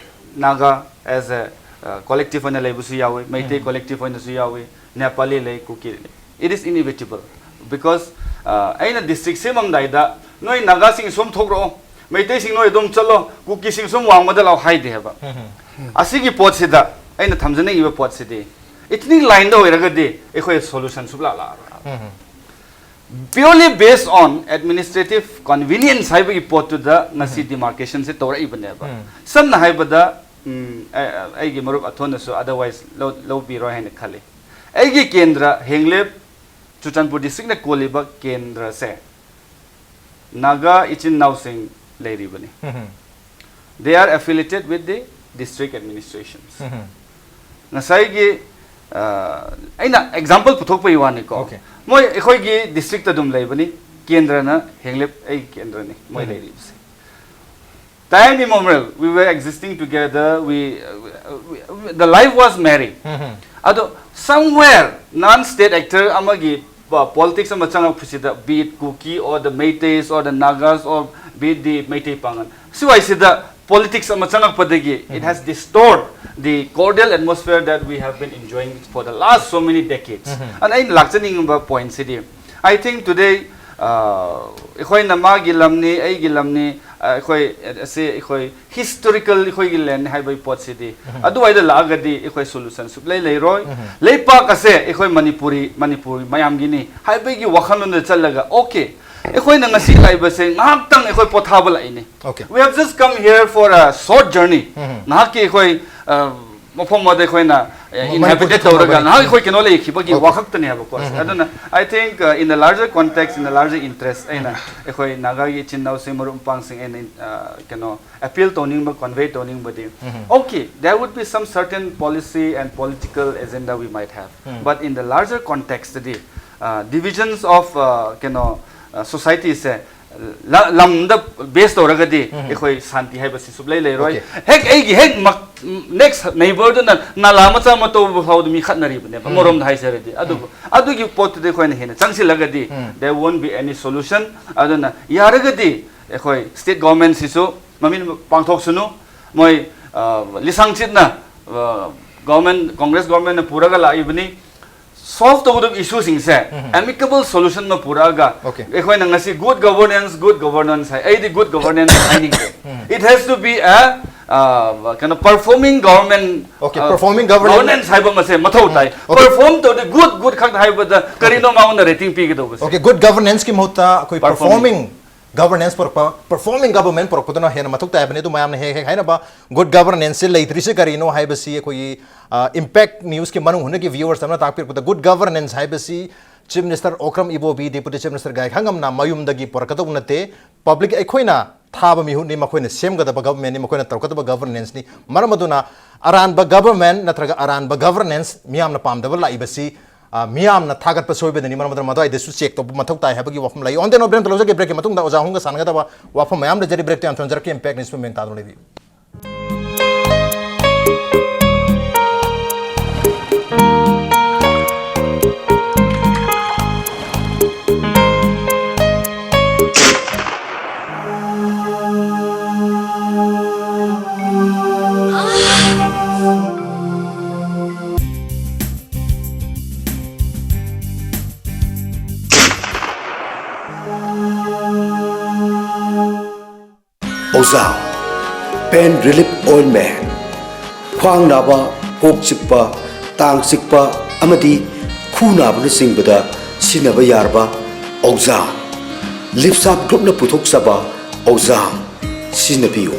Naga as a, uh, collective ꯑꯣꯏꯅ ꯂꯩꯕꯁꯨ ꯌꯥꯎꯏ, ꯃꯩꯇꯩ collective ꯑꯣꯏꯅꯁꯨ ꯌꯥꯎꯏ, ꯅꯦꯄꯥꯂꯤ ꯂꯩ, ꯀꯨꯀꯤ ꯂꯩ꯫ It is inevitable because, uh, ꯑꯩꯅ district ꯁꯦꯝꯃꯝꯗꯥꯏꯗ ꯅꯣꯏ ꯅꯥꯒꯥꯁꯤꯡ ꯁꯨꯝ ꯊꯣꯛꯂꯛꯑꯣ, ꯃꯩꯇꯩꯁꯤꯡ ꯅꯣꯏ ꯑꯗꯨꯝ ꯆꯠꯂꯣ, ꯀꯨꯀꯤꯁꯤꯡ ꯁꯨꯝ ꯋꯥꯡꯃꯗ ꯂꯥꯛꯑꯣ ꯍꯥꯏꯗꯦ ꯍꯥꯏꯕ꯫ ꯑꯁꯤꯒꯤ ꯄꯣꯠꯁꯤꯗ ꯑꯩꯅ ꯊꯝꯖꯅꯤꯡꯉꯤꯕ ꯄꯣꯠꯁꯤꯗꯤ, ethnic line ꯗ ꯑꯣꯏꯔꯒꯗꯤ ꯑꯩꯈꯣꯏ solution ꯁꯨꯞꯂꯥꯛ ꯂꯥꯛꯑꯔꯣꯏ꯫ Purely based on administrative convenience ꯍꯥꯏꯕꯒꯤ ꯄꯣꯠꯇꯨꯗ ꯉꯁꯤ demarcation ꯁꯦ ꯇꯧꯔꯛꯏꯕꯅꯦꯕ꯫ ꯁꯝꯅ ꯍꯥꯏꯕꯗ, ꯎꯝ, ꯑꯩ- ꯑꯩꯒꯤ ꯃꯔꯨꯞ ꯑꯊꯣꯟꯅꯁꯨ otherwise ꯂꯧ- ꯂꯧꯕꯤꯔꯣꯏ ꯍꯥꯏꯅ ꯈꯜꯂꯤ꯫ ꯑꯩꯒꯤ ꯀꯦꯟꯗ꯭ꯔ ꯍꯦꯡꯂꯦꯞ, ꯆꯨꯔꯆꯥꯟꯄꯨꯔ district ꯅ ꯀꯣꯜꯂꯤꯕ ꯀꯦꯟꯗ꯭ꯔꯁꯦ ꯅꯥꯒꯥ ꯏꯆꯤꯟ ꯏꯅꯥꯎꯁꯤꯡ ꯂꯩꯔꯤꯕꯅꯤ꯫ They are affiliated with the district administrations. ꯉꯁꯥꯏꯒꯤ, ꯑ, ꯑꯩꯅ example ꯄꯨꯊꯣꯛꯄꯒꯤ ꯋꯥꯅꯤꯀꯣ꯫ Okay. ꯃꯣꯏ ꯑꯩꯈꯣꯏꯒꯤ district ꯇ ꯑꯗꯨꯝ ꯂꯩꯕꯅꯤ, ꯀꯦꯟꯗ꯭ꯔꯅ ꯍꯦꯡꯂꯦꯞ ꯑꯩꯒꯤ ꯀꯦꯟꯗ꯭ꯔꯅꯤ ꯃꯣꯏ ꯂꯩꯔꯤꯕꯁꯦ꯫ Time immemorial, we were existing together, we, uh, we, we, the life was merry. ꯑꯗꯣ somewhere non state actor ꯑꯃꯒꯤ, uh, politics ꯑꯃ ꯆꯪꯉꯛꯄꯁꯤꯗ, be it Kuki or the Meiteis or the Nagas or be it the Meitei ꯄꯥꯉꯟ, ꯁꯤꯋꯥꯏꯁꯤꯗ politics ꯑꯃ ꯆꯪꯉꯛꯄꯗꯒꯤ, it has distort the cordial atmosphere that we have been enjoying for the last so many decades. ꯑꯗ ꯑꯩꯅ ꯂꯥꯛꯆꯅꯤꯡꯕ point CD, I think today, uh, ꯑꯩꯈꯣꯏꯅ ꯃꯥꯒꯤ ꯂꯝꯅꯤ, ꯑꯩꯒꯤ ꯂꯝꯅꯤ, ꯑ, ꯑꯩꯈꯣꯏ ꯑꯁꯤ ꯑꯩꯈꯣꯏ historical ꯑꯩꯈꯣꯏꯒꯤ land ꯍꯥꯏꯕꯒꯤ ꯄꯣꯠꯁꯤꯗꯤ, ꯑꯗꯨꯋꯥꯏꯗ ꯂꯥꯛꯑꯒꯗꯤ ꯑꯩꯈꯣꯏ solution ꯁꯨꯛꯂꯩ ꯂꯩꯔꯣꯏ꯫ ꯂꯩꯄꯥꯛ ꯑꯁꯦ ꯑꯩꯈꯣꯏ ꯃꯅꯤꯄꯨꯔꯤ, ꯃꯅꯤꯄꯨꯔ ꯃꯌꯥꯝꯒꯤꯅꯤ ꯍꯥꯏꯕꯒꯤ ꯋꯥꯈꯜꯂꯣꯟꯗ ꯆꯠꯂꯒ, okay, ꯑꯩꯈꯣꯏꯅ ꯉꯁꯤ ꯂꯥꯛꯏꯕꯁꯦ ꯉꯥꯏꯍꯥꯛꯇꯪ ꯑꯩꯈꯣꯏ ꯄꯣꯊꯥꯕ ꯂꯥꯛꯏꯅꯦ꯫ Okay. We have just come here for a short journey. ꯉꯥꯏꯍꯥꯛꯀꯤ ꯑꯩꯈꯣꯏ ꯑ, ꯃꯐꯝ ꯑꯃꯗ ꯑꯩꯈꯣꯏꯅ ꯃꯅꯤꯄꯨꯔ inhabit ꯊꯨꯡꯕ ꯇꯧꯔꯒ ꯃꯅꯤꯄꯨꯔ ꯉꯥꯏꯍꯥꯛ ꯑꯩꯈꯣꯏ ꯀꯩꯅꯣ ꯂꯩꯈꯤꯕꯒꯤ Okay. ꯋꯥꯈꯛꯇꯅꯦ ꯍꯥꯏꯕꯀꯣ꯫ ꯑꯗꯨꯅ I think uh, in the larger context, in the larger interest, ꯑꯩꯅ ꯑꯩꯈꯣꯏ ꯅꯥꯒꯥꯒꯤ ꯏꯆꯤꯟ ꯏꯅꯥꯎꯁꯤꯡ ꯃꯔꯨꯞ ꯃꯄꯥꯡꯁꯤꯡ ꯑꯩꯅ ꯑ, ꯀꯩꯅꯣ appeal ꯇꯧꯅꯤꯡꯕ, convey ꯇꯧꯅꯤꯡꯕꯗꯤ, okay, there would be some certain policy and political agenda we might have, but in the larger context D uh, divisions of uh, ꯀꯩꯅꯣ society ꯁꯦ ꯂꯝꯗ base ꯇꯧꯔꯒꯗꯤ ꯑꯩꯈꯣꯏ ꯁꯥꯟꯇꯤ ꯍꯥꯏꯕꯁꯤ ꯁꯨꯛꯂꯩ ꯂꯩꯔꯣꯏ꯫ Okay. ꯍꯦꯛ ꯑꯩꯒꯤ ꯍꯦꯛ next neighbor ꯗꯨꯅ ꯅꯥꯂꯥ ꯃꯆꯥ ꯑꯃ ꯇꯧꯕ ꯐꯥꯎꯗ ꯃꯤ ꯈꯠꯅꯔꯤꯕꯅꯦꯕ ꯑꯃꯔꯣꯝꯗ ꯍꯥꯏꯖꯔꯗꯤ꯫ ꯑꯗꯨꯕꯨ ꯑꯗꯨꯒꯤ ꯄꯣꯠꯇꯨꯗꯤ ꯑꯩꯈꯣꯏꯅ ꯍꯦꯟꯅ ꯆꯪꯁꯤꯜꯂꯒꯗꯤ there won't be any solution. ꯑꯗꯨꯅ ꯌꯥꯔꯒꯗꯤ ꯑꯩꯈꯣꯏ state government ꯁꯤꯁꯨ ꯃꯃꯤꯠ ꯄꯥꯡꯊꯣꯛꯁꯅꯨ꯫ ꯃꯣꯏ ꯑ, ꯂꯤꯁꯥꯡ ꯆꯤꯠꯅ ꯑ, government, Congress government ꯅ ꯄꯨꯔꯒ ꯂꯥꯛꯏꯕꯅꯤ꯫ Solve ꯇꯧꯒꯗꯕ issue ꯁꯤꯡꯁꯦ amicable solution ꯑꯃ ꯄꯨꯔꯛꯑꯒ Okay. ꯑꯩꯈꯣꯏꯅ ꯉꯁꯤ good governance, good governance ꯍꯥꯏ, ꯑꯩꯗꯤ good governance ꯍꯥꯏꯅꯤꯡꯗꯦ꯫ It has to be a uh, ꯀꯩꯅꯣ performing government. Okay, uh, performing governance. Governance ꯍꯥꯏꯕ ꯑꯃꯁꯦ ꯃꯊꯧ ꯇꯥꯏ꯫ Okay. Perform ꯇꯧꯔꯗꯤ good good ꯈꯛ ꯍꯥꯏꯕꯗ ꯀꯔꯤꯅꯣ ꯃꯉꯣꯟꯗ rating ꯄꯤꯒꯗꯧꯕꯁꯦ? Okay, good governance ꯀꯤ ꯃꯍꯨꯠꯇ ꯑꯩꯈꯣꯏ Performing. Performing governance ꯄꯨꯔꯛꯄ, performing government ꯄꯨꯔꯛꯄꯗꯨꯅ ꯍꯦꯟꯅ ꯃꯊꯧ ꯇꯥꯏ ꯍꯥꯏꯕꯅꯤ꯫ ꯑꯗꯨ ꯃꯌꯥꯝꯅ ꯍꯦꯛ ꯍꯦꯛ ꯍꯥꯏꯅꯕ good governance ꯁꯦ ꯂꯩꯇ꯭ꯔꯤꯁꯦ ꯀꯔꯤꯅꯣ ꯍꯥꯏꯕꯁꯤ ꯑꯩꯈꯣꯏꯒꯤ Impact News ꯀꯤ ꯃꯅꯨꯡ ꯍꯨꯠꯅꯒꯤ viewers ꯑꯃꯅ ꯇꯥꯛꯄꯤꯔꯛꯄꯗ, good governance ꯍꯥꯏꯕꯁꯤ Chief Minister Okram Ibobi, Deputy Chief Minister ꯒꯥꯏꯈꯥꯉꯝꯅ ꯃꯌꯨꯝꯗꯒꯤ ꯄꯨꯔꯛꯀꯗꯧꯕ ꯅꯠꯇꯦ꯫ Public ꯑꯩꯈꯣꯏꯅ ꯊꯥꯕ ꯃꯤꯍꯨꯠꯅꯤ, ꯃꯈꯣꯏꯅ ꯁꯦꯝꯒꯗꯕ government ꯅꯤ, ꯃꯈꯣꯏꯅ ꯇꯧꯔꯛꯀꯗꯕ governance ꯅꯤ꯫ ꯃꯔꯝ ꯑꯗꯨꯅ ꯑꯔꯥꯟꯕ government ꯅꯠꯇ꯭ꯔꯒ ꯑꯔꯥꯟꯕ governance ꯃꯤꯌꯥꯝꯅ ꯄꯥꯝꯗꯕ ꯂꯥꯛꯏꯕꯁꯤ, ꯑ, ꯃꯤꯌꯥꯝꯅ ꯊꯥꯒꯠꯄ ꯁꯣꯏꯕꯗꯅꯤ꯫ ꯃꯔꯝ ꯑꯗꯨꯅ ꯃꯗꯨꯋꯥꯏꯗꯁꯨ check ꯇꯧꯕ ꯃꯊꯧ ꯇꯥꯏ ꯍꯥꯏꯕꯒꯤ ꯋꯥꯐꯝ ꯂꯩ꯫ On the note, break ꯑꯃ ꯂꯧꯖꯒꯦ꯫ Break ꯀꯤ ꯃꯇꯨꯡꯗ ꯑꯣꯖꯥ ꯑꯍꯨꯝꯒ ꯁꯥꯟꯅꯒꯗꯕ ꯋꯥꯐꯝ ꯃꯌꯥꯝ ꯂꯩꯖꯔꯤ꯫ Break ꯇꯨ ꯌꯥꯝ ꯊꯨꯅ ꯍꯟꯖꯔꯛꯀꯦ꯫ Impact News ꯄꯨꯝꯃꯦꯟ ꯇꯥꯗꯨꯅ ꯂꯩꯕꯤꯌꯨ꯫ ꯑꯣꯖꯥ, pain relief ointment, ꯈ꯭ꯋꯥꯡ ꯅꯥꯕ, ꯀꯣꯛ ꯆꯤꯛꯄ, ꯇꯥꯡ ꯆꯤꯛꯄ ꯑꯃꯗꯤ ꯈꯨ ꯅꯥꯕꯅꯆꯤꯡꯕꯗ ꯁꯤꯖꯤꯟꯅꯕ ꯌꯥꯔꯕ ꯑꯣꯖꯥ꯫ ꯂꯤꯞꯁꯥꯞ ꯒ꯭ꯔꯨꯞꯅ ꯄꯨꯊꯣꯛꯆꯕ ꯑꯣꯖꯥ ꯁꯤꯖꯤꯟꯅꯕꯤꯌꯨ꯫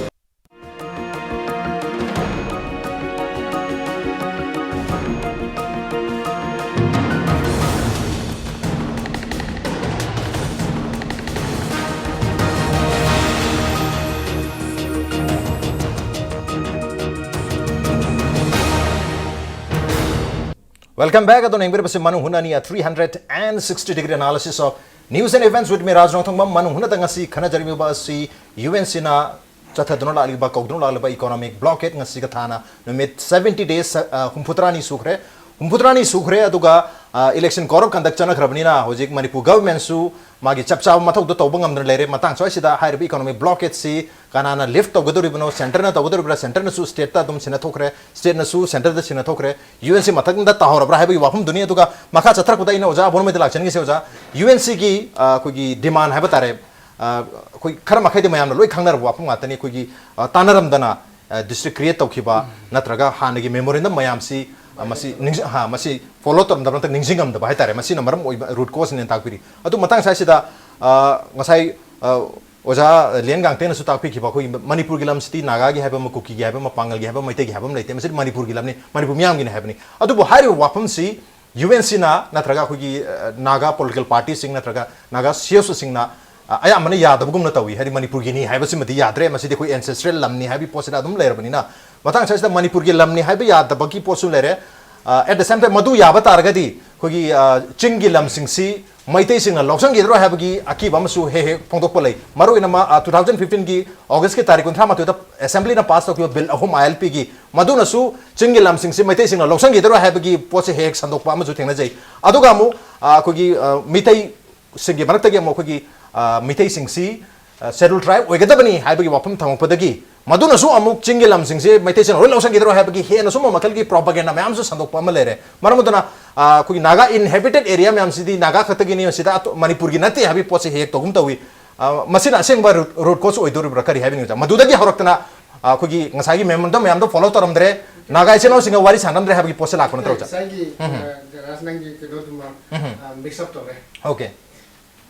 Welcome back. ꯑꯗꯣ ꯌꯦꯡꯕꯤꯔꯤꯕꯁꯤ ꯃꯅꯨꯡ ꯍꯨꯠꯅꯅꯤ, a three hundred and sixty degree analysis of news and events with me, ꯔꯥꯖ ꯅꯣꯡꯊꯣꯡꯕꯝ꯫ ꯃꯅꯨꯡ ꯍꯨꯠꯅꯗ ꯉꯁꯤ ꯈꯟꯅꯖꯔꯤꯕ ꯑꯁꯤ ꯌꯨ ꯑꯦꯟ ꯁꯤꯅ ꯆꯠꯊꯗꯨꯅ ꯂꯥꯛꯂꯤꯕ, ꯀꯧꯗꯨꯅ ꯂꯥꯛꯂꯤꯕ economic blockade ꯉꯁꯤꯒ ꯊꯥꯅ ꯅꯨꯃꯤꯠ seventy days, ꯑ, ꯍꯨꯝꯐꯨꯇꯔꯥꯅꯤ ꯁꯨꯈ꯭ꯔꯦ꯫ ꯍꯨꯝꯐꯨꯇꯔꯥꯅꯤ ꯁꯨꯈ꯭ꯔꯦ, ꯑꯗꯨꯒ, ꯑ, election code of conduct ꯆꯠꯅꯈ꯭ꯔꯕꯅꯤꯅ ꯍꯧꯖꯤꯛ ꯃꯅꯤꯄꯨꯔ governmentꯁꯨ ꯃꯥꯒꯤ ꯆꯞ ꯆꯥꯕ ꯃꯊꯧꯗꯣ ꯇꯧꯕ ꯉꯝꯗꯅ ꯂꯩꯔꯦ꯫ ꯃꯇꯥꯡ ꯁ꯭ꯋꯥꯏꯁꯤꯗ ꯍꯥꯏꯔꯤꯕ economic blockadeꯁꯤ ꯀꯅꯥꯅ lift ꯇꯧꯒꯗꯧꯔꯤꯕꯅꯣ, centreꯅ ꯇꯧꯒꯗꯧꯔꯤꯕ꯭ꯔꯥ, centreꯅꯁꯨ stateꯇ ꯑꯗꯨꯝ ꯁꯤꯟꯅꯊꯣꯛꯈ꯭ꯔꯦ, stateꯅꯁꯨ centreꯗ ꯁꯤꯟꯅꯊꯣꯛꯈ꯭ꯔꯦ, ꯌꯨ ꯑꯦꯟ ꯁꯤ ꯃꯊꯛꯇ ꯇꯥꯍꯧꯔꯕ꯭ꯔꯥ ꯍꯥꯏꯕꯒꯤ ꯋꯥꯐꯝꯗꯨꯅꯤ꯫ ꯑꯗꯨꯒ ꯃꯈꯥ ꯆꯠꯊꯔꯛꯄꯗ ꯑꯩꯅ ꯑꯣꯖꯥ ꯑꯕꯣꯟꯃꯩꯗ ꯂꯥꯛꯆꯅꯤꯡꯉꯤꯁꯦ, ꯑꯣꯖꯥ, ꯌꯨ ꯑꯦꯟ ꯁꯤꯒꯤ, ꯑ, ꯑꯩꯈꯣꯏꯒꯤ demand ꯍꯥꯏꯕ ꯇꯥꯔꯦ, ꯑ, ꯑꯩꯈꯣꯏ ꯈꯔ ꯃꯈꯩꯗꯤ ꯃꯌꯥꯝꯅ ꯂꯣꯏ ꯈꯪꯅꯔꯕ ꯋꯥꯐꯝ ꯉꯥꯛꯇꯅꯤ꯫ ꯑꯩꯈꯣꯏꯒꯤ, ꯑ, ꯇꯥꯟꯅꯔꯝꯗꯅ, ꯑ, district create ꯇꯧꯈꯤꯕ, ꯎꯝ꯫ ꯅꯠꯇ꯭ꯔꯒ ꯍꯥꯟꯅꯒꯤ memorandum ꯃꯌꯥꯝꯁꯤ, ꯑ, ꯃꯁꯤ ꯅꯤꯡꯁꯤꯡ-, ꯍꯥ, ꯃꯁꯤ follow ꯇꯧꯔꯝꯗꯕ ꯅꯠꯇ꯭ꯔꯒ ꯅꯤꯡꯁꯤꯡꯉꯝꯗꯕ ꯍꯥꯏꯇꯥꯔꯦ, ꯃꯁꯤꯅ ꯃꯔꯝ ꯑꯣꯏꯕ root causeꯅꯦꯅ ꯇꯥꯛꯄꯤꯔꯤ꯫ ꯑꯗꯨ ꯃꯇꯥꯡ ꯁ꯭ꯋꯥꯏꯁꯤꯗ, ꯑ, ꯉꯁꯥꯏ, ꯑ, ꯑꯣꯖꯥ ꯂꯦꯟ ꯒꯥꯡꯇꯦꯅꯁꯨ ꯇꯥꯛꯄꯤꯈꯤꯕ, ꯑꯩꯈꯣꯏꯒꯤ ꯃꯅꯤꯄꯨꯔꯒꯤ ꯂꯝꯁꯤꯗꯤ ꯅꯥꯒꯥꯒꯤ ꯍꯥꯏꯕ ꯑꯃ, ꯀꯨꯀꯤꯒꯤ ꯍꯥꯏꯕ ꯑꯃ, ꯄꯥꯉꯜꯒꯤ ꯍꯥꯏꯕ ꯑꯃ, ꯃꯩꯇꯩꯒꯤ ꯍꯥꯏꯕ ꯑꯃ ꯂꯩꯇꯦ, ꯃꯁꯤꯗꯤ ꯃꯅꯤꯄꯨꯔꯒꯤ ꯂꯝꯅꯤ, ꯃꯅꯤꯄꯨꯔ ꯃꯤꯌꯥꯝꯒꯤꯅꯤ ꯍꯥꯏꯕꯅꯤ꯫ ꯑꯗꯨꯕꯨ ꯍꯥꯏꯔꯤꯕ ꯋꯥꯐꯝꯁꯤ ꯌꯨ ꯑꯦꯟ ꯁꯤꯅ ꯅꯠꯇ꯭ꯔꯒ ꯑꯩꯈꯣꯏꯒꯤ, ꯑ, ꯅꯥꯒꯥ political partyꯁꯤꯡ ꯅꯠꯇ꯭ꯔꯒ ꯅꯥꯒꯥ ꯁꯤ ꯑꯦꯁ ꯑꯣꯁꯤꯡꯅ, ꯑ, ꯑꯌꯥꯝꯕꯅ ꯌꯥꯗꯕꯒꯨꯝꯅ ꯇꯧꯏ꯫ ꯍꯥꯏꯗꯤ ꯃꯅꯤꯄꯨꯔꯒꯤꯅꯤ ꯍꯥꯏꯕꯁꯤꯃꯗꯤ ꯌꯥꯗ꯭ꯔꯦ, ꯃꯁꯤꯗꯤ ꯑꯩꯈꯣꯏ ancestral ꯂꯝꯅꯤ ꯍꯥꯏꯕꯒꯤ ꯄꯣꯠꯁꯤꯗ ꯑꯗꯨꯝ ꯂꯩꯔꯕꯅꯤꯅ, ꯃꯇꯥꯡ ꯁ꯭ꯋꯥꯏꯁꯤꯗ ꯃꯅꯤꯄꯨꯔꯒꯤ ꯂꯝꯅꯤ ꯍꯥꯏꯕ ꯌꯥꯗꯕꯒꯤ ꯄꯣꯠꯁꯨ ꯂꯩꯔꯦ꯫ ꯑ, at the same time ꯃꯗꯨ ꯌꯥꯕ ꯇꯥꯔꯒꯗꯤ ꯑꯩꯈꯣꯏꯒꯤ, ꯑ, ꯆꯤꯡꯒꯤ ꯂꯝꯁꯤꯡꯁꯤ ꯃꯩꯇꯩꯁꯤꯡꯅ ꯂꯧꯁꯤꯟꯈꯤꯗ꯭ꯔꯣ ꯍꯥꯏꯕꯒꯤ ꯑꯀꯤꯕ ꯑꯃꯁꯨ ꯍꯦꯛ ꯍꯦꯛ ꯐꯣꯡꯗꯣꯛꯄ ꯂꯩ꯫ ꯃꯔꯨꯑꯣꯏꯅ ꯃ-, ꯑ, two thousand fifteenꯒꯤ Augustꯀꯤ ꯇꯥꯔꯤꯛ ꯀꯨꯟꯊ꯭ꯔꯥ ꯃꯥꯊꯣꯏꯗ assemblyꯅ pass ꯇꯧꯈꯤꯕ bill ꯑꯍꯨꯝ, I L Pꯒꯤ, ꯃꯗꯨꯅꯁꯨ ꯆꯤꯡꯒꯤ ꯂꯝꯁꯤꯡꯁꯤ ꯃꯩꯇꯩꯁꯤꯡꯅ ꯂꯧꯁꯤꯟꯈꯤꯗ꯭ꯔꯣ ꯍꯥꯏꯕꯒꯤ ꯄꯣꯠꯁꯦ ꯍꯦꯛ ꯍꯦꯛ ꯁꯟꯗꯣꯛꯄ ꯑꯃꯁꯨ ꯊꯦꯡꯅꯖꯩ꯫ ꯑꯗꯨꯒ ꯑꯃꯨꯛ, ꯑ, ꯑꯩꯈꯣꯏꯒꯤ, ꯑ, ꯃꯤꯇꯩꯁꯤꯡꯒꯤ ꯃꯔꯛꯇꯒꯤ ꯑꯃꯨꯛ ꯑꯩꯈꯣꯏꯒꯤ, ꯑ, ꯃꯤꯇꯩꯁꯤꯡꯁꯤ, ꯑ, schedule tribe ꯑꯣꯏꯒꯗꯕꯅꯤ ꯍꯥꯏꯕꯒꯤ ꯋꯥꯐꯝ ꯊꯝꯃꯛꯄꯗꯒꯤ ꯃꯗꯨꯅꯁꯨ ꯑꯃꯨꯛ ꯆꯤꯡꯒꯤ ꯂꯝꯁꯤꯡꯁꯦ ꯃꯩꯇꯩꯁꯤꯡꯅ ꯂꯣꯏ ꯂꯧꯁꯤꯟꯈꯤꯗ꯭ꯔꯣ ꯍꯥꯏꯕꯒꯤ ꯍꯦꯟꯅ ꯁꯨꯝꯕ ꯃꯈꯜꯒꯤ propaganda ꯃꯌꯥꯝꯁꯨ ꯁꯟꯗꯣꯛꯄ ꯑꯃ ꯂꯩꯔꯦ꯫ ꯃꯔꯝ ꯑꯗꯨꯅ, ꯑ, ꯑꯩꯈꯣꯏꯒꯤ ꯅꯥꯒꯥ inhabited area ꯃꯌꯥꯝꯁꯤꯗꯤ ꯅꯥꯒꯥ ꯈꯛꯇꯒꯤꯅꯤ, ꯃꯁꯤꯗ ꯑꯇꯣ-, ꯃꯅꯤꯄꯨꯔꯒꯤ ꯅꯠꯇꯦ ꯍꯥꯏꯕꯒꯤ ꯄꯣꯠꯁꯦ ꯍꯦꯛ ꯍꯦꯛ ꯇꯧꯒꯨꯝ ꯇꯧꯏ꯫ ꯑ, ꯃꯁꯤꯅ ꯑꯁꯦꯡꯕ root, root cause ꯑꯣꯏꯗꯣꯔꯤꯕ꯭ꯔꯥ, ꯀꯔꯤ ꯍꯥꯏꯕꯤꯅꯤꯡꯉꯤ? ꯃꯗꯨꯗꯒꯤ ꯍꯧꯔꯛꯇꯅ, ꯑ, ꯑꯩꯈꯣꯏꯒꯤ ꯉꯁꯥꯏꯒꯤ memorandum ꯃꯌꯥꯝꯗꯣ follow ꯇꯧꯔꯝꯗ꯭ꯔꯦ, ꯅꯥꯒꯥ ꯏꯆꯤꯜ ꯏꯅꯥꯎꯁꯤꯡꯒ ꯋꯥꯔꯤ ꯁꯥꯟꯅꯔꯝꯗ꯭ꯔꯦ ꯍꯥꯏꯕꯒꯤ ꯄꯣꯠꯁꯦ ꯂꯥꯛꯄ ꯅꯠꯇ꯭ꯔꯣ, ꯑꯣꯖꯥ? ꯉꯁꯥꯏꯒꯤ, ꯎꯝ꯫ ꯑ, ꯔꯥꯖ, ꯅꯪꯒꯤ ꯀꯩꯅꯣꯗꯨꯃ, ꯎꯝ꯫ ꯑ, mix up ꯇꯧꯔꯦ꯫ Okay꯫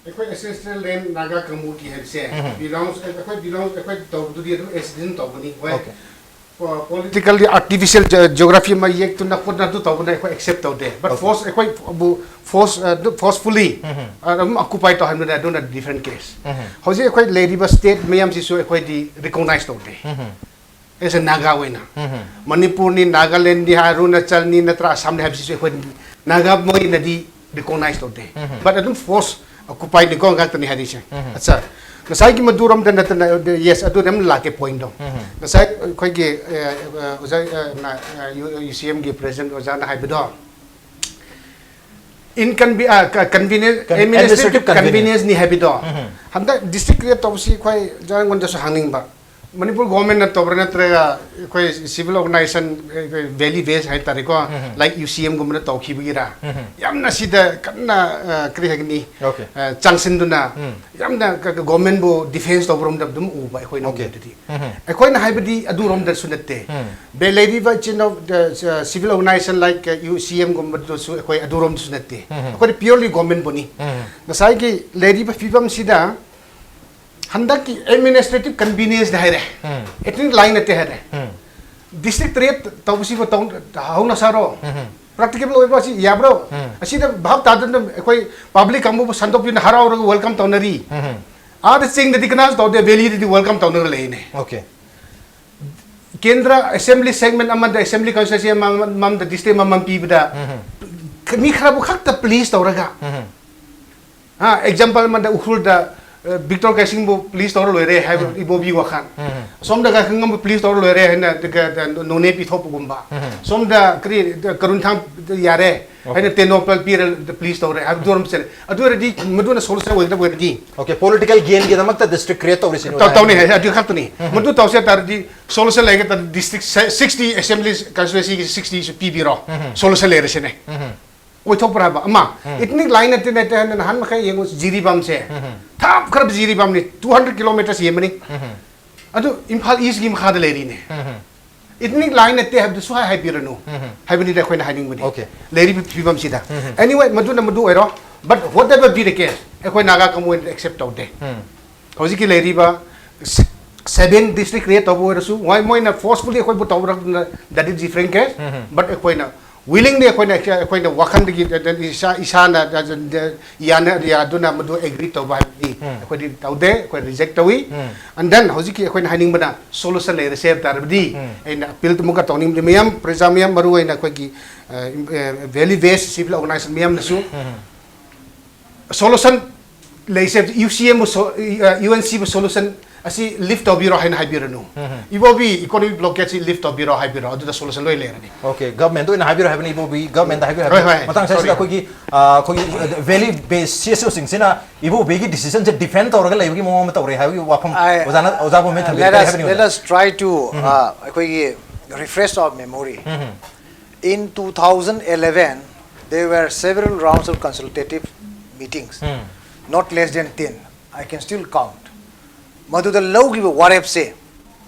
ꯑꯩꯈꯣꯏ ancestral land ꯅꯥꯒꯥ ꯀꯥꯡꯕꯨꯒꯤ ꯍꯥꯏꯕꯁꯦ ꯎꯝ. Belongs ꯑꯩꯈꯣꯏ belongs ꯑꯩꯈꯣꯏ ꯇꯧꯕꯗꯨꯗꯤ ꯑꯗꯨꯝ as it is ꯇꯧꯕꯅꯤ ꯍꯣꯏ꯫ Okay. Politically artificial geography ꯑꯃ ꯌꯦꯛꯇꯨꯅ ꯈꯣꯠꯅ ꯑꯗꯨ ꯇꯧꯕꯅ ꯑꯩꯈꯣꯏ accept ꯇꯧꯗꯦ꯫ But Okay. Force ꯑꯩꯈꯣꯏ force ꯑꯗꯨꯝ forcefully ꯎꯝ. ꯑꯗꯨꯝ occupy ꯇꯧꯍꯟꯕꯅꯦ, ꯑꯗꯨꯅ different case꯫ ꯎꯝ. ꯍꯧꯖꯤꯛ ꯑꯩꯈꯣꯏ ꯂꯩꯔꯤꯕ state ꯃꯌꯥꯝꯁꯤꯁꯨ ꯑꯩꯈꯣꯏꯗꯤ recognize ꯇꯧꯗꯦ꯫ ꯎꯝ. As a Naga ꯑꯣꯏꯅ ꯎꯝ. ꯃꯅꯤꯄꯨꯔꯅꯤ, ꯅꯥꯒꯥꯂꯦꯟꯗꯅꯤ, ꯑꯔꯨꯅꯥꯆꯜꯅꯤ ꯅꯠꯇ꯭ꯔꯥ ꯑꯁꯥꯝꯅꯤ ꯍꯥꯏꯕꯁꯤꯁꯨ ꯑꯩꯈꯣꯏ ꯅꯥꯒꯥ ꯃꯣꯏꯅꯗꯤ recognize ꯇꯧꯗꯦ꯫ ꯎꯝ. But ꯑꯗꯨꯝ force occupy ꯅꯤꯀꯣ ꯉꯥꯛꯇꯅꯤ ꯍꯥꯏꯔꯤꯁꯦ꯫ ꯎꯝ. ꯑꯠꯆꯥ, ꯉꯁꯥꯏꯒꯤ ꯃꯗꯨꯔꯣꯝꯗ ꯅꯠꯇꯅ, yes, ꯑꯗꯨꯗ ꯑꯃ ꯂꯥꯛꯀꯦ pointꯗꯣ꯫ ꯎꯝ. ꯉꯁꯥꯏ ꯑꯩꯈꯣꯏꯒꯤ ꯑ, ꯑ, ꯑꯣꯖꯥ ꯑ, ꯅ, ꯑ, ꯌꯨ- UCMꯒꯤ president ꯑꯣꯖꯥꯅ ꯍꯥꯏꯕꯗꯣ inconvenience Con- administrative administrative convenience. Convenienceꯅꯤ ꯍꯥꯏꯕꯗꯣ꯫ ꯎꯝ. ꯍꯟꯗꯛ district create ꯇꯧꯕꯁꯤ ꯑꯩꯈꯣꯏ ꯑꯣꯖꯥꯉꯣꯟꯗꯁꯨ ꯍꯪꯅꯤꯡꯕ, ꯃꯅꯤꯄꯨꯔ governmentꯅ ꯇꯧꯕ꯭ꯔꯥ ꯅꯠꯇ꯭ꯔꯒ ꯑꯩꯈꯣꯏ civil organization, ꯑꯩꯈꯣꯏ valley based ꯍꯥꯏ ꯇꯥꯔꯦꯀꯣ, ꯎꯝ. Like UCMꯒꯨꯝꯕꯅ ꯇꯧꯈꯤꯕꯒꯤꯔ? ꯎꯝ. ꯌꯥꯝꯅ ꯁꯤꯗ ꯀꯟꯅ ꯑ, ꯀꯔꯤ ꯍꯥꯏꯒꯅꯤ, Okay. ꯑ, ꯆꯪꯁꯤꯟꯗꯨꯅ ꯎꯝ. ꯌꯥꯝꯅ ꯒ- ꯒ- governmentꯕꯨ defence ꯇꯧꯕꯔꯣꯝꯗ ꯑꯗꯨꯝ ꯎꯕ ꯑꯩꯈꯣꯏꯅ Okay. ꯎꯕꯗꯗꯤ꯫ ꯎꯝ. ꯑꯩꯈꯣꯏꯅ ꯍꯥꯏꯕꯗꯤ ꯑꯗꯨꯔꯣꯝꯗꯁꯨ ꯅꯠꯇꯦ꯫ ꯎꯝ. ꯕꯦ- ꯂꯩꯔꯤꯕ ꯏꯆꯤꯟ ꯏꯅꯥꯎ, ꯑ, civil organization like UCMꯒꯨꯝꯕꯗꯨꯁꯨ ꯑꯩꯈꯣꯏ ꯑꯗꯨꯔꯣꯝꯗꯁꯨ ꯅꯠꯇꯦ꯫ ꯎꯝ. ꯑꯩꯈꯣꯏꯗꯤ purely governmentꯕꯨꯅꯤ꯫ ꯎꯝ. ꯉꯁꯥꯏꯒꯤ ꯂꯩꯔꯤꯕ ꯐꯤꯕꯝꯁꯤꯗ ꯍꯟꯗꯛꯀꯤ administrative convenienceꯗ ꯍꯥꯏꯔꯦ꯫ ꯎꯝ. Ethnic line ꯅꯠꯇꯦ ꯍꯥꯏꯔꯦ꯫ ꯎꯝ. District ꯇꯔꯦꯠ ꯇꯧꯕꯁꯤꯕꯨ ꯇꯧ- ꯍꯧꯅ ꯁꯥꯔꯣ꯫ ꯎꯝ. Practicable ꯑꯣꯏꯕ ꯑꯁꯤ ꯌꯥꯕ꯭ꯔꯣ? ꯎꯝ. ꯑꯁꯤꯗ ꯚꯥꯞ ꯇꯥꯗꯅ ꯑꯩꯈꯣꯏ public ꯀꯥꯡꯕꯨꯕꯨ ꯁꯟꯗꯣꯛꯄꯤꯅ ꯍꯔꯥꯎꯔꯒ welcome ꯇꯧꯅꯔꯤ꯫ ꯎꯝ. ꯑꯥꯗ ꯆꯤꯡꯗꯗꯤ ꯀꯅꯥꯁꯨ ꯇꯧꯗꯦ, valleyꯗꯗꯤ welcome ꯇꯧꯅꯔ ꯂꯩꯅꯦ꯫ Okay. ꯀꯦꯟꯗ꯭ꯔ assembly segment ꯑꯃꯗ, assembly constituency ꯑꯃꯃꯝꯗ district ꯑꯃꯃꯝ ꯄꯤꯕꯗ ꯎꯝ. ꯃꯤ ꯈꯔꯕꯨ ꯈꯛꯇ please ꯇꯧꯔꯒ, ꯎꯝ. ꯑ, example ꯑꯃꯗ ꯎꯈ꯭ꯔꯨꯜꯗ ꯑ, ꯕꯤꯛꯇꯣꯔ ꯀꯩꯁꯤꯡꯕꯨ please ꯇꯧꯔ ꯂꯣꯏꯔꯦ ꯍꯥꯏꯕ ꯎꯝ. ꯏꯕꯣꯕꯤ ꯋꯥꯈꯜ꯫ ꯎꯝ. ꯁꯣꯝꯗ ꯒꯥꯏꯈꯪꯉꯝꯕꯨ please ꯇꯧꯔ ꯂꯣꯏꯔꯦ ꯍꯥꯏꯅ ꯗ- ꯗ- ꯅꯣꯅꯦ ꯄꯤꯊꯣꯛꯄꯒꯨꯝꯕ꯫ ꯎꯝ. ꯁꯣꯝꯗ ꯀꯔꯤ ꯗ- ꯀꯔꯨꯟꯊꯥꯡ ꯌꯥꯔꯦ Okay. ꯍꯥꯏꯅ ꯇꯦꯡꯅꯧꯄꯜ ꯄꯤꯔ please ꯇꯧꯔꯦ ꯍꯥꯏꯕ ꯑꯗꯨꯔꯣꯝ ꯆꯠꯂꯦ꯫ ꯑꯗꯨ ꯑꯣꯏꯔꯗꯤ ꯃꯗꯨꯅ solution ꯑꯣꯏꯒꯗꯕ ꯑꯣꯏꯔꯗꯤ Okay, political gainꯒꯤꯗꯃꯛꯇ district create ꯇꯧꯔꯤꯁꯤꯅꯤ ꯇꯧ- ꯑꯣꯖꯥ ꯇꯧꯅꯤ ꯍꯥꯏꯁꯦ꯫ ꯍꯥꯏ ꯑꯗꯨ ꯈꯛꯇꯅꯤ꯫ ꯃꯗꯨ ꯇꯧꯁꯦ ꯍꯥꯏ ꯇꯥꯔꯗꯤ solution ꯂꯩꯒ ꯇꯥꯔꯗꯤ district sixty assembly constituencyꯒꯤ sixtyꯁꯨ ꯄꯤꯕꯤꯔꯣ, ꯎꯝ. solution ꯂꯩꯔꯁꯤꯅꯦ꯫ ꯎꯝ. ꯑꯣꯏꯊꯣꯛꯄ꯭ꯔꯥ ꯍꯥꯏꯕ ꯑꯃ꯫ ꯎꯝ. Ethnic line ꯅꯠꯇꯦ ꯅꯠꯇꯦ ꯍꯥꯏꯅ ꯅꯍꯥꯟ ꯃꯈꯩ ꯌꯦꯡꯉꯨ ꯖꯤꯔꯤꯕꯥꯝꯁꯦ ꯎꯝ. ꯊꯥꯞꯈ꯭ꯔꯕ ꯖꯤꯔꯤꯕꯥꯝꯅꯤ, two hundred kilometres ꯌꯦꯡꯕꯅꯤ꯫ ꯎꯝ. ꯑꯗꯨ ꯏꯝꯐꯥꯜ Eastꯀꯤ ꯃꯈꯥꯗ ꯂꯩꯔꯤꯅꯦ꯫ ꯎꯝ. Ethnic line ꯅꯠꯇꯦ ꯍꯥꯏꯕꯗꯨ ꯁꯨꯍꯥꯏ ꯍꯥꯏꯕꯤꯔꯅꯨ ꯎꯝ. ꯍꯥꯏꯕꯅꯤꯗ ꯑꯩꯈꯣꯏꯅ ꯍꯥꯏꯅꯤꯡꯕꯗꯤ꯫ Okay. ꯂꯩꯔꯤꯕ ꯐꯤꯕꯝꯁꯤꯗ꯫ ꯎꯝ. Anyway, ꯃꯗꯨꯅ ꯃꯗꯨ ꯑꯣꯏꯔꯣ, but whatever be the case, ꯑꯩꯈꯣꯏ ꯅꯥꯒꯥ ꯀꯥꯡꯕꯨ ꯑꯣꯏꯅ ꯑꯦꯛꯁꯦꯞ ꯇꯧꯗꯦ꯫ ꯍꯧꯖꯤꯛꯀꯤ ꯂꯩꯔꯤꯕ seven district create ꯇꯧꯕ ꯑꯣꯏꯔꯁꯨ, ꯃꯣꯏ, ꯃꯣꯏꯅ forcefully ꯑꯩꯈꯣꯏꯕꯨ ꯇꯧꯔꯛꯄꯗ, that is different case. But ꯑꯩꯈꯣꯏꯅ willingly ꯑꯩꯈꯣꯏꯅ, ꯑꯩꯈꯣꯏꯅ ꯋꯥꯈꯜꯗꯒꯤ ꯏꯁꯥ, ꯏꯁꯥꯅ ꯌꯥꯅ, ꯌꯥꯗꯨꯅ ꯃꯗꯨ agree ꯇꯧꯕ ꯍꯥꯏꯕꯗꯤ ꯑꯩꯈꯣꯏꯗꯤ ꯇꯧꯗꯦ, ꯑꯩꯈꯣꯏ reject ꯇꯧꯏ꯫ And then ꯍꯧꯖꯤꯛꯀꯤ ꯑꯩꯈꯣꯏꯅ ꯍꯥꯏꯅꯤꯡꯕꯅ solution ꯂꯩꯔꯁꯦ ꯍꯥꯏꯕ ꯇꯥꯔꯕꯗꯤ, ꯑꯩꯅ appeal ꯑꯃꯨꯛꯀ ꯇꯧꯅꯤꯡꯕꯗꯤ ꯃꯌꯥꯝ, ꯄ꯭ꯔꯖꯥ ꯃꯌꯥꯝ, ꯃꯔꯨ ꯑꯣꯏꯅ ꯑꯩꯈꯣꯏꯒꯤ, ꯑ, valley based civil organization ꯃꯌꯥꯝꯅꯁꯨ solution ꯂꯩꯁꯦ, UCM ꯕꯨ so-, UNC ꯕꯨ solution ꯑꯁꯤ lift ꯇꯧꯕꯤꯔꯣ ꯍꯥꯏꯅ ꯍꯥꯏꯕꯤꯔꯅꯨ꯫ ꯏꯕꯣꯕꯤ economic blockade ꯁꯤ lift ꯇꯧꯕꯤꯔꯣ ꯍꯥꯏꯕꯤꯔꯣ, ꯑꯗꯨꯗ solution ꯂꯣꯏ ꯂꯩꯔꯅꯤ꯫ Okay, government ꯑꯣꯏꯅ ꯍꯥꯏꯕꯤꯔꯣ ꯍꯥꯏꯕꯅꯤ, ꯏꯕꯣꯕꯤ, government ꯍꯥꯏꯕꯤꯔꯣ ꯍꯥꯏꯕꯅꯤ꯫ ꯍꯣꯏ, ꯍꯣꯏ, ꯃꯇꯥꯡ ꯑꯁꯤꯗ sorry. ꯑꯩꯈꯣꯏꯒꯤ, ꯑ, ꯑꯩꯈꯣꯏꯒꯤ, ꯑ, valley based CSO ꯁꯤꯡꯁꯤꯅ ꯏꯕꯣꯕꯤꯒꯤ decision ꯁꯦ defend ꯇꯧꯔꯒ ꯂꯩꯕꯒꯤ ꯃꯑꯣꯡ ꯑꯃ ꯇꯧꯔꯦ ꯍꯥꯏꯕꯒꯤ ꯋꯥꯐꯝ I- ꯑꯣꯖꯥꯅ, ꯑꯣꯖꯥꯕꯨ ꯃꯦꯟ ꯊꯝꯕꯤꯔꯦ꯫ Let ꯀꯔꯤ us, ꯍꯥꯏꯕꯤꯅꯤꯡꯕ? let us try to, uh, ꯑꯩꯈꯣꯏꯒꯤ refresh our memory. In two thousand eleven, there were several rounds of consultative meetings. Not less than ten. I can still count. ꯃꯗꯨꯗ ꯂꯧꯈꯤꯕ ꯋꯥꯔꯦꯞꯁꯦ,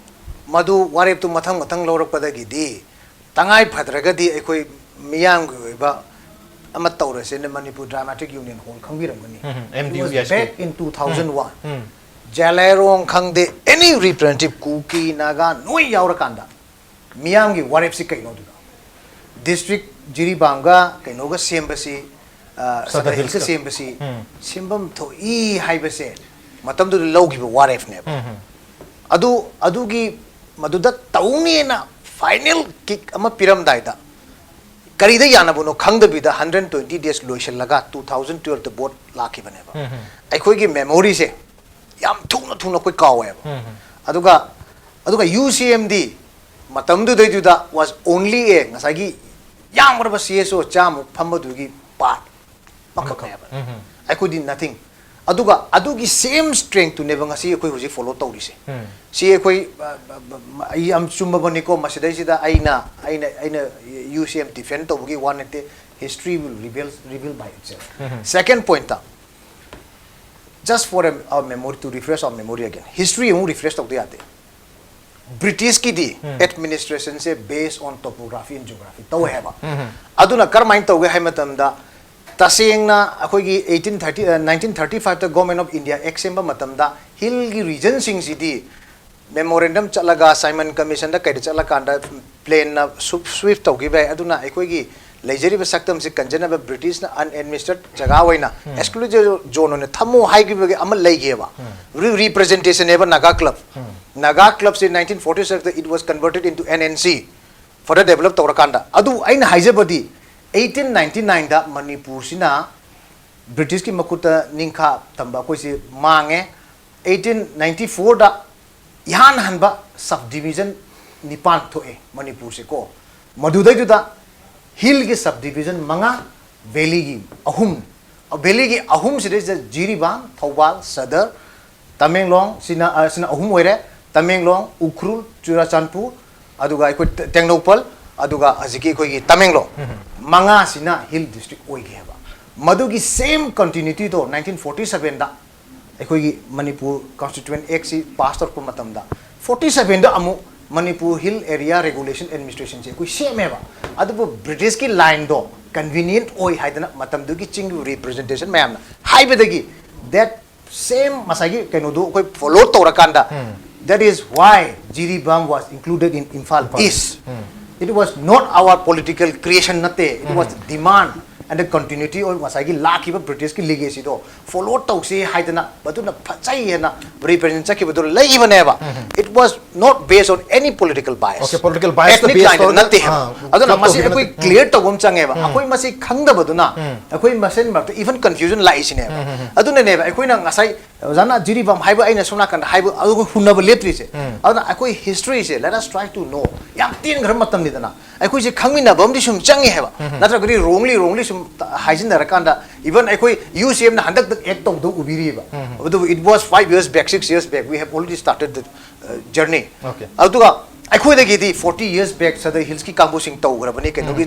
ꯃꯗꯨ ꯋꯥꯔꯦꯞꯇꯨ ꯃꯊꯪ ꯃꯊꯪ ꯂꯧꯔꯛꯄꯗꯒꯤꯗꯤ, ꯇꯉꯥꯏ ꯐꯗ꯭ꯔꯒꯗꯤ ꯑꯩꯈꯣꯏ ꯃꯤꯌꯥꯝꯒꯤ ꯑꯣꯏꯕ ꯑꯃ ꯇꯧꯔꯁꯦꯅ Manipur Dramatic Union Hall ꯈꯪꯕꯤꯔꯝꯒꯅꯤ꯫ Um, um, It was MDUSK. Back in two thousand one. ꯖꯦꯂꯥꯏꯔꯣꯡ ꯈꯪꯗꯦ, any representative, ꯀꯨꯀꯤ, ꯅꯥꯒꯥ ꯅꯣꯏ ꯌꯥꯎꯔꯀꯥꯟꯗ ꯃꯤꯌꯥꯝꯒꯤ ꯋꯥꯔꯦꯞꯁꯤ ꯀꯩꯅꯣ ꯑꯗꯨꯗ? District ꯖꯤꯔꯤꯕꯥꯝꯒ ꯀꯩꯅꯣꯒ ꯁꯦꯝꯕꯁꯤ, ꯑ, Sadar Sadar Hills ꯀ Hills ꯀ꯫ ꯁꯦꯝꯕꯁꯤ ꯁꯦꯝꯐꯝ ꯊꯣꯛꯏ ꯍꯥꯏꯕꯁꯦ ꯃꯇꯝꯗꯨꯗ ꯂꯧꯈꯤꯕ ꯋꯥꯔꯦꯞꯅꯦꯕ꯫ ꯑꯗꯨ, ꯑꯗꯨꯒꯤ ꯃꯗꯨꯗ ꯇꯧꯅꯤꯅ final kick ꯑꯃ ꯄꯤꯔꯝꯗꯥꯏꯗ ꯀꯔꯤꯗ ꯌꯥꯅꯕꯅꯣ ꯈꯪꯗꯕꯤꯗ hundred twenty days ꯂꯣꯏꯁꯤꯜꯂꯒ two thousand twelve ꯗ vote ꯂꯥꯛꯈꯤꯕꯅꯦꯕ꯫ ꯑꯩꯈꯣꯏꯒꯤ memory ꯁꯦ ꯌꯥꯝ ꯊꯨꯅ ꯊꯨꯅ ꯑꯩꯈꯣꯏ ꯀꯥꯎꯋꯦꯕ꯫ ꯑꯗꯨꯒ, ꯑꯗꯨꯒ UCM D ꯃꯇꯝꯗꯨꯗꯩꯗꯨꯗ was only a, ꯉꯁꯥꯏꯒꯤ ꯌꯥꯝꯈ꯭ꯔꯕ CSO ꯆꯥꯝꯃ ꯐꯝꯕꯗꯨꯒꯤ part ꯑꯃꯈꯛꯅꯦꯕ꯫ ꯑꯩꯈꯣꯏꯗꯤ nothing꯫ ꯑꯗꯨꯒ ꯑꯗꯨꯒꯤ same strength ꯇꯨꯅꯦꯕ ꯉꯁꯤ ꯑꯩꯈꯣꯏ ꯍꯧꯖꯤꯛ follow ꯇꯧꯔꯤꯁꯦ꯫ ꯁꯤ ꯑꯩꯈꯣꯏ, ꯑ, ꯑ, ꯑ, ꯑꯩ ꯌꯥꯝ ꯆꯨꯝꯃꯕꯅꯤꯀꯣ, ꯃꯁꯤꯗꯩꯁꯤꯗ ꯑꯩꯅ, ꯑꯩꯅ, ꯑꯩꯅ UCM defend ꯇꯧꯕꯒꯤ ꯋꯥ ꯅꯠꯇꯦ, history will reveal, reveal by itself꯫ Second point ꯇ, just for a, our memory, to refresh our memory again, history ꯑꯃꯨꯛ refresh ꯇꯧꯗ ꯌꯥꯗꯦ꯫ British ꯀꯤꯗꯤ administration say based on topography and geography ꯇꯧꯋꯦ ꯍꯥꯏꯕ꯫ ꯑꯗꯨꯅ ꯀꯔꯝꯍꯥꯏꯅ ꯇꯧꯒꯦ ꯍꯥꯏ ꯃꯇꯝꯗ, ꯇꯁꯦꯡꯅ ꯑꯩꯈꯣꯏꯒꯤ eighteen thirty nineteen thirty five ꯇ Government of India Act ꯁꯦꯝꯕ ꯃꯇꯝꯗ ꯍꯤꯜꯒꯤ ꯔꯤꯖꯟꯁꯤꯡꯁꯤꯗꯤ ꯃꯦꯃꯣꯔꯦꯟꯗꯝ ꯆꯠꯂꯒ ꯁꯥꯏꯃꯟ ꯀꯃꯤꯁꯟꯗ ꯀꯩꯗ ꯆꯠꯂꯀꯥꯟꯗ ꯄ꯭ꯂꯦꯟꯅ ꯁ꯭ꯋꯤꯞ ꯇꯧꯈꯤꯕ ꯌꯥꯏ꯫ ꯑꯗꯨꯅ ꯑꯩꯈꯣꯏꯒꯤ ꯂꯩꯖꯔꯤꯕ ꯁꯛꯇꯝꯁꯤ ꯀꯟꯖꯅꯕ ꯕ꯭ꯔꯤꯇꯤꯁꯅ ꯑꯟꯑꯦꯗꯃꯤꯅꯤꯁꯇꯔꯠ ꯖꯒꯥ ꯑꯣꯏꯅ ꯑꯦꯛꯁꯀ꯭ꯂꯨꯖꯤꯚ ꯖꯣꯟ ꯑꯣꯏꯅ ꯊꯝꯃꯣ ꯍꯥꯏꯈꯤꯕꯒꯤ ꯑꯃ ꯂꯩꯈꯤꯑꯕ꯫ ꯔꯤꯄ꯭ꯔꯖꯦꯟꯇꯦꯁꯟꯅꯦꯕ ꯅꯥꯒꯥ ꯀ꯭ꯂꯕ꯫ ꯅꯥꯒꯥ ꯀ꯭ꯂꯕꯁꯤ nineteen forty six ꯗ it was converted into N N C further develop ꯇꯧꯔꯀꯥꯟꯗ꯫ ꯑꯗꯨ ꯑꯩꯅ ꯍꯥꯏꯖꯕꯗꯤ eighteen ninety nine ꯗ ꯃꯅꯤꯄꯨꯔꯁꯤꯅ ꯕ꯭ꯔꯤꯇꯤꯁꯀꯤ ꯃꯈꯨꯠꯇ ꯅꯤꯡꯈꯥ ꯇꯝꯕ ꯑꯩꯈꯣꯏꯁꯤ ꯃꯥꯡꯉꯦ꯫ Eighteen ninety four ꯗ ꯏꯍꯥꯟ ꯍꯥꯟꯕ ꯁꯕ ꯗꯤꯕꯤꯖꯟ ꯅꯤꯄꯥꯟ ꯊꯣꯛꯑꯦ ꯃꯅꯤꯄꯨꯔꯁꯦꯀꯣ꯫ ꯃꯗꯨꯗꯩꯗꯨꯗ ꯍꯤꯜꯒꯤ ꯁꯕ ꯗꯤꯕꯤꯖꯟ ꯃꯉꯥ, ꯚꯦꯂꯤꯒꯤ ꯑꯍꯨꯝ꯫ ꯚꯦꯂꯤꯒꯤ ꯑꯍꯨꯝꯁꯤꯗꯩꯁꯤꯗ ꯖꯤꯔꯤꯕꯥꯝ, ꯊꯧꯕꯥꯜ, ꯁꯗꯔ, ꯇꯃꯦꯡꯂꯣꯡ, ꯁꯤꯅ, ꯑ, ꯁꯤꯅ ꯑꯍꯨꯝ ꯑꯣꯏꯔꯦ꯫ ꯇꯃꯦꯡꯂꯣꯡ, ꯎꯈ꯭ꯔꯨꯜ, ꯆꯨꯔꯥꯆꯥꯟꯄꯨꯔ, ꯑꯗꯨꯒ ꯑꯩꯈꯣꯏ ꯇꯦ-, ꯇꯦꯡꯅꯧꯄꯜ, ꯑꯗꯨꯒ ꯍꯧꯖꯤꯛꯀꯤ ꯑꯩꯈꯣꯏꯒꯤ ꯇꯃꯦꯡꯂꯣꯡ꯫ ꯃꯉꯥꯁꯤꯅ ꯍꯤꯜ ꯗꯤꯁꯇ꯭ꯔꯤꯛ ꯑꯣꯏꯈꯤꯑꯕ꯫ ꯃꯗꯨꯒꯤ ꯁꯦꯝ ꯀꯟꯇꯤꯅ꯭ꯌꯨꯇꯤꯗꯣ nineteen forty seven ꯗ ꯑꯩꯈꯣꯏꯒꯤ ꯃꯅꯤꯄꯨꯔ ꯀꯟꯁꯇꯤꯇ꯭ꯌꯨꯑꯦꯟ ꯑꯦꯛꯁꯤ ꯄꯥꯁ ꯇꯧꯔꯛꯄ ꯃꯇꯝꯗ, forty seven ꯗ ꯑꯃꯨꯛ ꯃꯅꯤꯄꯨꯔ ꯍꯤꯜ ꯑꯦꯔꯤꯌꯥ ꯔꯦꯒꯨꯂꯦꯁꯟ ꯑꯦꯗꯃꯤꯅꯤꯁꯇ꯭ꯔꯦꯁꯟꯁꯦ ꯑꯩꯈꯣꯏ ꯁꯦꯝꯃꯦꯕ꯫ ꯑꯗꯨꯕꯨ ꯕ꯭ꯔꯤꯇꯤꯁꯀꯤ ꯂꯥꯏꯟꯗꯣ ꯀꯟꯚꯤꯅꯤꯌꯦꯟꯠ ꯑꯣꯏ ꯍꯥꯏꯗꯅ ꯃꯇꯝꯗꯨꯒꯤ ꯆꯤꯡꯒꯤ ꯔꯤꯄ꯭ꯔꯖꯦꯟꯇꯦꯁꯟ ꯃꯌꯥꯝꯅ ꯍꯥꯏꯕꯗꯒꯤ that same ꯉꯁꯥꯏꯒꯤ ꯀꯩꯅꯣꯗꯨ ꯑꯩꯈꯣꯏ ꯐꯣꯂꯣ ꯇꯧꯔꯀꯥꯟꯗ, that is why Jiribam was included in Imphal East. It was not our political creation ꯅꯠꯇꯦ, it was demand and the continuity of ꯉꯁꯥꯏꯒꯤ ꯂꯥꯛꯈꯤꯕ ꯕ꯭ꯔꯤꯇꯤꯁꯀꯤ ꯂꯤꯒꯦꯁꯤꯗꯣ ꯐꯣꯂꯣ ꯇꯧꯁꯤ ꯍꯥꯏꯗꯅ ꯃꯗꯨꯅ ꯐꯖꯩ ꯍꯥꯏꯅ ꯔꯤꯄ꯭ꯔꯖꯦꯟ ꯆꯠꯈꯤꯕꯗꯣ ꯂꯩꯈꯤꯕꯅꯦꯕ꯫ It was not based on any political bias, Okay, political bias ꯅ ethnic base line ꯗ ꯇꯧꯔꯒ, ꯅꯠꯇꯦ꯫ ꯑꯥ, ꯑꯗꯨꯅ club ꯃꯁꯤ ꯇꯧꯈꯤꯕ ꯑꯩꯈꯣꯏ ꯅꯠꯇꯦ꯫ ꯀ꯭ꯂꯤꯌꯥꯔ ꯇꯧꯕ ꯑꯃ ꯆꯪꯉꯦꯕ꯫ ꯑꯩꯈꯣꯏ ꯃꯁꯤ ꯈꯪꯗꯕꯗꯨꯅ ꯑꯩꯈꯣꯏ ꯃꯁꯦꯟ ꯃꯔꯛꯇ even confusion ꯂꯥꯛꯏꯁꯤꯅꯦꯕ꯫ ꯑꯗꯨꯅꯅꯦꯕ ꯑꯩꯈꯣꯏꯅ ꯉꯁꯥꯏ ꯑꯣꯖꯥꯅ ꯖꯤꯔꯤꯕꯥꯝ ꯍꯥꯏꯕ ꯑꯩꯅ ꯁꯣꯝ ꯅꯥꯀꯟꯗ ꯍꯥꯏꯕ ꯑꯗꯨꯒ ꯍꯨꯟꯅꯕ ꯂꯦꯞꯇ꯭ꯔꯤꯁꯦ꯫ ꯑꯗꯨꯅ ꯑꯩꯈꯣꯏ ꯍꯤꯁꯇ꯭ꯔꯤꯁꯦ let us try to know, ꯌꯥꯝ ꯇꯦꯟꯈ꯭ꯔꯕ ꯃꯇꯝꯅꯤꯗꯅ꯫ ꯑꯩꯈꯣꯏꯁꯦ ꯈꯪꯃꯤꯟꯅꯕ ꯑꯃꯗꯤ ꯁꯨꯝ ꯆꯪꯉꯦ ꯍꯥꯏꯕ꯫ ꯅꯠꯇ꯭ꯔꯒꯗꯤ wrongly wrongly ꯁꯨꯝ ꯇ-, ꯍꯥꯏꯖꯤꯟꯅꯔꯀꯥꯟꯗ, even ꯑꯩꯈꯣꯏ ꯌꯨ ꯁꯤ ꯑꯦꯝꯅ ꯍꯟꯗꯛꯇ ꯑꯦꯛ ꯇꯧꯗꯧ ꯎꯕꯤꯔꯤꯕ꯫ ꯑꯗꯨꯕꯨ it was five years back, six years back, we have already started the, uh, journey. Okay. ꯑꯗꯨꯒ ꯑꯩꯈꯣꯏꯗꯒꯤꯗꯤ forty years back ꯁꯗꯔ ꯍꯤꯜꯁꯀꯤ ꯀꯥꯡꯕꯨꯁꯤꯡ ꯇꯧꯈ꯭ꯔꯕꯅꯤ, ꯀꯩꯅꯣꯒꯤ,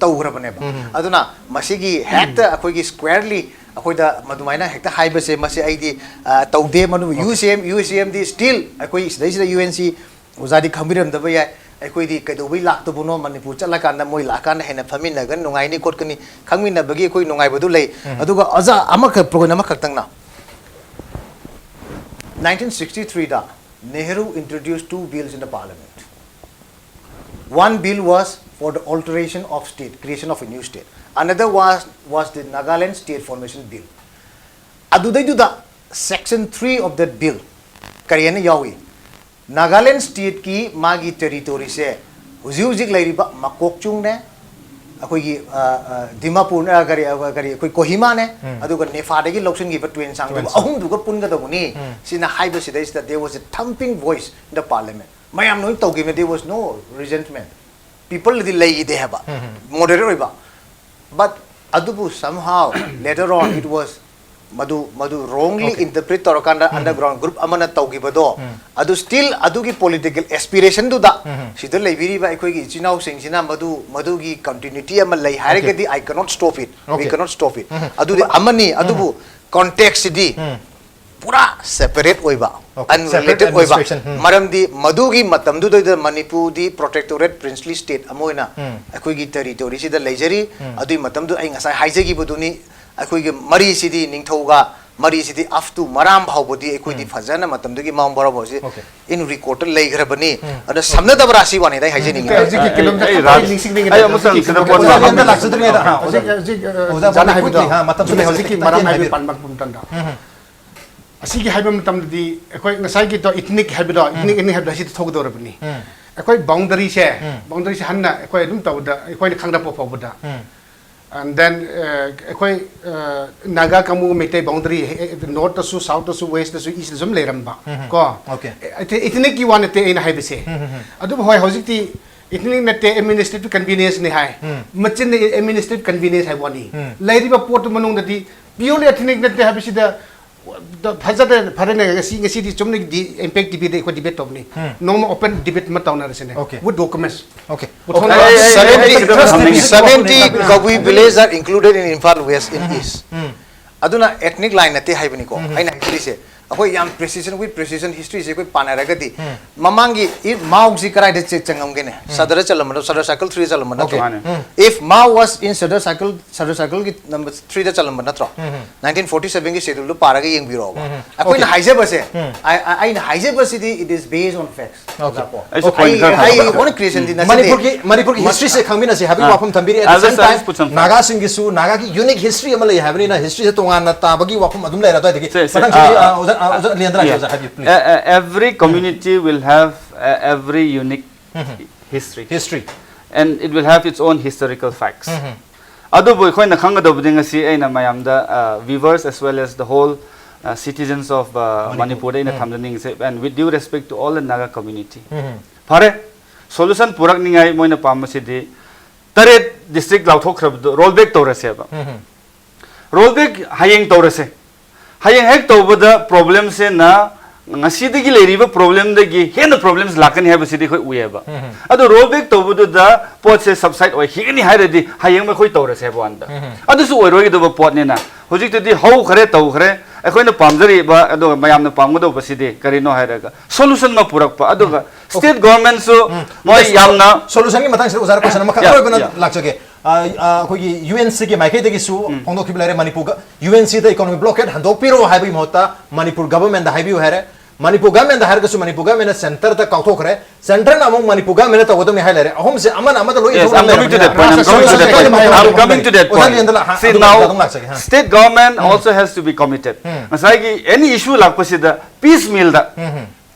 ꯇꯧꯈ꯭ꯔꯕꯅꯦꯕ꯫ ꯑꯗꯨꯅ ꯃꯁꯤꯒꯤ ꯍꯦꯛꯇ ꯑꯩꯈꯣꯏꯒꯤ squarely ꯑꯩꯈꯣꯏꯗ ꯃꯗꯨꯃꯥꯏꯅ ꯍꯦꯛꯇ ꯍꯥꯏꯕꯁꯦ, ꯃꯁꯤ ꯑꯩꯗꯤ, ꯑ, ꯇꯧꯗꯦ꯫ ꯃꯗꯨꯕꯨ ꯌꯨ ꯁꯤ ꯑꯦꯝ, ꯌꯨ ꯁꯤ ꯑꯦꯝꯗꯤ still ꯑꯩꯈꯣꯏ ꯁꯤꯗꯩꯁꯤꯗ ꯌꯨ ꯑꯦꯟ ꯁꯤ ꯑꯣꯖꯥꯗꯤ ꯈꯪꯕꯤꯔꯝꯗꯕ ꯌꯥꯏ꯫ ꯑꯩꯈꯣꯏꯗꯤ ꯀꯩꯗꯧꯕꯩ ꯂꯥꯛꯇꯕꯅꯣ, ꯃꯅꯤꯄꯨꯔ ꯆꯠꯂꯀꯥꯟꯗ ꯃꯣꯏ ꯂꯥꯛꯑꯀꯥꯟꯗ ꯍꯦꯟꯅ ꯐꯝꯃꯤꯟꯅꯒꯅꯤ, ꯅꯨꯡꯉꯥꯏꯅꯤ ꯈꯣꯠꯀꯅꯤ, ꯈꯪꯃꯤꯟꯅꯕꯒꯤ ꯑꯩꯈꯣꯏ ꯅꯨꯡꯉꯥꯏꯕꯗꯨ ꯂꯩ꯫ ꯑꯗꯨꯒ ꯑꯣꯖꯥ ꯑꯃꯈꯛ, point ꯑꯃꯈꯛꯇꯪꯅ, nineteen sixty-three the Nehru introduced two bills in the parliament. One bill was for the alteration of state, creation of a new state. Another was, was the Nagaland State Formation Bill. ꯑꯗꯨꯗꯩꯗꯨꯗ section three of that bill ꯀꯔꯤ ꯍꯥꯏꯅ ꯌꯥꯎꯏ? ꯅꯥꯒꯥꯂꯦꯟ ꯁ꯭ꯇꯦꯠꯀꯤ ꯃꯥꯒꯤ ꯇꯦꯔꯤꯇꯣꯔꯤꯁꯦ ꯍꯧꯖꯤꯛ ꯍꯧꯖꯤꯛ ꯂꯩꯔꯤꯕ ꯃꯀꯣꯛꯆꯨꯡꯅꯦ, ꯑꯩꯈꯣꯏꯒꯤ, ꯑ, ꯑ, ꯗꯤꯃꯥꯄꯨꯔꯅꯦ, ꯑ, ꯀꯔꯤ, ꯑ, ꯀꯔꯤ, ꯑꯩꯈꯣꯏ ꯀꯣꯍꯤꯃꯥꯅꯦ, ꯎꯝ꯫ ꯑꯗꯨꯒ ꯅꯦꯐꯥꯗꯒꯤ ꯂꯧꯁꯤꯟꯈꯤꯕ ꯇ꯭ꯋꯦꯟꯁꯥꯡꯗꯨꯒ ꯇ꯭ꯋꯦꯟꯁꯥꯡ꯫ ꯑꯍꯨꯝꯗꯨꯒ ꯄꯨꯟꯒꯗꯧꯕꯅꯤ꯫ ꯎꯝ꯫ ꯁꯤꯅ ꯍꯥꯏꯕꯁꯤꯗꯩꯁꯤꯗ there was a thumping voice in the parliament. ꯃꯌꯥꯝ ꯂꯣꯏ ꯇꯧꯈꯤꯕꯅꯤ, there was no resentment. ꯄꯤꯄꯜꯗꯗꯤ ꯂꯩꯈꯤꯗꯦ ꯍꯥꯏꯕ, ꯎꯝ, ꯎꯝ꯫ ꯃꯣꯗꯔꯦꯠ ꯑꯣꯏꯕ꯫ But ꯑꯗꯨꯕꯨ somehow later on it was ꯃꯗꯨ, ꯃꯗꯨ wrongly Okay. interpret ꯇꯧꯔꯀꯥꯟꯗ ꯎꯝ꯫ Underground group ꯑꯃꯅ ꯇꯧꯈꯤꯕꯗꯣ, ꯎꯝ꯫ ꯑꯗꯨ still ꯑꯗꯨꯒꯤ political aspirationꯗꯨꯗ ꯎꯝ꯫ ꯁꯤꯗ ꯂꯩꯕꯤꯔꯤꯕ ꯑꯩꯈꯣꯏꯒꯤ ꯏꯆꯤꯟ ꯏꯅꯥꯎꯁꯤꯡꯁꯤꯅ ꯃꯗꯨ, ꯃꯗꯨꯒꯤ continuity ꯑꯃ ꯂꯩ ꯍꯥꯏꯔꯒꯗꯤ Okay. I cannot stop it. We Okay. cannot stop it. ꯎꯝ꯫ ꯑꯗꯨꯗꯤ ꯑꯃꯅꯤ, ꯎꯝ꯫ ꯑꯗꯨꯕꯨ contextꯁꯤꯗꯤ ꯎꯝ꯫ ꯄꯨꯔꯥ separate ꯑꯣꯏꯕ, Okay, separate unrelated ꯑꯣꯏꯕ꯫ Administration, ꯎꯝ꯫ ꯃꯔꯝꯗꯤ ꯃꯗꯨꯒꯤ ꯃꯇꯝꯗꯨꯗꯩꯗ ꯃꯅꯤꯄꯨꯔꯗꯤ protectorate princely state ꯑꯃ ꯑꯣꯏꯅ ꯎꯝ꯫ ꯑꯩꯈꯣꯏꯒꯤ territoryꯁꯤꯗ ꯂꯩꯖꯔꯤ꯫ ꯎꯝ꯫ ꯑꯗꯨꯒꯤ ꯃꯇꯝꯗꯨ ꯑꯩ ꯉꯁꯥꯏ ꯍꯥꯏꯖꯈꯤꯕꯗꯨꯅꯤ, ꯑꯩꯈꯣꯏꯒꯤ ꯃꯔꯤꯁꯤꯗꯤ ꯅꯤꯡꯊꯧꯒ ꯃꯔꯤꯁꯤꯗꯤ up to ꯃꯔꯥꯝ ꯐꯥꯎꯕꯗꯤ ꯑꯩꯈꯣꯏꯗꯤ ꯎꯝ꯫ ꯐꯖꯅ ꯃꯇꯝꯗꯨꯒꯤ ꯃꯥꯎꯟ ꯕꯣꯔꯥ ꯐꯥꯎꯁꯤ Okay. in recordꯇ ꯂꯩꯈ꯭ꯔꯕꯅꯤ꯫ ꯎꯝ꯫ ꯑꯗ ꯁꯝꯅꯗꯕ ꯔꯥꯁꯤ ꯋꯥꯅꯤꯗ ꯑꯩ ꯍꯥꯏꯖꯅꯤꯡꯉꯦ꯫ ꯍꯧꯖꯤꯛꯀꯤ ꯑꯩ, ꯀꯤꯂꯣꯃꯤꯇꯔ ꯑꯩ, ꯑꯩ ꯈꯛꯇ ꯔꯥꯖ-, ꯅꯤꯡꯁꯤꯡꯅꯤꯡꯉꯦ꯫ ꯑꯩ ꯑꯃꯇꯪ ꯁꯤꯗ ꯄꯣꯠ ꯑꯣꯖꯥ ꯑꯃ ꯑꯝꯇ ꯂꯥꯛꯆꯗ꯭ꯔꯤꯉꯩꯗ, ꯍꯥ, ꯍꯧꯖꯤꯛ, ꯍꯧꯖꯤꯛ, ꯑ, ꯑꯣꯖꯥ ꯑꯣꯖꯥꯅ ꯍꯥꯏꯕꯗꯣ, quickly, ꯍꯥ, ꯃꯇꯝꯁꯨ ꯍꯧꯖꯤꯛ, ꯂꯩ, ꯍꯧꯖꯤꯛꯀꯤ ꯍꯧꯖꯤꯛ ꯃꯔꯥꯝ ꯍꯥꯏꯕ ꯍꯥꯏꯕꯤꯌꯨ꯫ ꯄꯟꯕ ꯃꯇꯝꯗ, ꯎꯝ꯫ ꯑꯁꯤꯒꯤ ꯍꯥꯏꯕ ꯃꯇꯝꯗꯗꯤ ꯑꯩꯈꯣꯏ ꯉꯁꯥꯏꯒꯤꯗꯣ ethnic ꯍꯥꯏꯕꯗꯣ, ꯎꯝ꯫ Ethnic, ethnic ꯍꯥꯏꯕꯗꯣ ꯑꯁꯤꯗ ꯊꯣꯛꯀꯗꯧꯔꯕꯅꯤ꯫ ꯎꯝ꯫ ꯑꯩꯈꯣꯏ boundaryꯁꯦ, ꯎꯝ꯫ Boundaryꯁꯦ ꯍꯟꯅ ꯑꯩꯈꯣꯏ ꯑꯗꯨꯝ ꯇꯧꯕꯗ, ꯑꯩꯈꯣꯏꯅ ꯈꯪꯔꯛꯄ ꯐꯥꯎꯕꯗ, ꯎꯝ꯫ And then, ꯑ, ꯑꯩꯈꯣꯏ, ꯑ, ꯅꯥꯒꯥ ꯀꯥꯡꯕꯨ ꯃꯩꯇꯩ boundary, ꯑꯦ, ꯑꯦ, northꯇꯁꯨ, southꯇꯁꯨ, westꯇꯁꯨ, eastꯇꯁꯨ ꯑꯗꯨꯝ ꯂꯩꯔꯝꯕ, ꯎꯝ, ꯎꯝ꯫ ꯀꯣ? Okay. ꯑꯦ, ethnicꯀꯤ ꯋꯥ ꯅꯠꯇꯦ ꯑꯩꯅ ꯍꯥꯏꯕꯁꯦ꯫ ꯎꯝ, ꯎꯝ, ꯎꯝ꯫ ꯑꯗꯨꯕꯨ ꯍꯣꯏ, ꯍꯧꯖꯤꯛꯇꯤ ethnic ꯅꯠꯇꯦ, administrative convenienceꯅꯤ ꯍꯥꯏ꯫ ꯎꯝ꯫ ꯃꯆꯤꯟꯅ administrative convenience ꯍꯥꯏꯕ ꯋꯥꯅꯤ꯫ ꯎꯝ꯫ ꯂꯩꯔꯤꯕ ꯄꯣꯠꯇꯨ ꯃꯅꯨꯡꯗꯗꯤ purely ethnic ꯅꯠꯇꯦ ꯍꯥꯏꯕꯁꯤꯗ ꯐꯖꯅ, ꯐꯔꯦꯅꯦ, ꯉꯁꯤ, ꯉꯁꯤꯗꯤ ꯆꯨꯝꯅꯒꯤꯗꯤ Impact TVꯗ ꯑꯩꯈꯣꯏ debate ꯇꯧꯕꯅꯤ꯫ ꯎꯝ꯫ ꯅꯣꯡꯃ open debate ꯑꯃ ꯇꯧꯅꯔꯁꯤꯅꯦ꯫ Okay. With documents. Okay. With Okay. Seventy, seventy Kabui village are included in Imphal West in East. ꯎꯝ꯫ ꯑꯗꯨꯅ ethnic line ꯅꯠꯇꯦ ꯍꯥꯏꯕꯅꯤꯀꯣ꯫ ꯎꯝ꯫ ꯑꯩꯅ ꯍꯥꯏꯖꯔꯤꯁꯦ, ꯑꯩꯈꯣꯏ ꯌꯥꯝ precision, ꯑꯩꯈꯣꯏ precision historyꯁꯦ ꯑꯩꯈꯣꯏ ꯄꯥꯅꯔꯒꯗꯤ, ꯃꯃꯥꯡꯒꯤ ꯏ- ꯃꯥꯎꯁꯤ ꯀꯗꯥꯏꯗ ꯆꯦ- ꯆꯪꯉꯝꯒꯦꯅꯦ? ꯁꯗꯔꯗ ꯆꯜꯂꯝꯕꯗꯣ, ꯁꯗꯔ circle threeꯗ ꯆꯜꯂꯝꯕ ꯅꯠꯇ꯭ꯔꯣ? Okay. ꯃꯥꯅꯦ. If Mao was in Sadar circle, Sadar circleꯒꯤ number threeꯗ ꯆꯜꯂꯝꯕ ꯅꯠꯇ꯭ꯔꯣ? Nineteen forty sevenꯒꯤ scheduleꯗꯨ ꯄꯥꯔꯒ ꯌꯦꯡꯕꯤꯔꯛꯑꯣꯕ꯫ ꯑꯩꯈꯣꯏꯅ Okay. ꯍꯥꯏꯖꯕꯁꯦ, ꯑꯩ- ꯑꯩ- ꯑꯩꯅ ꯍꯥꯏꯖꯕꯁꯤꯗꯤ it is based on facts. Okay. ꯑꯣꯖꯥꯀꯣ꯫ ꯑꯩꯁꯨ ꯑꯩ- point ꯈꯔ ꯑꯩ ꯊꯝꯖꯔꯛꯀꯦ꯫ ꯑꯣꯟ creationꯗꯤ ꯅꯠꯆꯗꯦ꯫ ꯃꯅꯤꯄꯨꯔꯒꯤ ꯃꯅꯤꯄꯨꯔꯒꯤ historyꯁꯦ ꯈꯪꯃꯤꯟꯅꯁꯤ ꯍꯥꯏꯕꯒꯤ ꯃ- ꯋꯥꯐꯝ ꯊꯝꯕꯤꯔꯤ꯫ At I'll the same just- I'll time, just put some facts. ꯅꯥꯒꯥꯁꯤꯡꯒꯤꯁꯨ, ꯅꯥꯒꯥꯒꯤ unique history ꯑꯃ ꯂꯩ ꯍꯥꯏꯕꯅꯤꯅ, historyꯁꯦ ꯇꯣꯉꯥꯟꯅ ꯇꯥꯕꯒꯤ ꯋꯥꯐꯝ ꯑꯗꯨꯝ ꯂꯩꯔꯦ꯫ ꯑꯗꯨꯋꯥꯏꯗꯒꯤ ꯁꯦ, ꯁꯦ, ꯃꯊꯪꯁꯤꯗꯤ, ꯑ, ꯑ, ꯑꯣꯖꯥ, ꯑ, ꯑꯣꯖꯥ ꯂꯤꯌꯦꯟꯗ꯭ꯔ Yeah. ꯑꯣꯖꯥ ꯍꯥꯏꯕꯤꯌꯨ, please. Uh, uh, every community will have uh, every unique history. History. And it will have its own historical facts. Mhm. ꯑꯗꯨꯕꯨ ꯑꯩꯈꯣꯏꯅ ꯈꯪꯒꯗꯧꯕꯗꯤ ꯉꯁꯤ ꯑꯩꯅ ꯃꯌꯥꯝꯗ, uh, viewers as well as the whole uh, citizens of uh, Manipur. Manipur ꯑꯩꯅ Mm. ꯊꯝꯖꯅꯤꯡꯉꯤꯁꯦ, and with due respect to all the Naga community. Mhm. ꯐꯔꯦ, solution ꯄꯨꯔꯛꯅꯤꯡꯉꯥꯏ ꯃꯣꯏꯅ ꯄꯥꯝꯕꯁꯤꯗꯤ ꯇꯔꯦꯠ district ꯂꯥꯎꯊꯣꯛꯈ꯭ꯔꯕꯗꯣ roll back ꯇꯧꯔꯁꯦꯕ꯫ Mhm. Roll back ꯍꯌꯦꯡ ꯇꯧꯔꯁꯦ꯫ ꯍꯌꯦꯡ ꯍꯦꯛ ꯇꯧꯕꯗ problemꯁꯦꯅ ꯉꯁꯤꯗꯒꯤ ꯂꯩꯔꯤꯕ problemꯗꯒꯤ ꯍꯦꯟꯅ problems ꯂꯥꯛꯀꯅꯤ ꯍꯥꯏꯕꯁꯤꯗꯤ ꯑꯩꯈꯣꯏ ꯎꯏꯌꯦꯕ꯫ ꯑꯗꯣ roll back ꯇꯧꯕꯗꯨꯗ ꯄꯣꯠꯁꯦ subside ꯑꯣꯏꯈꯤꯒꯅꯤ ꯍꯥꯏꯔꯗꯤ ꯍꯌꯦꯡ ꯑꯩꯈꯣꯏ ꯇꯧꯔꯁꯦ ꯍꯥꯏꯕ ꯋꯥꯅꯤꯗ꯫ ꯑꯗꯨꯁꯨ ꯑꯣꯏꯔꯣꯏꯗꯕ ꯄꯣꯠꯅꯤꯅ ꯍꯧꯖꯤꯛꯇꯗꯤ ꯍꯧꯈ꯭ꯔꯦ, ꯇꯧꯈ꯭ꯔꯦ꯫ ꯑꯩꯈꯣꯏꯅ ꯄꯥꯝꯖꯔꯤꯕ ꯑꯗꯨꯒ ꯃꯌꯥꯝꯅ ꯄꯥꯝꯒꯗꯧꯕꯁꯤꯗꯤ ꯀꯔꯤꯅꯣ ꯍꯥꯏꯔꯒ solution ꯑꯃ ꯄꯨꯔꯛꯄ, ꯑꯗꯨꯒ state governmentꯁꯨ ꯃꯣꯏ ꯌꯥꯝꯅ Solutionꯒꯤ ꯃꯇꯥꯡꯁꯤꯗ ꯑꯣꯖꯥ question ꯑꯃꯈꯛ Yeah, ꯑꯔꯣꯏꯕꯅ yeah. ꯂꯥꯛꯆꯒꯦ꯫ ꯑ, ꯑ, ꯑꯩꯈꯣꯏꯒꯤ UNCꯒꯤ ꯃꯥꯏꯀꯩꯗꯒꯤꯁꯨ ꯐꯣꯡꯗꯣꯛꯈꯤꯕ ꯂꯩꯔꯦ, ꯃꯅꯤꯄꯨꯔꯒ UNCꯗ economic blockade ꯍꯟꯗꯣꯛꯄꯤꯔꯣ ꯍꯥꯏꯕꯒꯤ ꯃꯍꯨꯠꯇ ꯃꯅꯤꯄꯨꯔ governmentꯗ ꯍꯥꯏꯕꯤꯌꯨ ꯍꯥꯏꯔꯦ꯫ ꯃꯅꯤꯄꯨꯔ governmentꯗ ꯍꯥꯏꯔꯒꯁꯨ ꯃꯅꯤꯄꯨꯔ governmentꯅ centreꯗ ꯀꯥꯎꯊꯣꯛꯈ꯭ꯔꯦ, centreꯅ ꯑꯃꯨꯛ ꯃꯅꯤꯄꯨꯔ governmentꯅ ꯇꯧꯒꯗꯕꯅꯤ ꯍꯥꯏ ꯂꯩꯔꯦ꯫ ꯑꯍꯨꯝꯁꯦ ꯑꯃꯅ ꯑꯃꯗ ꯂꯣꯏ Yes, ꯏꯟꯊꯣꯛꯅ I'm coming to that ꯂꯩꯔꯕꯅꯤꯅ point. I'm coming to that point. I'm coming to that ꯑꯣꯖꯥ point. ꯂꯤꯌꯦꯟꯗ꯭ꯔ ꯂꯥꯛ- See, ꯑꯗꯨꯝ now, ꯑꯗꯨꯝ ꯂꯥꯛꯆꯒꯦ, ꯍꯥ꯫ State government also has to be committed. ꯉꯁꯥꯏꯒꯤ any issue ꯂꯥꯛꯄꯁꯤꯗ piecemealꯗ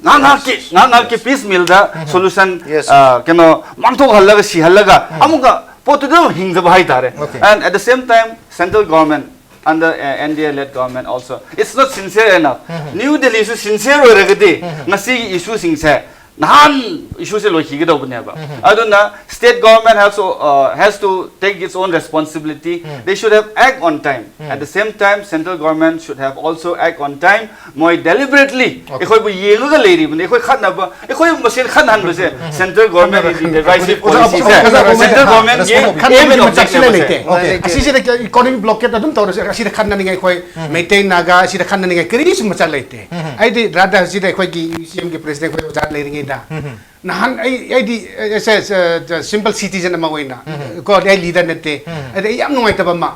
ꯉꯥꯏꯍꯥꯛ ꯉꯥꯏꯍꯥꯛꯀꯤ ꯉꯥꯏꯍꯥꯛ ꯉꯥꯏꯍꯥꯛꯀꯤ piecemealꯗ solution, Yes. uh, ꯀꯩꯅꯣ, ꯃꯥꯡꯊꯣꯛꯍꯜꯂꯒ ꯁꯤꯍꯜꯂꯒ ꯑꯃꯨꯛꯀ ꯄꯣꯠꯇꯨꯗ ꯑꯃꯨꯛ ꯍꯤꯡꯗꯕ ꯍꯥꯏꯇꯥꯔꯦ꯫ Okay. And at the same time, central government under uh, NDA led government also, it's not sincere enough. New Delhiꯁꯨ sincere ꯑꯣꯏꯔꯒꯗꯤ ꯉꯁꯤꯒꯤ issueꯁꯤꯡꯁꯦ ꯅꯍꯥꯟ ꯏꯁꯨꯁꯦ ꯂꯣꯏꯈꯤꯒꯗꯧꯕꯅꯦꯕ꯫ ꯑꯗꯨꯅ state government has to, uh, has to take its own responsibility. They should have act on time. At the same time, central government should have also act on time. ꯃꯣꯏ deliberately ꯑꯩꯈꯣꯏꯕꯨ ꯌꯦꯡꯉꯒ ꯂꯩꯔꯤꯕꯅꯤ꯫ ꯑꯩꯈꯣꯏ ꯈꯠꯅꯕ, ꯑꯩꯈꯣꯏ ꯃꯁꯦꯟ ꯈꯠꯅꯍꯟꯕꯁꯦ central government ꯒꯤ divisive policy ꯁꯦ, central government ꯒꯤ aim and objective ꯅꯦꯕ ꯁꯦ꯫ ꯑꯁꯤꯁꯤꯗ economic blockade ꯑꯗꯨꯝ ꯇꯧꯔꯁꯦ꯫ ꯑꯁꯤꯗ ꯈꯠꯅꯅꯤꯡꯉꯥꯏ ꯑꯩꯈꯣꯏ ꯃꯩꯇꯩ ꯅꯥꯒꯥ ꯑꯁꯤꯗ ꯈꯠꯅꯅꯤꯡꯉꯥꯏ ꯀꯔꯤꯁꯨ ꯃꯆꯥꯛ ꯂꯩꯇꯦ꯫ ꯑꯩꯗꯤ ꯔꯥꯗꯥ ꯑꯁꯤꯗ ꯑꯩꯈꯣꯏꯒꯤ UECM ꯒꯤ president ꯑꯩꯈꯣꯏ ꯑꯣꯖꯥ ꯂꯩꯔꯤꯉꯩꯗ ꯅꯍꯥꯟ ꯑꯩ ꯑꯩꯗꯤ simple citizen ꯑꯃ ꯑꯣꯏꯅ ꯀꯣ ꯑꯩ leader ꯅꯠꯇꯦ꯫ ꯑꯗ ꯑꯩ ꯌꯥꯝ ꯅꯨꯡꯉꯥꯏꯇꯕ ꯑꯃ,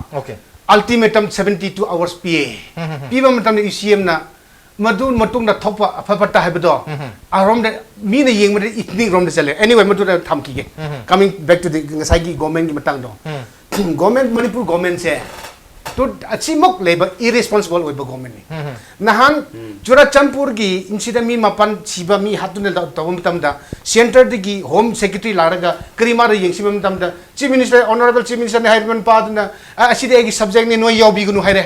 ultimatum seventy two hours ꯄꯤꯌꯦ꯫ ꯄꯤꯕ ꯃꯇꯝꯗ UECM ꯅ ꯃꯗꯨ ꯃꯇꯨꯡꯗ ꯊꯣꯛꯄ ꯑꯐ ꯐꯠꯇ ꯍꯥꯏꯕꯗꯣ ꯑꯔꯣꯝꯗ ꯃꯤꯅ ꯌꯦꯡꯕꯗ ethnic ꯔꯣꯝꯗ ꯆꯠꯂꯦ꯫ Anyway, ꯃꯗꯨꯗ ꯊꯝꯈꯤꯒꯦ꯫ Coming back to the ꯉꯁꯥꯏꯒꯤ government ꯒꯤ ꯃꯇꯥꯡꯗꯣ꯫ Government, ꯃꯅꯤꯄꯨꯔ government ꯁꯦ ꯇꯨ ꯑꯁꯤꯃꯨꯛ ꯂꯩꯕ irresponsible ꯑꯣꯏꯕ government ꯅꯤ꯫ ꯅꯍꯥꯟ ꯆꯨꯔꯥꯆꯥꯟꯄꯨꯔꯒꯤ incident ꯃꯤ ꯃꯥꯄꯟ ꯁꯤꯕ, ꯃꯤ ꯍꯥꯠꯇꯨꯅ ꯇꯧ- ꯇꯧꯕ ꯃꯇꯝꯗ centre ꯗꯒꯤ home secretary ꯂꯥꯛꯂꯒ ꯀꯔꯤ ꯃꯥꯔ ꯌꯦꯡꯁꯤꯟꯕ ꯃꯇꯝꯗ chief minister, honourable chief minister ꯅꯤ ꯍꯥꯏꯔꯤꯕ ꯅꯨꯄꯥꯗꯨꯅ "ꯑ, ꯑꯁꯤꯗꯤ ꯑꯩꯒꯤ subject ꯅꯤ, ꯅꯣꯏ ꯌꯥꯎꯕꯤꯒꯅꯨ" ꯍꯥꯏꯔꯦ꯫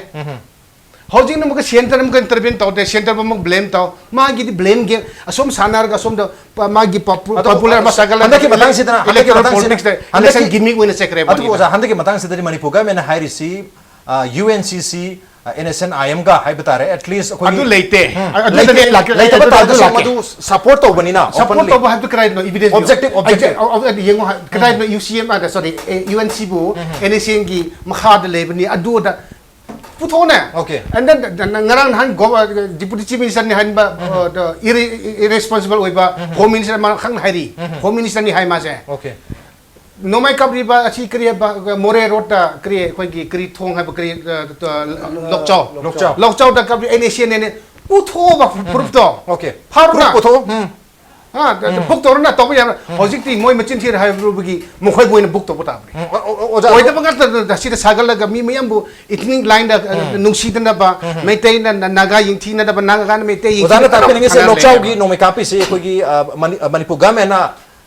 ꯍꯧꯖꯤꯛꯅ ꯑꯃꯨꯛꯀ centre ꯑꯃꯨꯛꯀ intervene ꯇꯧꯗꯦ, centre ꯑꯃꯨꯛ blame ꯇꯧ꯫ ꯃꯥꯒꯤꯗꯤ blame game ꯑꯁꯣꯝ ꯁꯥꯟꯅꯔꯒ ꯑꯁꯣꯝꯗ ꯄ- ꯃꯥꯒꯤ popular ꯑꯗꯨ popular ꯑꯃ ꯁꯥꯒꯠꯂꯒ ꯍꯟꯗꯛꯀꯤ ꯃꯇꯥꯡꯁꯤꯗꯅ, ꯍꯟꯗꯛꯀꯤ electoral ꯃꯇꯥꯡꯁꯤꯗ, politics ꯗ ꯍꯟꯗꯛꯀꯤ election gimmick ꯑꯣꯏꯅ ꯆꯠꯈ꯭ꯔꯦꯕ ꯑꯗꯨꯕꯨ ꯍꯧꯖꯤꯛ꯫ ꯑꯣꯖꯥ, ꯍꯟꯗꯛꯀꯤ ꯃꯇꯥꯡꯁꯤꯗꯗꯤ ꯃꯅꯤꯄꯨꯔ government ꯅ ꯍꯥꯏꯔꯤꯁꯤ UNCC, NSCN IM ꯒ ꯍꯥꯏꯕ ꯇꯥꯔꯦ, at least ꯑꯩꯈꯣꯏꯒꯤ ꯑꯗꯨ ꯂꯩꯇꯦ꯫ ꯎꯝ, ꯑꯗꯨꯗꯅꯦ ꯂꯩꯇꯦ꯫ ꯂꯥꯛꯀꯦ- ꯂꯩꯇꯕ ꯑꯗꯨꯗ ꯇꯥꯔꯒꯁꯨ ꯂꯥꯛꯀꯦ꯫ ꯃꯗꯨ support ꯇꯧꯕꯅꯤꯅ Support openly꯫ ꯇꯧꯕ ꯍꯥꯏꯕꯗꯨ ꯀꯗꯥꯏꯗꯅꯣ? Evidence Objective, ꯄꯤꯌꯨ꯫ objective꯫ ꯑꯩ- ꯑꯩ- ꯌꯦꯡꯉꯣ ꯍꯥꯏ- ꯀꯗꯥꯏꯗꯅꯣ? UCM ꯑꯗ, sorry, UNC ꯕꯨ NSCN ꯒꯤ ꯃꯈꯥꯗ ꯂꯩꯕꯅꯤ, ꯑꯗꯨꯗ ꯄꯨꯊꯣꯛꯅꯦ꯫ Okay꯫ And then ꯉꯔꯥꯡ ꯅꯍꯥꯟ ꯒꯣ- Deputy Chief Minister ꯅꯤ ꯍꯥꯏꯕ irre- irresponsible ꯑꯣꯏꯕ Home Minister ꯃꯥ ꯈꯪꯅ ꯍꯥꯏꯔꯤ꯫ Home Minister ꯅꯤ ꯍꯥꯏ ꯃꯥꯁꯦ꯫ Okay꯫ ꯅꯣꯡꯃꯩ ꯀꯥꯞꯂꯤꯕ ꯑꯁꯤ ꯀꯔꯤ ꯍꯥꯏꯕ, ꯃꯣꯔꯦ road ꯇ ꯀꯔꯤ, ꯑꯩꯈꯣꯏꯒꯤ ꯀꯔꯤ ꯊꯣꯡ ꯍꯥꯏꯕ, ꯀꯔꯤ, ꯑ, ꯑ, ꯂꯣꯛꯆꯥꯎ꯫ ꯂꯣꯛꯆꯥꯎ꯫ ꯂꯣꯛꯆꯥꯎꯗ ꯀꯥꯞꯂꯤ NSCN ꯅꯦ꯫ ꯄꯨꯊꯣꯛꯑꯣꯕ proof ꯇꯣ꯫ Okay꯫ ꯐꯥꯔꯨꯅ꯫ Proof ꯄꯨꯊꯣꯛꯑꯣ꯫ ꯎꯝ꯫ ꯑ, book ꯇꯧꯔꯅ ꯇꯧꯕ ꯌꯥꯕ꯫ ꯍꯧꯖꯤꯛꯇꯤ ꯃꯣꯏ ꯃꯆꯤꯟ ꯊꯤꯔ ꯍꯥꯏꯔꯨꯕꯒꯤ ꯃꯈꯣꯏꯕꯨ ꯑꯣꯏꯅ book ꯇꯧꯕ ꯇꯥꯕꯅꯤ꯫ ꯎꯝ, ꯑꯣ- ꯑꯣ- ꯑꯣꯖꯥ, ꯑꯣꯏꯗꯕ ꯉꯥꯛꯇ ꯁꯤꯗ ꯁꯥꯒꯠꯂꯒ ꯃꯤ ꯃꯌꯥꯝꯕꯨ ethnic line ꯗ, ꯑ, ꯅꯨꯡꯁꯤꯗꯅꯕ, ꯃꯩꯇꯩꯅ ꯅ- ꯅꯥꯒꯥ ꯌꯦꯡꯊꯤꯅꯗꯕ, ꯅꯥꯒꯥꯅ ꯃꯩꯇꯩ ꯑꯣꯖꯥꯅ ꯌꯦꯡꯊꯤꯅꯗꯕ ꯇꯥꯛꯄꯤꯅꯤꯡꯉꯤꯁꯦ ꯊꯥꯅ ꯂꯣꯛꯆꯥꯎꯒꯤ ꯂꯩꯅꯕ꯫ ꯅꯣꯡꯃꯩ ꯀꯥꯞꯄꯤꯁꯤ ꯑꯩꯈꯣꯏꯒꯤ, ꯑ, ꯃꯅꯤ- ꯑ, ꯃꯅꯤꯄꯨꯔ government ꯅ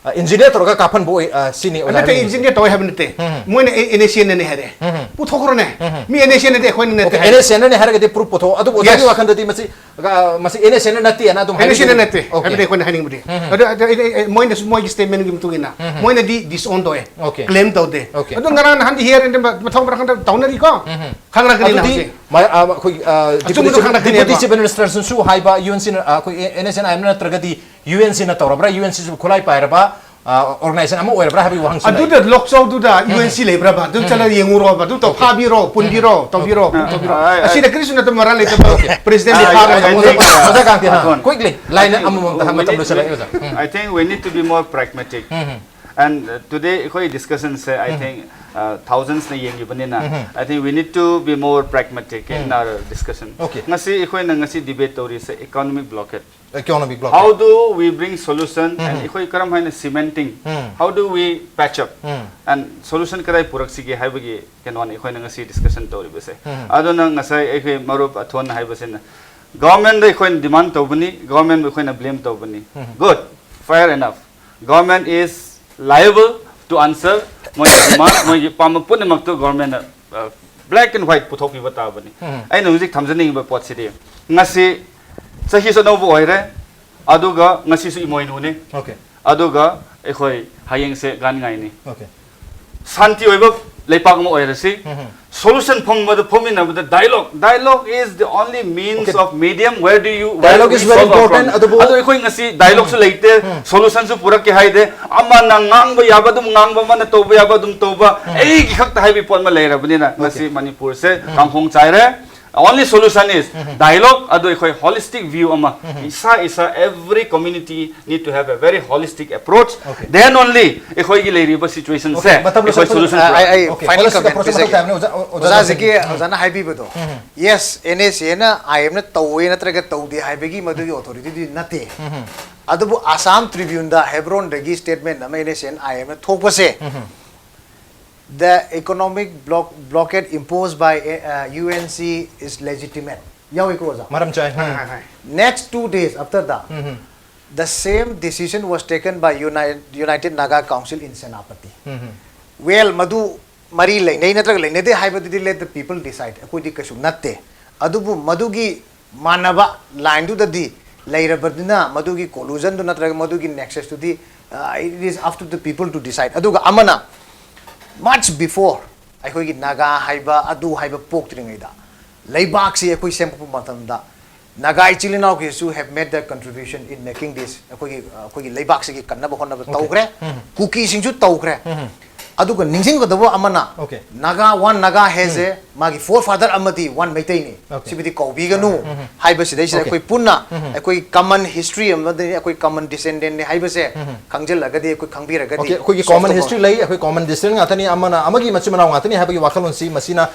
ꯑ, engineer ꯇꯧꯔꯒ ꯀꯥꯞꯍꯟꯕ ꯑꯣꯏ, ꯑ, ꯁꯤꯅꯤ ꯑꯣꯖꯥ ꯅꯠꯇꯦ, ꯍꯥꯏꯅꯤꯡꯉꯤꯁꯦ꯫ Engineer ꯇꯧꯋꯦ ꯍꯥꯏꯕ ꯅꯠꯇꯦ꯫ ꯎꯝ꯫ ꯃꯣꯏꯅ ꯑꯦ-, NSCNꯅ ꯍꯥꯏꯔꯦ꯫ ꯎꯝ꯫ ꯄꯨꯊꯣꯛꯈ꯭ꯔꯣꯅꯦ꯫ ꯎꯝ꯫ ꯃꯤ NSCNꯅꯗꯤ ꯑꯩꯈꯣꯏꯅ ꯅꯠꯇꯦ Okay, ꯍꯥꯏꯔꯦ꯫ NSCNꯅꯅꯦ ꯍꯥꯏꯔꯒꯗꯤ proof ꯄꯨꯊꯣꯛꯑꯣ꯫ ꯑꯗꯨꯕꯨ ꯑꯣꯖꯥꯒꯤ Yes꯫ ꯋꯥꯈꯜꯗꯗꯤ ꯃꯁꯤ, ꯑ, ꯃꯁꯤ NSCNꯅ ꯅꯠꯇꯦꯅ ꯑꯗꯨꯝ ꯍꯥꯏꯕꯤꯒꯅꯤ꯫ NSCNꯅ ꯅꯠꯇꯦ Okay꯫ ꯍꯥꯏꯕꯗꯤ ꯑꯩꯈꯣꯏꯅ ꯍꯥꯏꯅꯤꯡꯕꯗꯤ꯫ ꯎꯝ꯫ ꯑꯗꯨ, ꯑꯗꯨ, ꯑꯩ, ꯑꯩ, ꯑꯩ, ꯃꯣꯏꯅꯁꯨ ꯃꯣꯏꯒꯤ statementꯒꯤ ꯃꯇꯨꯡ ꯏꯟꯅ ꯎꯝ꯫ ꯃꯣꯏꯅꯗꯤ disown ꯇꯧꯋꯦ꯫ Okay꯫ Claim ꯇꯧꯗꯦ꯫ Okay꯫ ꯑꯗꯨ ꯉꯔꯥꯡ ꯅꯍꯥꯟꯗꯤ here and there ꯃꯊꯧ ꯃꯔꯝ ꯈꯪꯗ ꯇꯧꯅꯔꯤꯀꯣ꯫ ꯎꯝ꯫ ꯈꯪꯂꯛꯀꯅꯤ ꯑꯗꯨꯗꯤ ꯍꯧꯖꯤꯛ꯫ ꯃ-, ꯑ, ꯑꯩꯈꯣꯏ, ꯑ, ꯑꯆꯨꯝꯕꯗꯨ Deputy Chief, ꯈꯪꯂꯛꯀꯅꯦꯕ꯫ Deputy Chief Ministerꯁꯤꯡꯁꯨ ꯍꯥꯏꯕ UNCꯅ, ꯑ, ꯑꯩꯈꯣꯏ NSCN IMꯅ ꯅꯠꯇ꯭ꯔꯒꯗꯤ UNCꯅ ꯇꯧꯔꯕ꯭ꯔꯥ? UNCꯁꯤꯕꯨ ꯈꯨꯠꯂꯥꯏ ꯄꯥꯏꯔꯕ, ꯑ, organization ꯑꯃ ꯑꯣꯏꯔꯕ꯭ꯔꯥ ꯍꯥꯏꯕꯒꯤ ꯋꯥꯍꯪꯁꯨ ꯂꯩ꯫ ꯑꯗꯨꯗ ꯂꯣꯛꯆꯧꯗꯨꯗ ꯎꯝ꯫ UNC ꯂꯩꯕ꯭ꯔꯥ? ꯑꯗꯨ ꯎꯝ꯫ ꯆꯠꯂ ꯌꯦꯡꯉꯨꯔꯣꯕ꯫ ꯑꯗꯨ ꯇꯧ-, Okay꯫ ꯐꯥꯕꯤꯔꯣ, ꯄꯨꯟꯕꯤꯔꯣ, ꯎꯝ꯫ ꯇꯧꯕꯤꯔꯣ, ꯎꯝ꯫ ꯇꯧꯕꯤꯔꯣ꯫ ꯑ, ꯑ, ꯑꯁꯤꯗ ꯀꯔꯤꯁꯨ ꯅꯠꯇꯕ ꯃꯔꯥꯜ ꯂꯩꯇꯕ Okay꯫ Presidentꯗꯤ ꯑ, ꯐꯥꯔꯒ ꯑ, ꯑꯣꯖꯥ, ꯑꯣꯖꯥ ꯀꯥꯡꯊꯦꯟ, ꯍꯥ, ꯑ, quickly, line ꯑꯃꯃꯝꯗ ꯍꯥ, ꯃꯇꯝ ꯂꯣꯏꯁꯤꯜꯂꯛꯑꯦ, ꯑꯣꯖꯥ꯫ ꯎꯝ꯫ I think we need to be more pragmatic. Um. And, uh, today ꯑꯩꯈꯣꯏ discussionꯁꯦ, I um. think, uh, thousandsꯅ ꯌꯦꯡꯉꯤꯕꯅꯤꯅ, um. I think we need to be more pragmatic in um. Our discussion. Okay꯫ ꯉꯁꯤ ꯑꯩꯈꯣꯏꯅ ꯉꯁꯤ debate ꯇꯧꯔꯤꯁꯦ economic blockade꯫ Economic blockade꯫ How do we bring solution and ꯎꯝ꯫ ꯑꯩꯈꯣꯏ ꯀꯔꯝ ꯍꯥꯏꯅ cementing? Um. How do we patch up? Um. And solution ꯀꯗꯥꯏ ꯄꯨꯔꯛꯁꯤꯒꯦ ꯍꯥꯏꯕꯒꯤ ꯀꯩꯅꯣꯅꯤ ꯑꯩꯈꯣꯏꯅ ꯉꯁꯤ discussion ꯇꯧꯔꯤꯕꯁꯦ꯫ ꯎꯝ꯫ ꯑꯗꯨꯅ ꯉꯁꯥꯏ ꯑꯩꯈꯣꯏ ꯃꯔꯨꯞ ꯑꯊꯣꯟꯅ ꯍꯥꯏꯕꯁꯤꯅ governmentꯗ ꯑꯩꯈꯣꯏꯅ demand ꯇꯧꯕꯅꯤ, governmentꯕꯨ ꯑꯩꯈꯣꯏꯅ blame ꯇꯧꯕꯅꯤ꯫ ꯎꯝ꯫ Good, fair enough. Government is liable to answer ꯃꯣꯏꯒꯤ demand, ꯃꯣꯏꯒꯤ ꯑꯄꯥꯝꯕ ꯄꯨꯝꯅꯃꯛꯇꯨ governmentꯅ, ꯑ, black and white ꯄꯨꯊꯣꯛꯄꯤꯕ ꯇꯥꯕꯅꯤ꯫ ꯎꯝ꯫ ꯑꯩꯅ ꯍꯧꯖꯤꯛ ꯊꯝꯖꯅꯤꯡꯉꯤꯕ ꯄꯣꯠꯁꯤꯗꯤ, ꯉꯁꯤ ꯆꯍꯤꯁꯨ ꯑꯅꯧꯕ ꯑꯣꯏꯔꯦ, ꯑꯗꯨꯒ ꯉꯁꯤꯁꯨ ꯏꯃꯣꯏꯅꯨꯅꯤ, Okay꯫ ꯑꯗꯨꯒ ꯑꯩꯈꯣꯏ ꯍꯌꯦꯡꯁꯦ ꯒꯥꯟꯉꯥꯏꯅꯤ꯫ Okay꯫ ꯁꯥꯟꯇꯤ ꯑꯣꯏꯕ ꯂꯩꯄꯥꯛ ꯑꯃ ꯑꯣꯏꯔꯁꯤ꯫ ꯎꯝ꯫ Solution ꯐꯪꯕꯗ, ꯐꯪꯃꯤꯟꯅꯕꯗ dialogue, dialogue is the only means Okay꯫ Of medium where do you, where Dialogue we is very solve our important, problem. ꯑꯗꯨꯕꯨ ꯑꯗꯣ ꯑꯩꯈꯣꯏ ꯉꯁꯤ dialogueꯁꯨ ꯎꯝ꯫ ꯂꯩꯇꯦ, ꯎꯝ꯫ Solutionꯁꯨ ꯄꯨꯔꯛꯀꯦ ꯍꯥꯏꯗꯦ, ꯑꯃꯅ ꯉꯥꯡꯕ ꯌꯥꯕ ꯑꯗꯨꯝ ꯉꯥꯡꯕ, ꯑꯃꯅ ꯇꯧꯕ ꯌꯥꯕ ꯑꯗꯨꯝ ꯇꯧꯕ, ꯎꯝ꯫ ꯑꯩꯒꯤ ꯈꯛꯇ ꯍꯥꯏꯕ ꯄꯣꯠ ꯑꯃ ꯂꯩꯔꯕꯅꯤꯅ Okay꯫ ꯉꯁꯤ ꯃꯅꯤꯄꯨꯔꯁꯦ ꯎꯝ꯫ ꯀꯥꯡꯈꯣꯡ ꯆꯥꯏꯔꯦ꯫ Only solution is um. Dialogue, ꯑꯗꯨ ꯑꯩꯈꯣꯏ holistic view ꯑꯃ, ꯎꯝ꯫ ꯏꯁꯥ ꯏꯁꯥ, every community need to have a very holistic approach. Okay꯫ Then only ꯑꯩꯈꯣꯏꯒꯤ ꯂꯩꯔꯤꯕ situationꯁꯦ Okay, ꯃꯇꯝ ꯑꯩꯈꯣꯏ ꯂꯣꯏꯁꯤꯜꯂꯛꯄ solution ꯑ, ꯑꯩ, ꯑꯩ Okay, final ꯄꯨꯔꯛꯀꯅꯤ꯫ Holistic comment approach ꯑꯃꯈꯛ ꯄꯤꯖꯒꯦ꯫ ꯇꯥꯕꯅꯦ, ꯑꯣꯖꯥ, ꯑꯣ-, ꯑꯣꯖꯥ ꯑꯣꯖꯥꯁꯤꯒꯤ ꯖꯥꯀꯤꯔ꯫ ꯑꯣꯖꯥꯅ ꯍꯥꯏꯕꯤꯕꯗꯣ, ꯎꯝ꯫ Yes, NSCNꯅ IMꯅ ꯇꯧꯋꯦ ꯅꯠꯇ꯭ꯔꯒ ꯇꯧꯗꯦ ꯍꯥꯏꯕꯒꯤ ꯃꯗꯨꯒꯤ authorityꯗꯤ ꯅꯠꯇꯦ꯫ ꯎꯝ꯫ ꯑꯗꯨꯕꯨ Assam Tribuneꯗ ꯍꯦꯕ꯭ꯔꯣꯟꯗꯒꯤ statement ꯑꯃ NSCN IMꯅ ꯊꯣꯛꯄꯁꯦ, ꯎꯝ꯫ The economic block-, blockade imposed by, uh, UNC is legitimate. ꯌꯥꯎꯏꯀꯣ, ꯑꯣꯖꯥ? ꯃꯔꯝ ꯆꯥꯏ꯫ ꯍꯣꯏ, ꯎꯝ꯫ ꯍꯣꯏ, ꯍꯣꯏ꯫ Next two days after that, um, um. The same decision was taken by United, United Naga Council in Senapati. Well, ꯃꯗꯨ ꯃꯔꯤ ꯂꯩꯅꯩ ꯅꯠꯇ꯭ꯔꯒ ꯂꯩꯅꯗꯦ ꯍꯥꯏꯕꯗꯨꯗꯤ let the people decide, ꯑꯩꯈꯣꯏꯗꯤ ꯀꯩꯁꯨ ꯅꯠꯇꯦ꯫ ꯑꯗꯨꯕꯨ ꯃꯗꯨꯒꯤ ꯃꯥꯟꯅꯕ ꯂꯥꯏꯟꯗꯨꯗꯗꯤ ꯂꯩꯔꯕꯅꯤꯅ ꯃꯗꯨꯒꯤ ꯀꯣꯂꯨꯖꯟꯗꯨ ꯅꯠꯇ꯭ꯔꯒ ꯃꯗꯨꯒꯤ ꯅꯦꯛꯁꯁꯇꯨꯗꯤ, uh, it is up to the people to decide. ꯑꯗꯨꯒ ꯑꯃꯅ, much before ꯑꯩꯈꯣꯏꯒꯤ ꯅꯥꯒꯥ ꯍꯥꯏꯕ ꯑꯗꯨ ꯍꯥꯏꯕ ꯄꯣꯛꯇ꯭ꯔꯤꯉꯩꯗ, ꯂꯩꯕꯥꯛꯁꯤ ꯑꯩꯈꯣꯏ ꯁꯦꯝꯒꯠꯄ ꯃꯇꯝꯗ ꯅꯥꯒꯥ ꯏꯆꯤꯜ ꯏꯅꯥꯎꯈꯩꯁꯨ have made their contribution in making this, ꯑꯩꯈꯣꯏꯒꯤ, ꯑꯩꯈꯣꯏꯒꯤ ꯂꯩꯕꯥꯛꯁꯤꯒꯤ ꯀꯟꯅꯕ ꯍꯣꯠꯅꯕ ꯇꯧꯈ꯭ꯔꯦ꯫ ꯀꯨꯀꯤꯁꯤꯡꯁꯨ ꯇꯧꯈ꯭ꯔꯦ꯫ ꯑꯗꯨꯒ ꯅꯤꯡꯁꯤꯡꯒꯗꯕ ꯑꯃꯅ, Okay. Naga, one Naga ꯍꯥꯏꯁꯦ ꯃꯥꯒꯤ forefather ꯑꯃꯗꯤ one ꯃꯩꯇꯩꯅꯤ꯫ Okay. ꯁꯤꯕꯨꯗꯤ ꯀꯧꯕꯤꯒꯅꯨ ꯍꯥꯏꯕꯁꯤꯗꯩꯁꯤꯗ Okay. ꯑꯩꯈꯣꯏ ꯄꯨꯟꯅ ꯑꯩꯈꯣꯏ common history ꯑꯃꯗꯤ ꯑꯩꯈꯣꯏ common descendantꯅꯤ ꯍꯥꯏꯕꯁꯦ ꯈꯪꯖꯤꯜꯂꯒꯗꯤ ꯑꯩꯈꯣꯏ ꯈꯪꯕꯤꯔꯒꯗꯤ Okay, ꯑꯩꯈꯣꯏꯒꯤ solve common ꯇꯧꯕ history ꯂꯩ, ꯑꯩꯈꯣꯏ common descendant ꯉꯥꯛꯇꯅꯤ, ꯑꯃꯅ ꯑꯃꯒꯤ ꯃꯆꯤꯟ ꯃꯅꯥꯎ ꯉꯥꯛꯇꯅꯤ ꯍꯥꯏꯕꯒꯤ ꯋꯥꯈꯜꯂꯣꯟꯁꯤ ꯃꯁꯤꯅ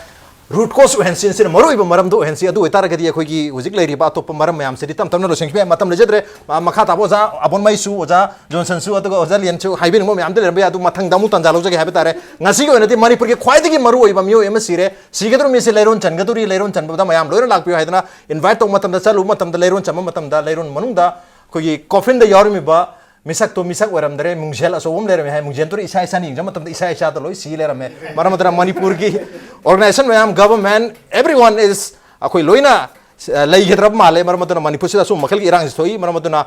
root cause ꯑꯣꯏꯍꯟꯁꯤ, ꯁꯤꯅ ꯃꯔꯨꯑꯣꯏꯕ ꯃꯔꯝꯗꯣ ꯑꯣꯏꯍꯟꯁꯤ꯫ ꯑꯗꯨ ꯑꯣꯏꯇꯥꯔꯒꯗꯤ ꯑꯩꯈꯣꯏꯒꯤ ꯍꯧꯖꯤꯛ ꯂꯩꯔꯤꯕ ꯑꯇꯣꯞꯄ ꯃꯔꯝ ꯃꯌꯥꯝꯁꯤꯗꯤ ꯇꯞ ꯇꯞꯅ ꯂꯣꯏꯁꯤꯟꯈꯤꯕ ꯌꯥꯏ꯫ ꯃꯇꯝ ꯂꯩꯖꯗ꯭ꯔꯦ꯫ ꯃ-, ꯃꯈꯥ ꯇꯥꯕ ꯑꯣꯖꯥ ꯑꯕꯣꯟꯃꯩꯁꯨ, ꯑꯣꯖꯥ ꯖꯣꯟꯁꯟꯁꯨ, ꯑꯗꯨꯒ ꯑꯣꯖꯥ ꯂꯤꯌꯟꯁꯨ ꯍꯥꯏꯕꯤꯅꯤꯡꯕ ꯃꯌꯥꯝꯗꯤ ꯂꯩꯔꯝꯕ ꯌꯥꯏ꯫ ꯑꯗꯨ ꯃꯊꯪꯗ ꯑꯃꯨꯛ ꯇꯥꯟꯖꯥ ꯂꯧꯖꯒꯦ ꯍꯥꯏꯕ ꯇꯥꯔꯦ꯫ ꯉꯁꯤꯒꯤ ꯑꯣꯏꯅꯗꯤ ꯃꯅꯤꯄꯨꯔꯒꯤ ꯈ꯭ꯋꯥꯏꯗꯒꯤ ꯃꯔꯨꯑꯣꯏꯕ ꯃꯤꯑꯣꯏ ꯑꯃ ꯁꯤꯔꯦ꯫ ꯁꯤꯒꯗꯧꯔꯤꯕ ꯃꯤꯁꯦ ꯂꯩꯔꯣꯟ ꯆꯟꯒꯗꯧꯔꯤ, ꯂꯩꯔꯣꯟ ꯆꯟꯕꯗ ꯃꯌꯥꯝ ꯂꯣꯏꯅ ꯂꯥꯛꯄꯤꯌꯨ ꯍꯥꯏꯗꯅ invite ꯇꯧꯕ ꯃꯇꯝꯗ, ꯆꯠꯂꯨꯕ ꯃꯇꯝꯗ, ꯂꯩꯔꯣꯟ ꯆꯟꯕ ꯃꯇꯝꯗ ꯂꯩꯔꯣꯟ ꯃꯅꯨꯡꯗ ꯑꯩꯈꯣꯏꯒꯤ coffinꯗ ꯌꯥꯎꯔꯝꯃꯤꯕ ꯃꯤꯁꯛꯇꯣ ꯃꯤꯁꯛ ꯑꯣꯏꯔꯝꯗ꯭ꯔꯦ, ꯃꯤꯡꯖꯦꯜ ꯑꯆꯧꯕ ꯑꯃ ꯂꯩꯔꯝꯃꯦ ꯍꯥꯏ꯫ ꯃꯤꯡꯖꯦꯜꯗꯨꯗ ꯏꯁꯥ ꯏꯁꯥꯅ ꯌꯦꯡꯖꯕ ꯃꯇꯝꯗ ꯏꯁꯥ ꯏꯁꯥꯗ ꯂꯣꯏ ꯁꯤ ꯂꯩꯔꯝꯃꯦ꯫ ꯃꯔꯝ ꯑꯗꯨꯅ ꯃꯅꯤꯄꯨꯔꯒꯤ organization ꯃꯌꯥꯝ, government, everyone is, ꯑꯩꯈꯣꯏ ꯂꯣꯏꯅ, ꯑ, ꯂꯩꯒꯗ꯭ꯔꯕ ꯃꯥꯜꯂꯦ꯫ ꯃꯔꯝ ꯑꯗꯨꯅ ꯃꯅꯤꯄꯨꯔꯁꯤꯗ ꯑꯁꯨꯝꯕ ꯃꯈꯜꯒꯤ ꯏꯔꯥꯡꯁꯤ ꯊꯣꯛꯏ꯫ ꯃꯔꯝ ꯑꯗꯨꯅ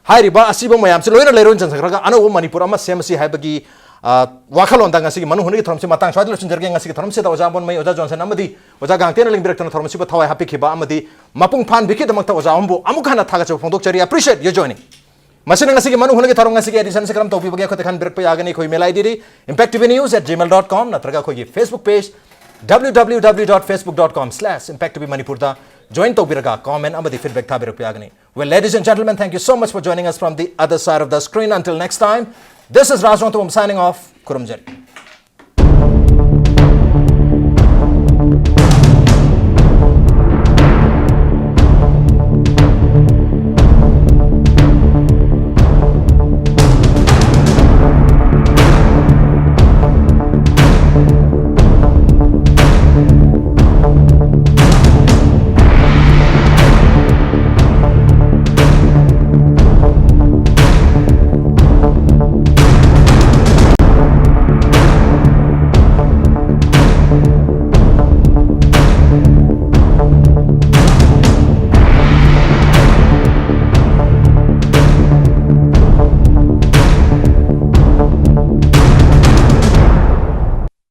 ꯍꯥꯏꯔꯤꯕ ꯑꯁꯤꯕ ꯃꯌꯥꯝꯁꯤ ꯂꯣꯏꯅ ꯂꯩꯔꯣꯟ ꯆꯟꯈ꯭ꯔꯒ ꯑꯅꯧꯕ ꯃꯅꯤꯄꯨꯔ ꯑꯃ ꯁꯦꯝꯃꯁꯤ ꯍꯥꯏꯕꯒꯤ, ꯑ, ꯋꯥꯈꯜꯂꯣꯟꯗ ꯉꯁꯤꯒꯤ ꯃꯅꯨꯡ ꯍꯨꯠꯅꯒꯤ ꯊꯧꯔꯝꯁꯤ ꯃꯇꯥꯡ ꯁ꯭ꯋꯥꯏꯗ ꯂꯣꯏꯁꯤꯟꯖꯔꯒꯦ꯫ ꯉꯁꯤꯒꯤ ꯊꯧꯔꯝꯁꯤꯗ ꯑꯣꯖꯥ ꯑꯕꯣꯟꯃꯩ, ꯑꯣꯖꯥ ꯖꯣꯟꯁꯟ ꯑꯃꯗꯤ ꯑꯣꯖꯥ ꯒꯥꯡꯇꯦꯅ ꯂꯤꯡꯕꯤꯔꯛꯇꯨꯅ ꯊꯧꯔꯝ ꯑꯁꯤꯕꯨ ꯊꯋꯥꯏ ꯍꯥꯞꯄꯤꯈꯤꯕ ꯑꯃꯗꯤ ꯃꯄꯨꯡ ꯐꯥꯍꯟꯕꯤꯈꯤꯕꯗꯃꯛꯇ ꯑꯣꯖꯥ ꯑꯍꯨꯝꯕꯨ ꯑꯃꯨꯛ ꯍꯟꯅ ꯊꯥꯒꯠꯆꯕ ꯐꯣꯡꯗꯣꯛꯆꯔꯤ꯫ Appreciate your joining. ꯃꯁꯤꯅ ꯉꯁꯤꯒꯤ ꯃꯅꯨꯡ ꯍꯨꯠꯅꯒꯤ ꯊꯧꯔꯝ, ꯉꯁꯤꯒꯤ editionꯁꯤ ꯀꯔꯝ ꯇꯧꯕꯤꯕꯒꯦ? ꯑꯩꯈꯣꯏꯗ ꯈꯟꯕꯤꯔꯛꯄ ꯌꯥꯒꯅꯤ꯫ ꯑꯩꯈꯣꯏ mail IDꯗꯤ impacttvnews at gmail dot com ꯅꯠꯇ꯭ꯔꯒ ꯑꯩꯈꯣꯏꯒꯤ Facebook page www dot facebook dot com slash impacttvmanipurꯗ join ꯇꯧꯕꯤꯔꯒ comment ꯑꯃꯗꯤ feedback ꯊꯥꯕꯤꯔꯛꯄ ꯌꯥꯒꯅꯤ꯫ Well, ladies and gentlemen, thank you so much for joining us from the other side of the screen. Until next time, this is Raj Rongthawum signing off. ꯈꯨꯔꯨꯝꯖꯔꯤ꯫